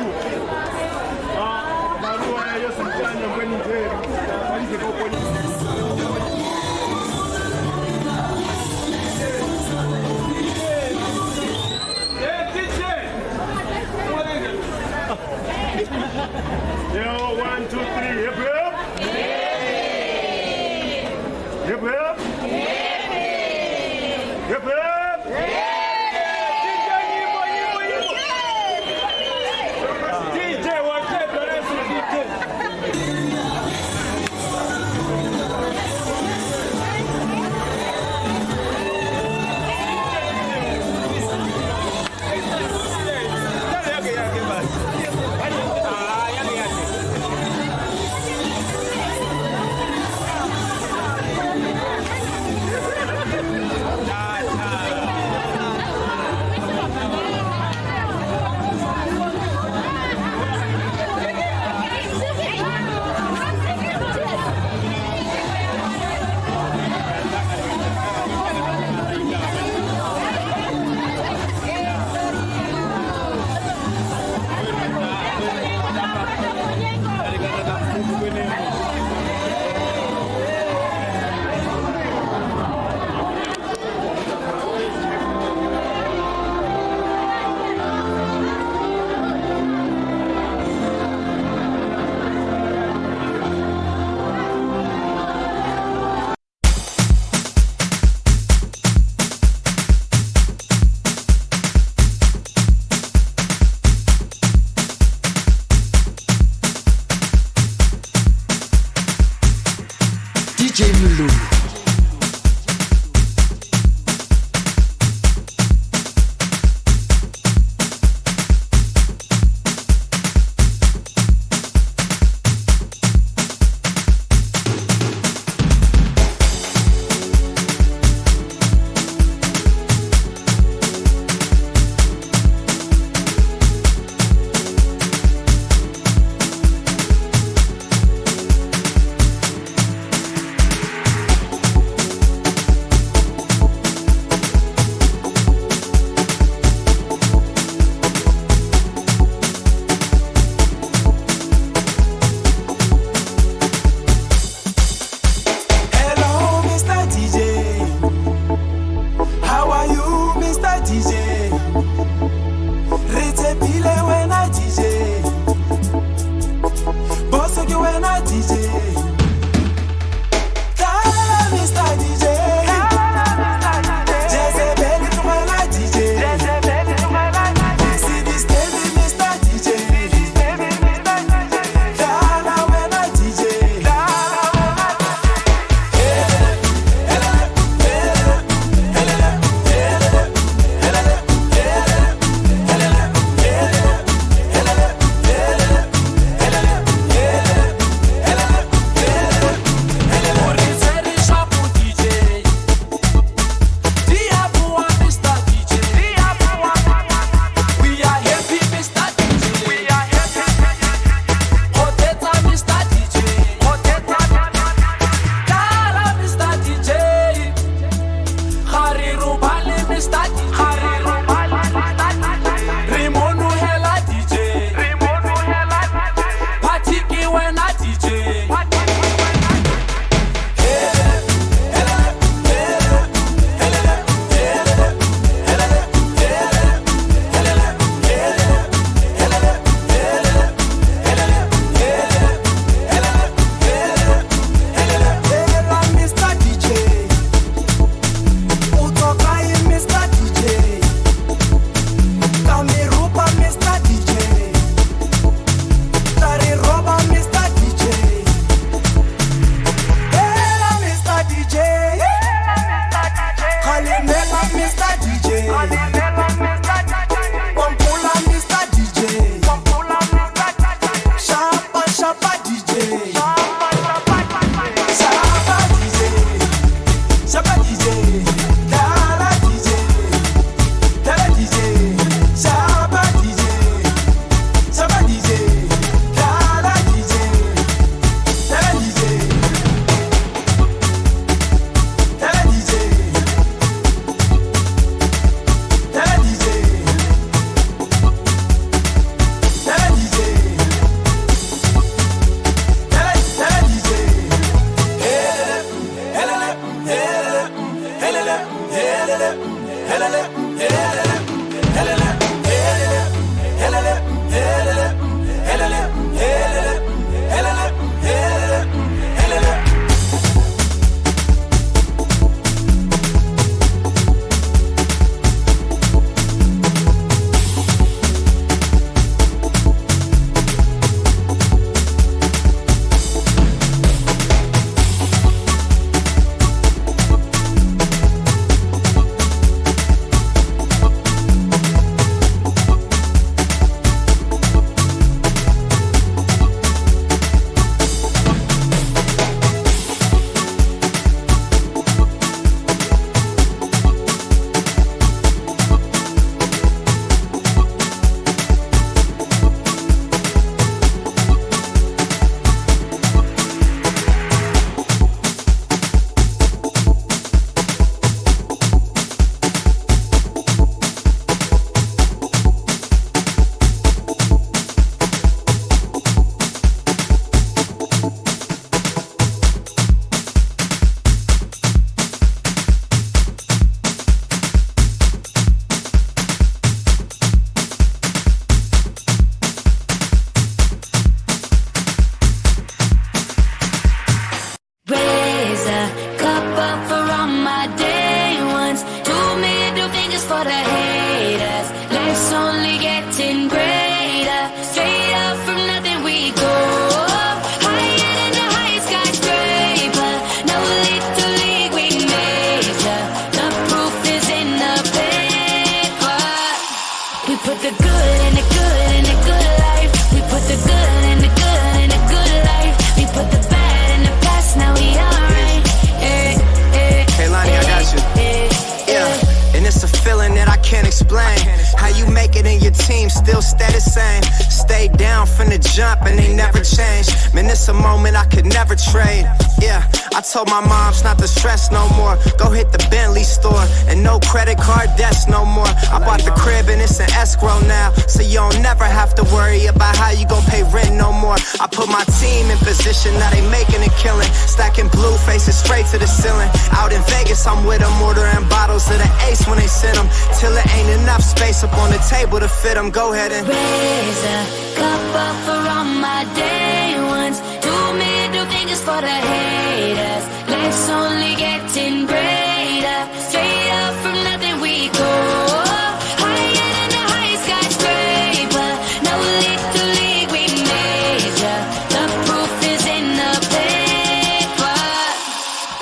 Ah, maruwa ya Yesu mchanya ngweni njeri. Pangenge popo. Eh, D J. Yo, one, two, three. Hip, hip. Hip, hip. Hip, hip. Lulu. Hello, Mister D J. How are you, Mister D J? Ritepile wena D J. Bosoke wena D J. Tala Mister D J. Jezebeli tumala D J. Sidi Stevie Mister D J. Tala wena D J. Raise a cup up for all my day ones. Two middle fingers for the haters. Life's only getting greater. Straight up from nothing we go. Higher than the highest skyscraper. No limit. Good and the good and the good life. We put the good and the good and the good life. We put the bad in the past, now we alright. Yeah, yeah, Kaylani, I got you. Yeah, yeah. And it's a feeling that I can't explain. How you make it and your team still stay the same. Stay down from the jump and they never change. Man, it's a moment I could never trade. Yeah, I told my moms not to stress no more. Go hit the Bentley store and no credit card debts no more. I bought the crib and it's an escrow now, so you don't never have to worry about how you gon' pay rent no more. I put my team in position, now they making a killing. Stacking blue faces straight to the ceiling. Out in Vegas, I'm with 'em, ordering bottles of the ace when they send 'em. Till it ain't enough space up on the table to fit 'em. Go ahead and raise a cup up for all my day ones. Two middle fingers for the haters. Life's only getting brighter. Straight up from nothing we go. Higher than the highest skyscraper. No little league, we major. The proof is in the paper.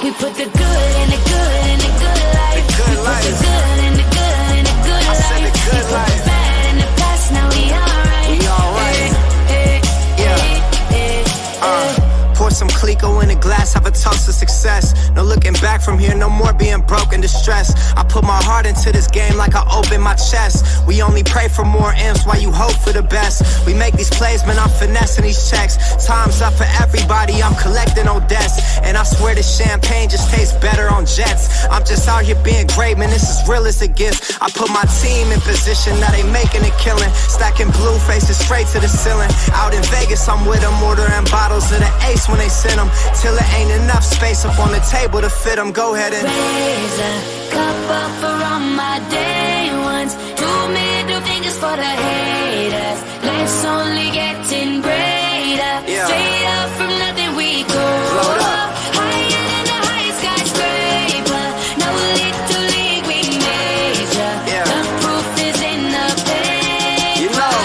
We put the good in the good in the good life. The good life. We put the good in the good in the good life. I said the good life. We put the bad in the past, now we alright. We alright. Yeah, yeah, yeah, yeah. Uh, pour some Clicquot in a glass, have a toast to success. No looking back from here, no more being broke and distressed. I put my heart into this game like I opened my chest. We only pray for more M's while you hope for the best. We make these plays, man, I'm finessing these checks. Time's up for everybody, I'm collecting on debts. And I swear the champagne just tastes better on jets. I'm just out here being great, man, this as real as it gets. I put my team in position, now they making a killing. Stacking blue faces straight to the ceiling. Out in Vegas, I'm with 'em, ordering bottles of the ace when they send 'em. Till it ain't enough space up on the table to fit 'em. Go ahead and raise a cup up for all my day ones. Two middle fingers for the haters. Life's only getting brighter. Yeah. Straight up from nothing we go. Load up. Higher than the highest skyscraper. No little league, we major. Yeah. The proof is in the paper. You know.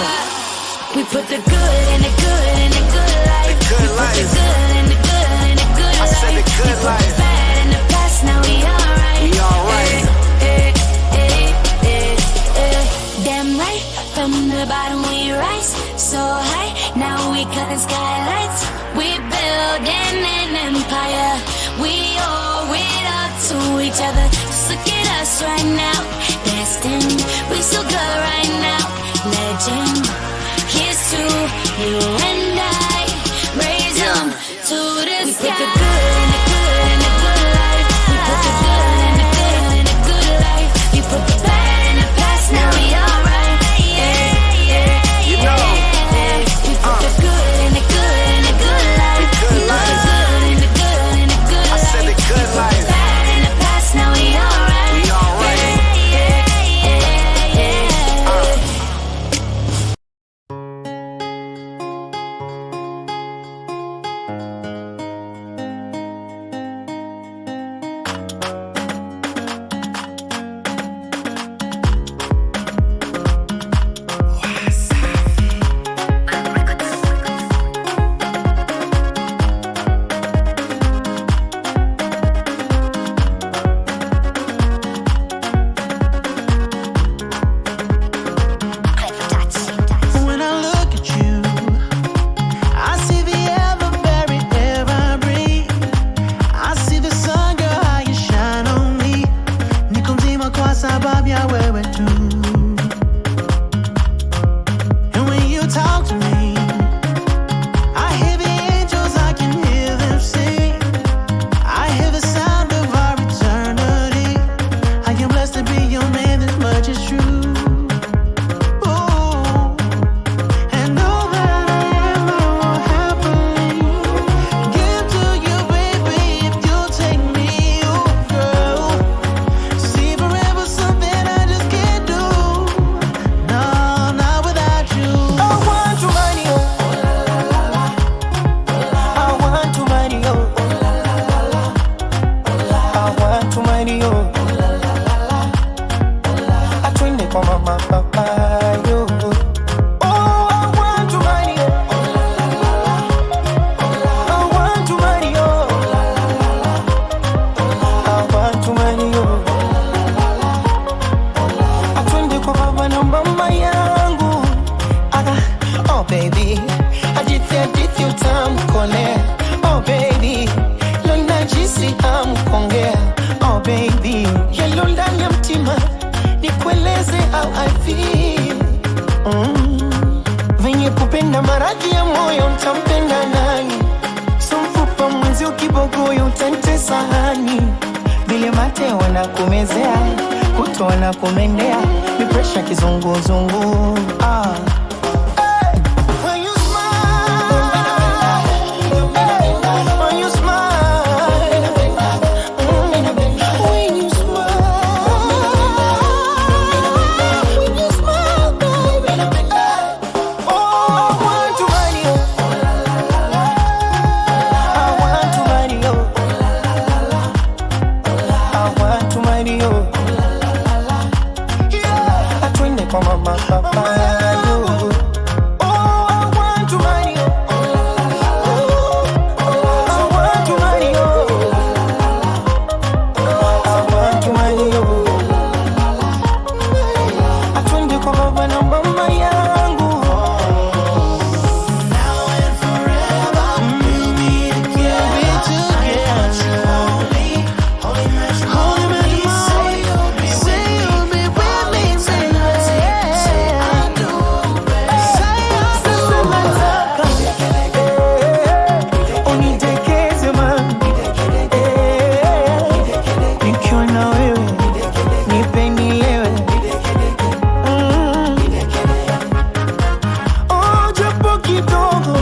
We put the good in the good in the good life. The good life. We put the good in the good in the good life. I said the good life. We put the bad in the past, now we alright. We alright. Eh, eh, eh, eh, eh. Damn right, from the bottom we rise so high. Now we cutting skylights. We building an empire. We owe it all to each other. Just look at us right now. Destined, we so good right now. Legend, here's to you and I. Raise 'em to the sky. We put the good in the good in the good life. We put the good in the good in the good life. We put the bad in the past, now we alright. Yeah, yeah, yeah, yeah. You know. We put the good in the good in the good life. We put the good in the good in the good life. I said the good life. We put the bad in the past, now we alright. We alright. Yeah, yeah, yeah, yeah, yeah. Uh. When I look at you, I see the ever very air I breathe. I see the sun, girl, how you shine on me. Niko mzima kwa sababu ya wewe tu. And when you talk to me, I hear the angels, I can hear them sing. I hear the sound of our eternity. I am blessed to be your man, this much is true. Ooh. And know that I am, I will happily give to you, baby, if you take me, ooh, girl. See, forever something I just can't do. No, not without you. I want to money, oh. I want to money, oh. I want to money, oh. Atwende kwa mama, papa, yo. Oh, I want to money, oh. I want to money, oh. I want to money, oh. Atwende kwa baba na mama yangu. Mm. Venye kupenda maradhi ya moyo, ntampenda nani? So mfupa mwenzi ukibogoyo, utantesa hani? Vile mate wanakumezea, kuto wanakumendea, ni pressure kizunguzungu. Ah. When you smile, when you smile, mm, when you smile, when you smile, baby. Oh, I want to marry you. I want to marry you. I want to marry you. Yeah. Atwende kwa mama, papa. Oh, I want to marry you. I want to marry you. I want to marry you. Atwende kwa baba na mama yangu. Now and forever, we'll be together. I want you only. Holy matrimony, say you'll be with me. Say you'll be with me, say I do, baby. Say I do. Unitekeze, mami. Nikiwa na wewe, nipe nilewe. Mm. Oh, japo kidogo.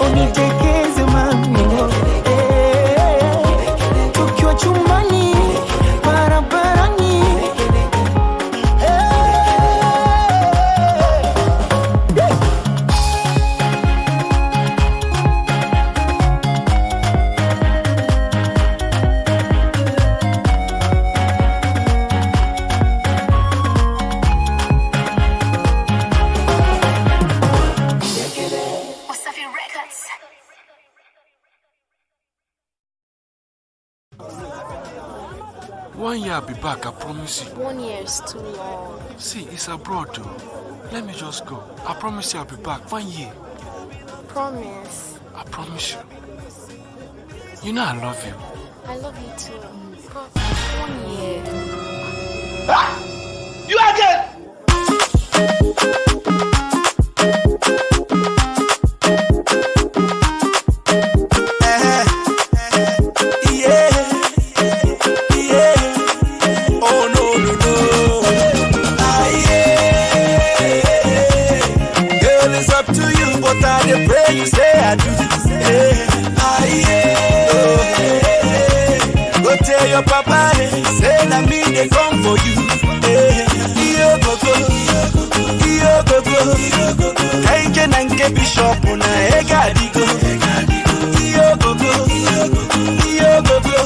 Unitekeze, mami. Tukiwa chumbani, barabarani. Wasafi Records. One year I'll be back, I promise you. One year is too long. See, it's abroad though. Let me just go. I promise you I'll be back. One year. Promise. I promise you. You know I love you. I love you too. But one year. Ah! You again! Yeah, yeah. Oh, no, no, no. Ah, yeah. Girl, it's up to you, but I dey pray you say I do. Yeah. Ah, yeah. Oh, hey, hey, hey. Go tell your papa, hey, say na me dey come for you. Eh, iyo gogo, iyo gogo. Kainje nange bishop na egadigo. Iyo gogo, iyo gogo.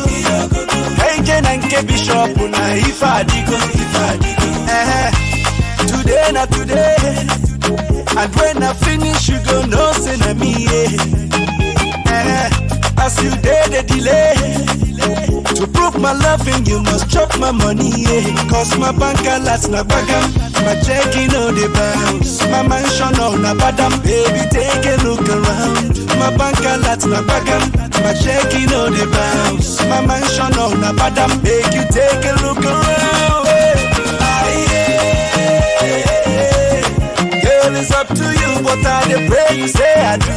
Kainje nange bishop na ifadigo. Eh, today na today. And when I finish, you go know say na me, yeah. Eh, as you dey the delay. To prove my loving, you must chop my money, yeah. 'Cause my bank alerts na bagam, my checking no dey bounce. My mansion all na badam, baby, take a look around. My bank alerts na bagam, my checking no dey bounce. My mansion all na badam, make you take a look around. Hey. Aye, yeah. Girl, it's up to you, but I dey pray you say I do.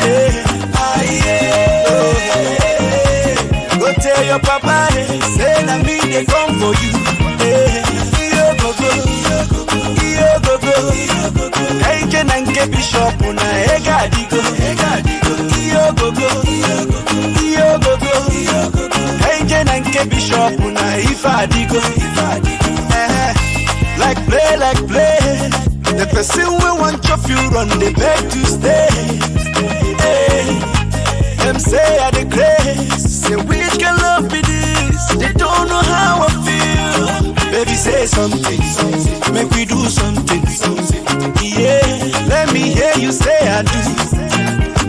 Hey. Aye, yeah. Oh, hey, hey, hey. Go tell your papa, hey, say na me dey come for you. Hey. Iyo gogo, iyo gogo. Kainje nange bishop na egadigo. Iyo gogo, iyo gogo. Kainje nange bishop na ifadigo. Eh, like play, like play. The person wey wan chop you run dey beg to stay. Hey, dem say I dey craze. Say which kind love be this? They don't know how I feel. Baby, say something, something. Make we do something, something. Yeah, let me hear you say I do.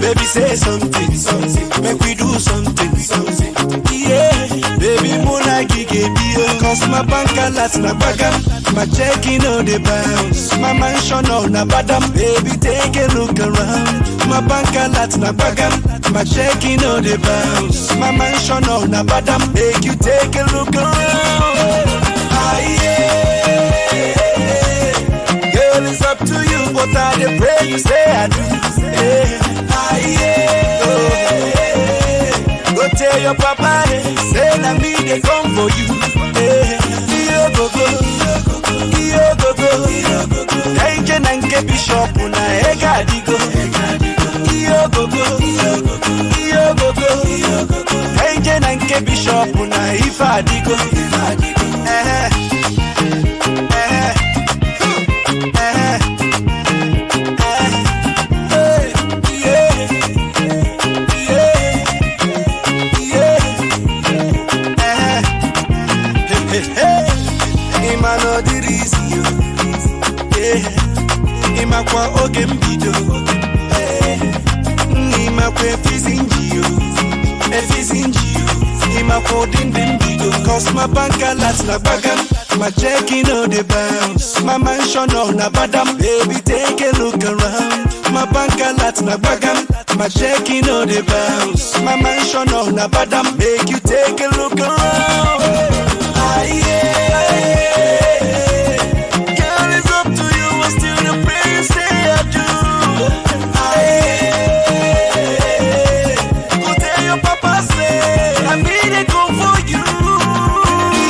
Baby, say something, something. Make we do something, something. Yeah, baby, muna gige bio. 'Cause my bank alerts na bagam. My checking no dey bounce. My mansion all na badam. Baby, take a look around. My bank alerts na bagam. My checking no dey bounce. My mansion all na badam. Make you take a look around. Aye, yeah. They come for you. Eh, iyo gogo, iyo gogo. Danger na nke bishop na egadigo. Iyo gogo, iyo gogo. Danger na nke bishop na ifadigo. Eh, eh, eh, eh, yeah, yeah, yeah. Eh, hey, hey, hey. Ima no dirizi yo. Eh, ima kwa oge mbido. Eh, ima kwe fizinji yo. E fizinji yo. Ima kwa dindin mbido. 'Cause my bank alerts na bagam. My checking no dey bounce. My mansion on na badam. Baby, take a look around. My bank alert na bagam. My checking no dey bounce. My mansion on na badam. Make you take a look around. Ah, yeah. Girl, it's up to you. I still the praise say I do. Ah, yeah. Go tell your papa say, I be the go for you.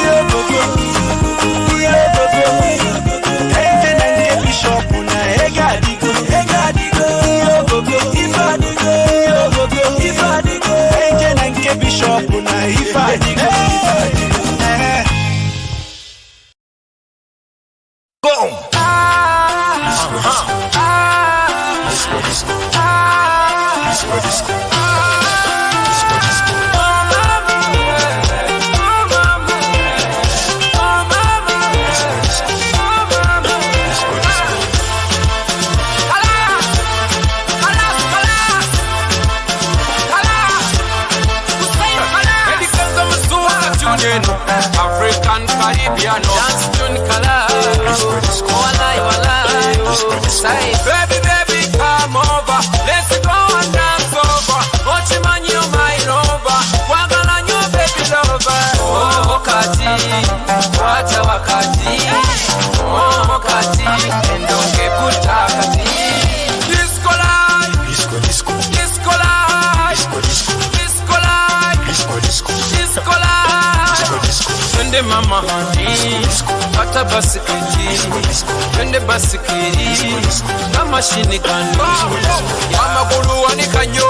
Yo, go, go. Yo, go, go. Eke na nke bishop na egadigo, egadigo. Yo, go, go. Ifadigo. Yo, go, go. Ifadigo. Eke na nke bishop na ifadigo, ifadigo. Eh. Boom! African, Caribbean, dance tune color. Walai, walai, oh, say, baby, baby, come over. Let's go and dance over. Ochimanyo, my lover. Wagala new baby lover. Oh, Kati, what a Kati. Oh, Kati, and don't get good Kati. Disco life. Disco, disco. Disco life. Disco, disco. Disco life. Disco, disco. Disco life. Disco, disco. Twende mama hani. Disco, disco. Pata basikiti. Disco, disco. Twende basikiti. Disco, disco. Na machine gun. Disco, disco. Amagulu wanikanyo.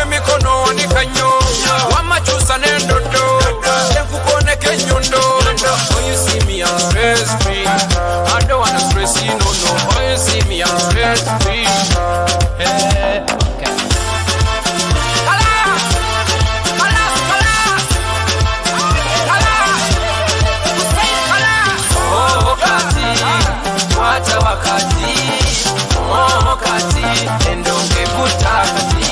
Emikono wanikanyo. Wamachusa nendodo. Yenkukoneke nyondo. When you see me, I'm stress free. I don't wanna stress you, no, no. When you see me, I'm stress free. Eh, okay. Kalas! Kalas, kalas! Kalas! Hussein, kalas! Oh, Kati, what a Kati. Oh, Kati, endonge kuta Kati.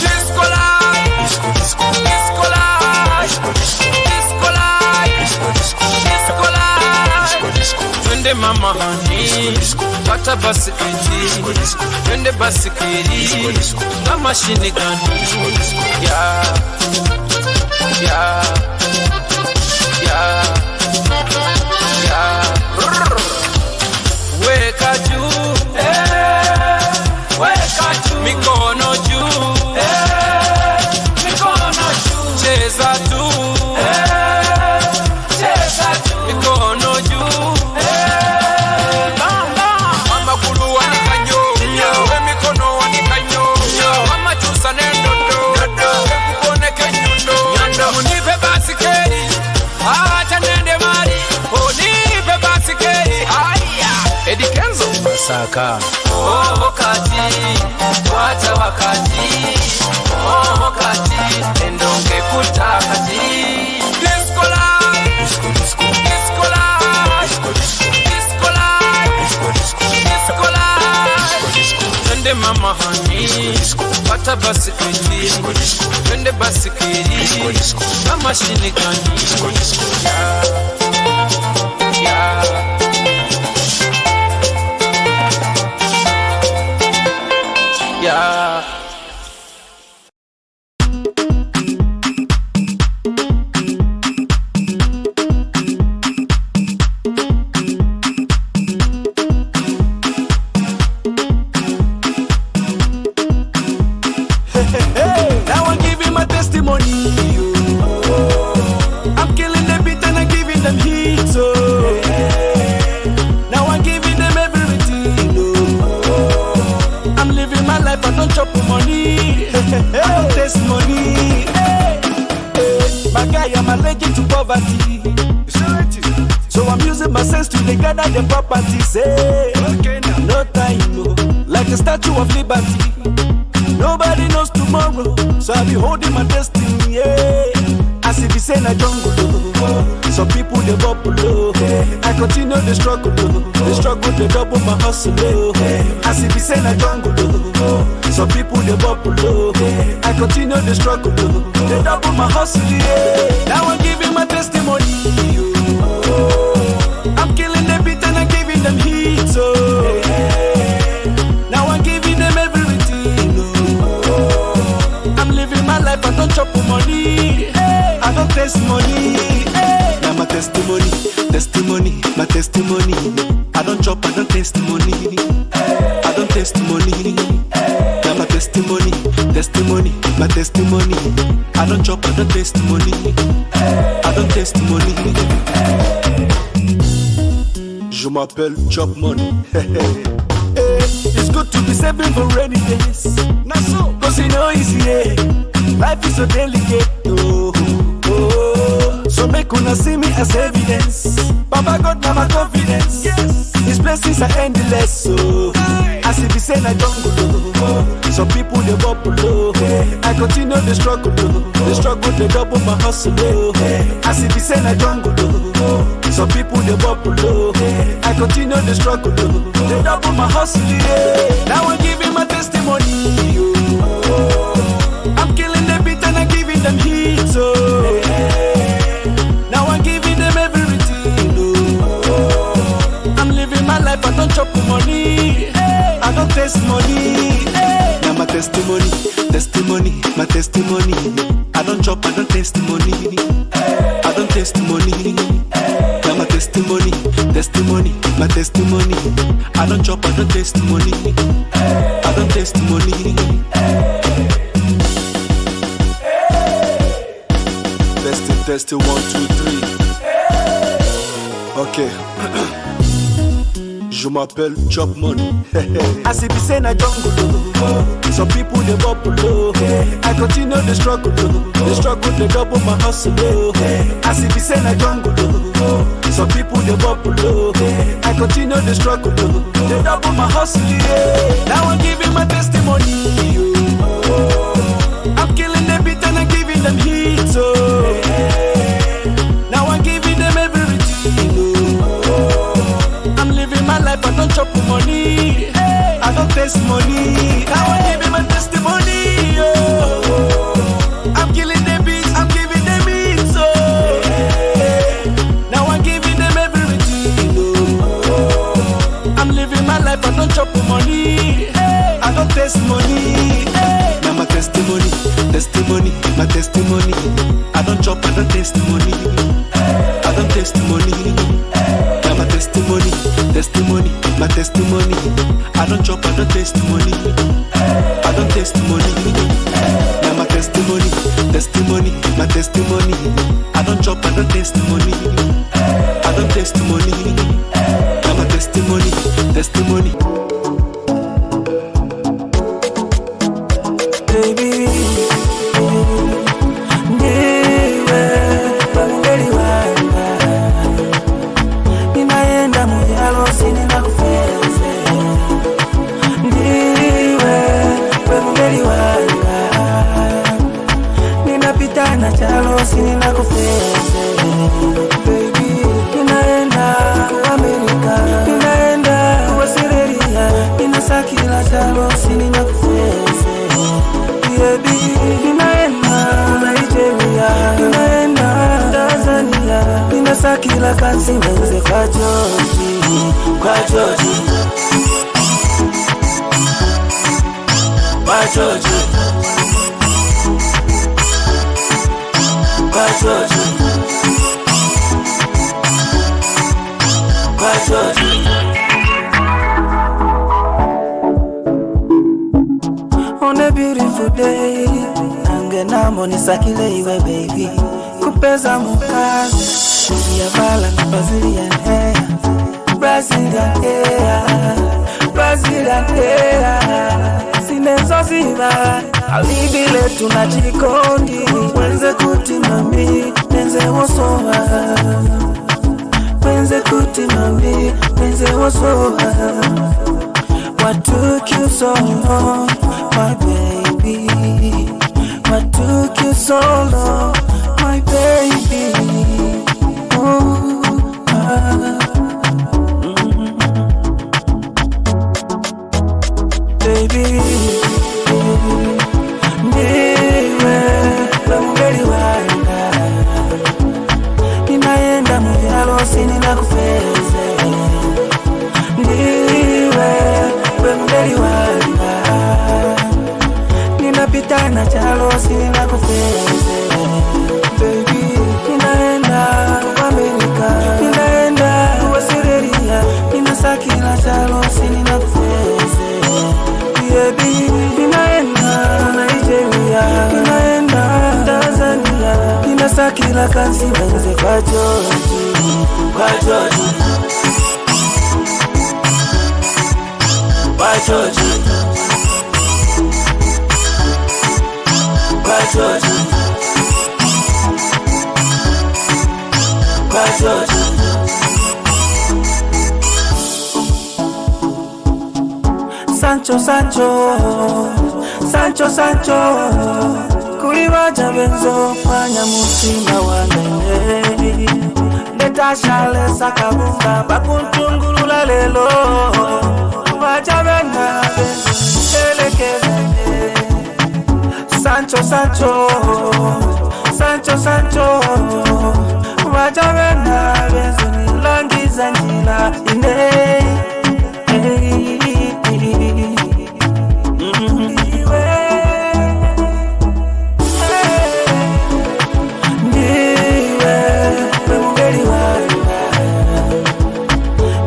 Disco life. Disco, disco. Disco life. Disco, disco. Disco life. Disco, disco. Disco life. Disco, disco. Twende mama hani. Disco, disco. Pata basikiti. Disco, disco. Twende basikiti. Disco, disco. Na machine gun. Disco, disco. Yeah. Yeah. Yeah. Yeah. Rrr. Weka juu. Eh. Weka juu. Mikono juu. Eh. Mikono juu. Cheza tu. Eh. Cheza tu. Mikono juu. Eh. Bam, bam. Amagulu wanikanyo. Nyo. Emikono wanikanyo. Nyo. Amachusa nendodo. Dodo. Kukoneke nyundo. Nyondo. Munipe basikeli. Acha nende mali, unipe basikeli. Aya. Eddy Kenzo Masaka. Oh, Kati, what a Kati. Oh, Kati, endonge kuta Kati. Disco life. Disco, disco. Disco life. Disco, disco. Disco life. Disco, disco. Disco life. Disco, disco. Twende mama hani. Disco, disco. Pata basikiti. Disco, disco. Twende basikiti. Disco, disco. Na machine gun. Disco, disco. Yeah. Yeah. Yeah. Hey, hey, hey. Now I give you my testimony. I'm party. So I'm using my sense to dey gather the properties. Eh. Okay, now. No time, no. Like the Statue of Liberty. Nobody knows tomorrow, so I be holding my destiny. Yeah. As if it's in a jungle, oh. Some people they bubble, oh. I continue the struggle, oh. The struggle, they double my hustle, oh. As if it's in a jungle, oh. Some people they bubble, oh. I continue the struggle, oh. They double my hustle, yeah. Now I'm giving my testimony, oh. I'm killing the beat and I'm giving them heat, oh. Now I'm giving them everything, oh. I'm living my life, I don't chop money. I don't taste money. Now my testimony, testimony, my testimony. I don't chop, I don't taste money. I don't taste money. Now my testimony, testimony, my testimony. I don't chop, I don't taste money. I don't taste money. Je m'appelle Chop Money. Eh, it's good to be saving for rainy days. Na so, 'cause you know easy, yeah. Life is so delicate. Oh, oh. So make una see me as evidence. Baba God, now my confidence. Yes. His blessings are endless. So, hey. As if it's in a jungle. Oh. Some people they bubble. Oh. I continue the struggle. Oh. The struggle, they double my hustle. Oh. As if it's in a jungle. Oh. Some people they bubble, oh. I continue the struggle, oh. They double my hustle, yeah. Now I'm giving my testimony, oh. I'm killing the beat and I'm giving them heat, oh. Now I'm giving them everything, oh. I'm living my life, I don't chop money, I don't taste money. Now my testimony, testimony, my testimony. I don't chop, I don't taste money. I don't taste money. Now my testimony, testimony, my testimony. I don't chop, I don't taste money. I don't taste money. Testing, testing, one, two, three. Okay. Je m'appelle Chop Money. As if it's in a jungle, oh. Some people they bubble, oh. I continue the struggle, oh. The struggle they double my hustle, oh. As if it's in a jungle, oh. Some people they bubble, oh. I continue the struggle, oh. They double my hustle, yeah. Now I'm giving my testimony, oh. I'm killing the beat and I'm giving them heat, oh. Now I'm giving them everything, oh. I'm living my life, I don't chop money. I don't taste money. Now I'm giving my testimony, oh. I'm killing the beats, I'm giving them it, oh. Now I'm giving them everything, oh. I'm living my life, I don't chop money. I don't taste money. Now my testimony, testimony, my testimony. I don't chop, I don't taste money. I don't taste money. Now my testimony, testimony, my testimony. I don't chop, I don't taste money. I don't taste money. Now my testimony, testimony, my testimony. I don't chop, I don't taste money. I don't taste money. Now my testimony, testimony. Baby, ndiwe wangeli wanga. Ninaenda muyalo sinina kufeze. Ndiwe wangeli wanga. Ninapita na chalo sinina kufeze. Baby, ninaenda ku America, ninaenda ku Australia, ninasakila chalo sinina kufeze. Baby, ninaenda ku Nigeria, ninaenda ku Tanzania, ninasakila kansi ngenze kwa George, kwa George. Kwa George. Kwa George. Kwa George. On a beautiful day, nange namo nisakile iwe baby. Kupeza mukazi, ya bala Brazilian hair, Brazilian hair, Brazilian hair. Sinezo ziba. Alidi letu na chikondi. Wenze kuti mami, nenze wosowa. Wenze kuti mami, nenze wosowa. What took you so long, my baby? What took you so long, my baby? Oh, ah, mm. Baby, ndiwe we mungeli wanga. Ninayenda mu vyalo sinina kupeze. Ndiwe we mungeli wanga. Ninapita na chalo sinina kupeze. Baby, ninaenda ku America, ninaenda ku Australia, ninasakila chalo sinina kupeze. Baby, ninaenda ku Nigeria, ninaenda ku Tanzania, ninasakila kansi wenze kwa George, kwa George, kwa George. Kwa George. Kwa George. Sancho, Sancho, Sancho, Sancho. Kuli ŵaja ŵenzo panya mutima wane. Ndeta shale sakabumba pakuntungulula lelo. Ŵaja ŵena ŵenzo telekezenge. Sancho, Sancho, Sancho, Sancho. Ŵaja ŵena ŵenzo nilangiza njira ine. Iwe, ndiwe, we mungeli wanga.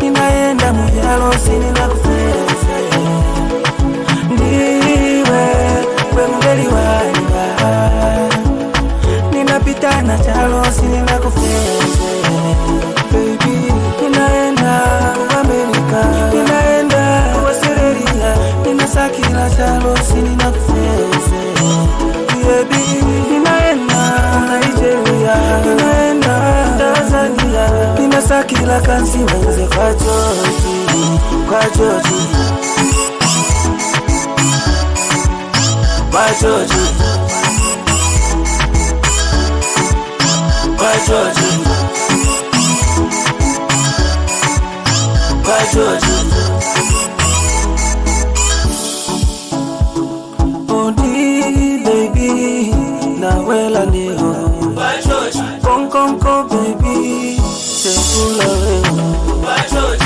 Ninayenda mu vyalo sinina kupeze. Ndiwe we mungeli wanga. Ninapita na chalo sinina kupeze. Baby, ninaenda ku America, ninaenda ku Australia, ninasakila chalo sinina kupeze. Baby, ninaenda ku Nigeria, ninaenda ku Tanzania, ninasakila kansi wenze kwa George, kwa George. Kwa George. Kwa George. Kwa George. Odi baby, nawela niho. Kwa George. Konkonko baby, sekula wewe. Kwa George.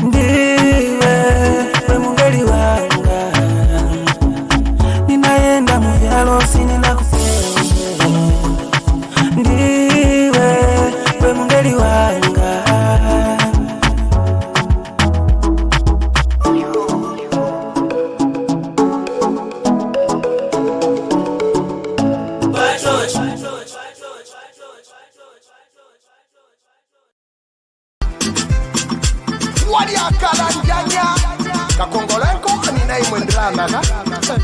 Ndiwe we mungeli wanga, ninayenda mu vyalo sinina kupeze. Ndiwe we mungeli wanga. Wali akalanjanya kakongolenko, ani na imwe ndrama ka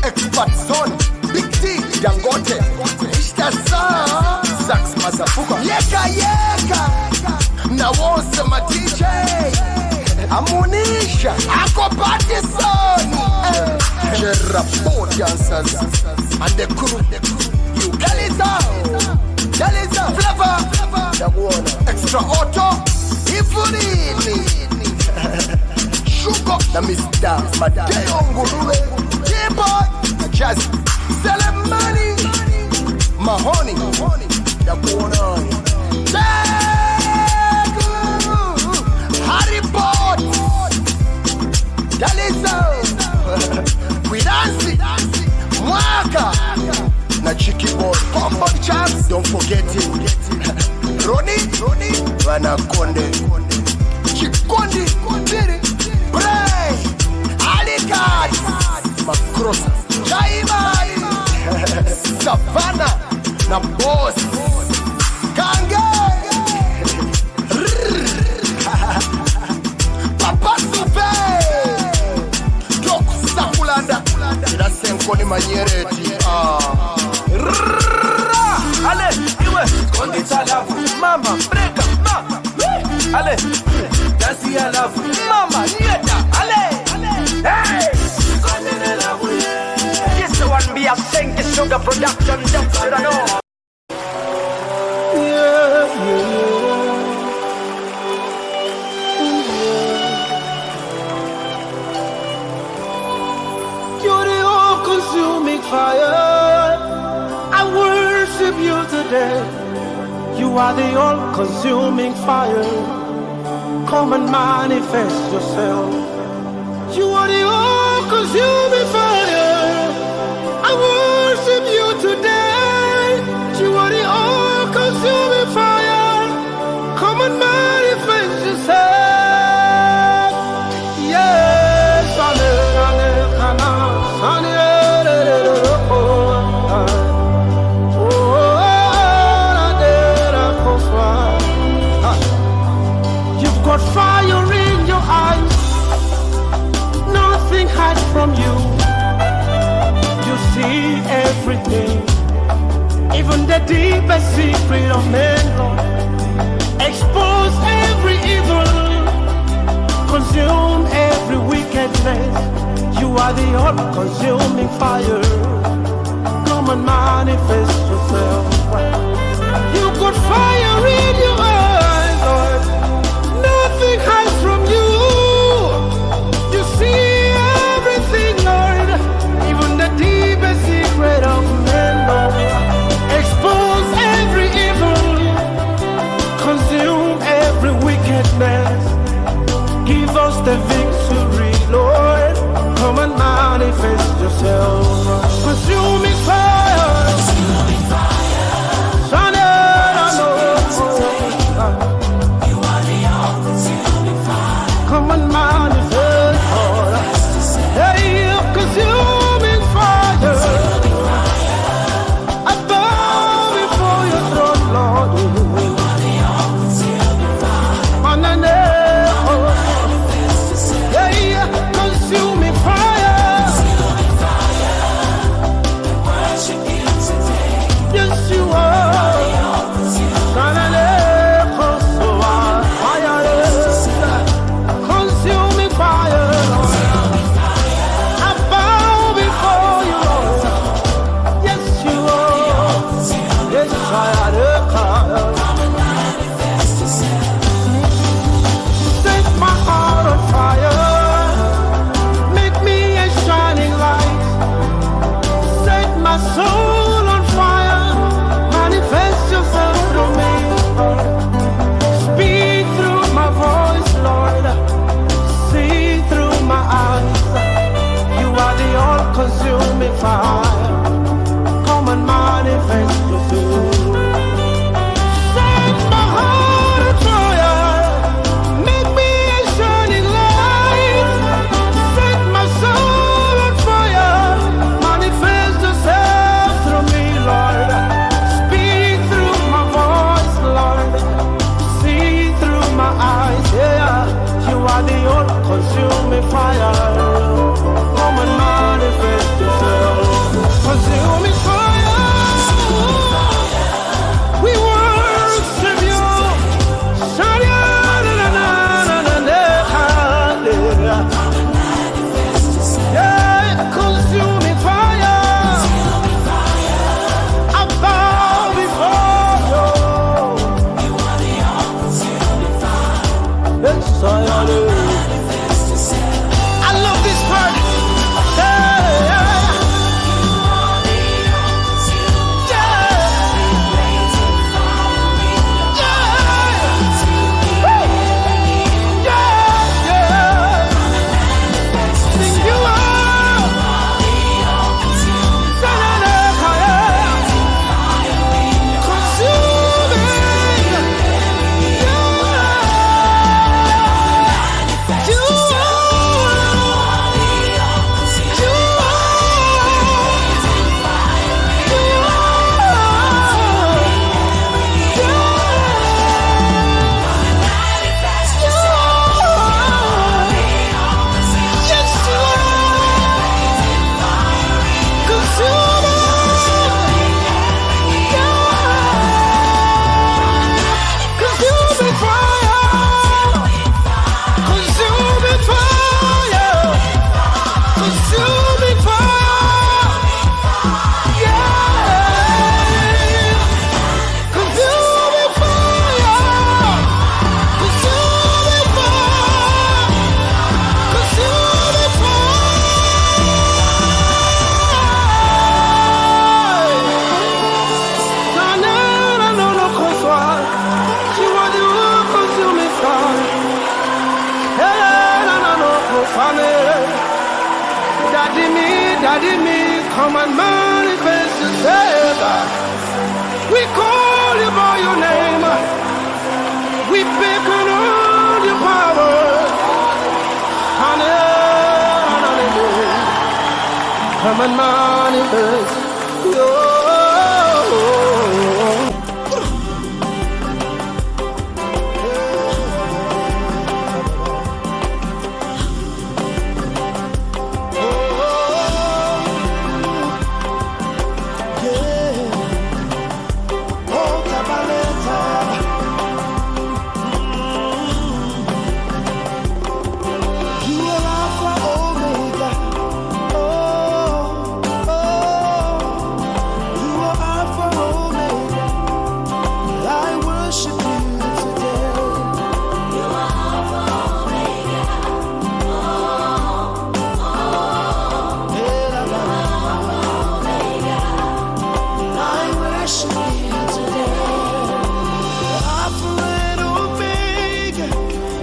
Expert Zone, Big T, Dangote, Mister Sa, Sax Mazafuka, yeka yeka na wonse ma D J, Amunisha, Ako Patison, eh, Cherabo Dancers and the crew. Daliza, Daliza, Flavor, ndakuona. Extra Auto, Ivulini, Shugo na Mister Mateo Ngulube, Keyboard, Jazz, Selemani, Mahoni, ndakuona. Jack, Harry Potter, Dalizo, Kwiransi, Mwaka, na Chiki Boy, Combo Champs, don't forget him. Roni, Roni, Vanakonde, Chikondi, Mbiri, Bray, Alika, Jaiman, Savannah na Boss Kange. Papa Supe, Doc Sakulanda, ila senkoni manyereti. Ah. Ale, iwe, kondisa love, mama, break up, ma. Ale, dance ya love, mama, nyeta, ale. Hey! This one be a Senki Sugar production, just so you know. Yeah, yeah, yeah. You're the all-consuming fire. I worship you today. You are the all-consuming fire. Come and manifest yourself. You are the all-consuming fire. I worship you today. You are the all-consuming fire. Come and manifest yourself. Yes, amen, amen, amen. Amen, amen, amen, amen. Oh, oh, oh, oh, oh, oh, oh, oh. You've got fire in your eyes. Nothing hides from you. You see everything. Even the deepest secret of man, Lord. Expose every evil. Consume every wickedness. You are the all-consuming fire. Come and manifest yourself. You got fire in your eyes, Lord. Nothing hides from you. You see everything, Lord. Even the deepest secret of man, Lord. Expose every evil. Consume every wickedness. Give us the victory, Lord. Come and manifest yourself. Consuming fire. Come and manifest, Lord. Hey, consuming fire. I bow before your throne, Lord. Yeah, consuming fire. Yes, you are. Fire, consuming fire. I bow before you, Lord. Yes, you are. Yes, I am. Set my heart on fire. Make me a shining light. Set my soul on fire. Manifest yourself through me. Speak through my voice, Lord. See through my eyes. You are the all-consuming fire. Come and manifest yourself. Set my heart on fire. Make me a shining light. Set my soul on fire. Manifest yourself through me, Lord. Speak through my voice, Lord. See through my eyes, yeah. You are the all-consuming fire. Come and manifest yourself. Consuming fire. We worship you. Yeah, consuming fire. I bow before you. Yes, I am. I love this part. Come and manifest yourself. We call you by your name. We beckon on your power. Hallelujah. Come and manifest. You are Alpha Omega. Oh, oh, you are Alpha Omega. I worship you today. You are Alpha Omega. Oh, oh, you are Alpha Omega. I worship you today. Alpha and Omega,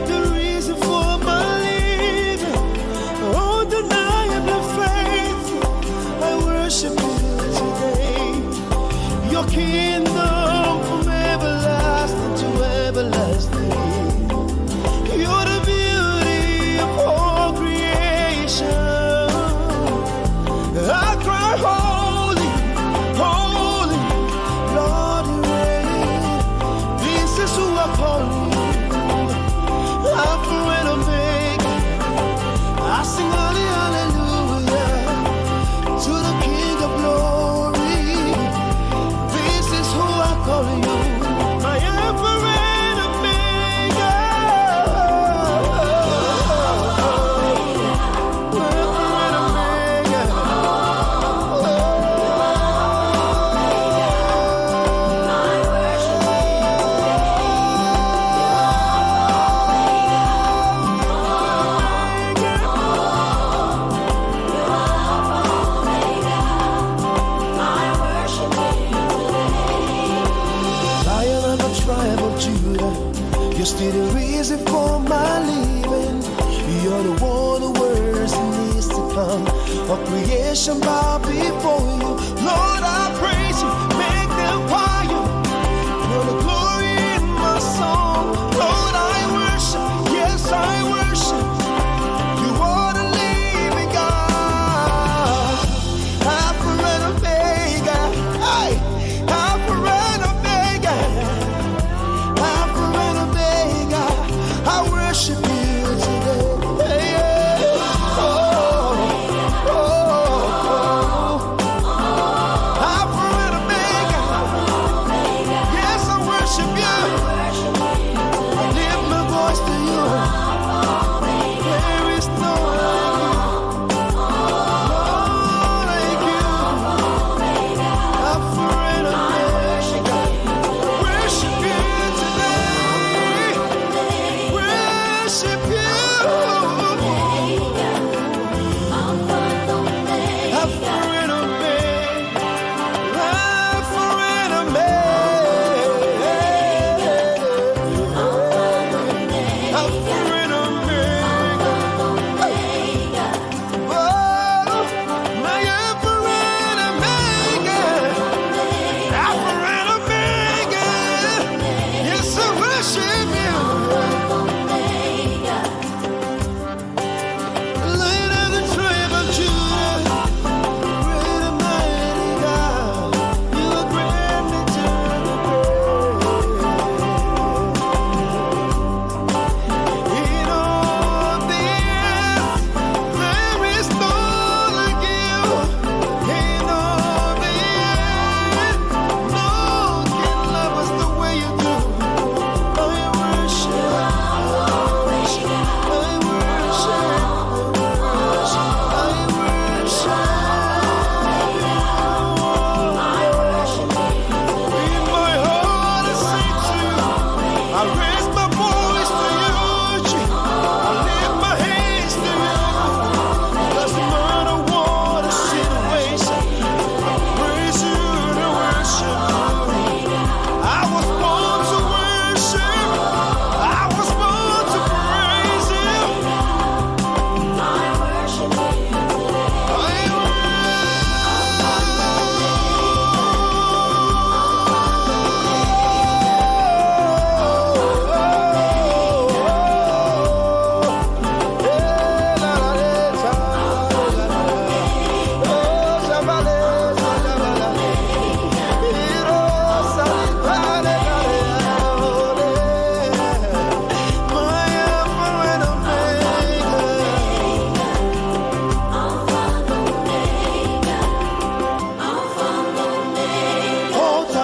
the reason for my living. Oh, the I am your faith. I worship you today. Your kingdom from everlasting to everlasting. You're the beauty of all creation. I cry, "Holy, holy, Lord, you reign." This is who I call you. Alpha and Omega. I sing halle-, hallelujah to the King of glory. This is who I call you. My Alpha and Omega. Alpha and Omega. Lion and the tribe of Judah, you're still the reason for my living. You're the one who was and is to come. All creation bow before you. Lord, I praise you, magnify you. You're the glory in my song. Lord, I worship, yes, I worship. You are the living God. Alpha and Omega. Hey, Alpha and Omega. Alpha and Omega, I worship you today. Hey, yeah. Oh, oh, oh. Alpha and Omega. Yes, I worship you. I lift my voice to you. There is no one like you. Oh, my Alpha and Omega. Alpha and Omega. Yes, I worship you. Lion of the tribe of Judah, great and mighty God, you are greatly to be praised.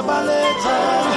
Baleta.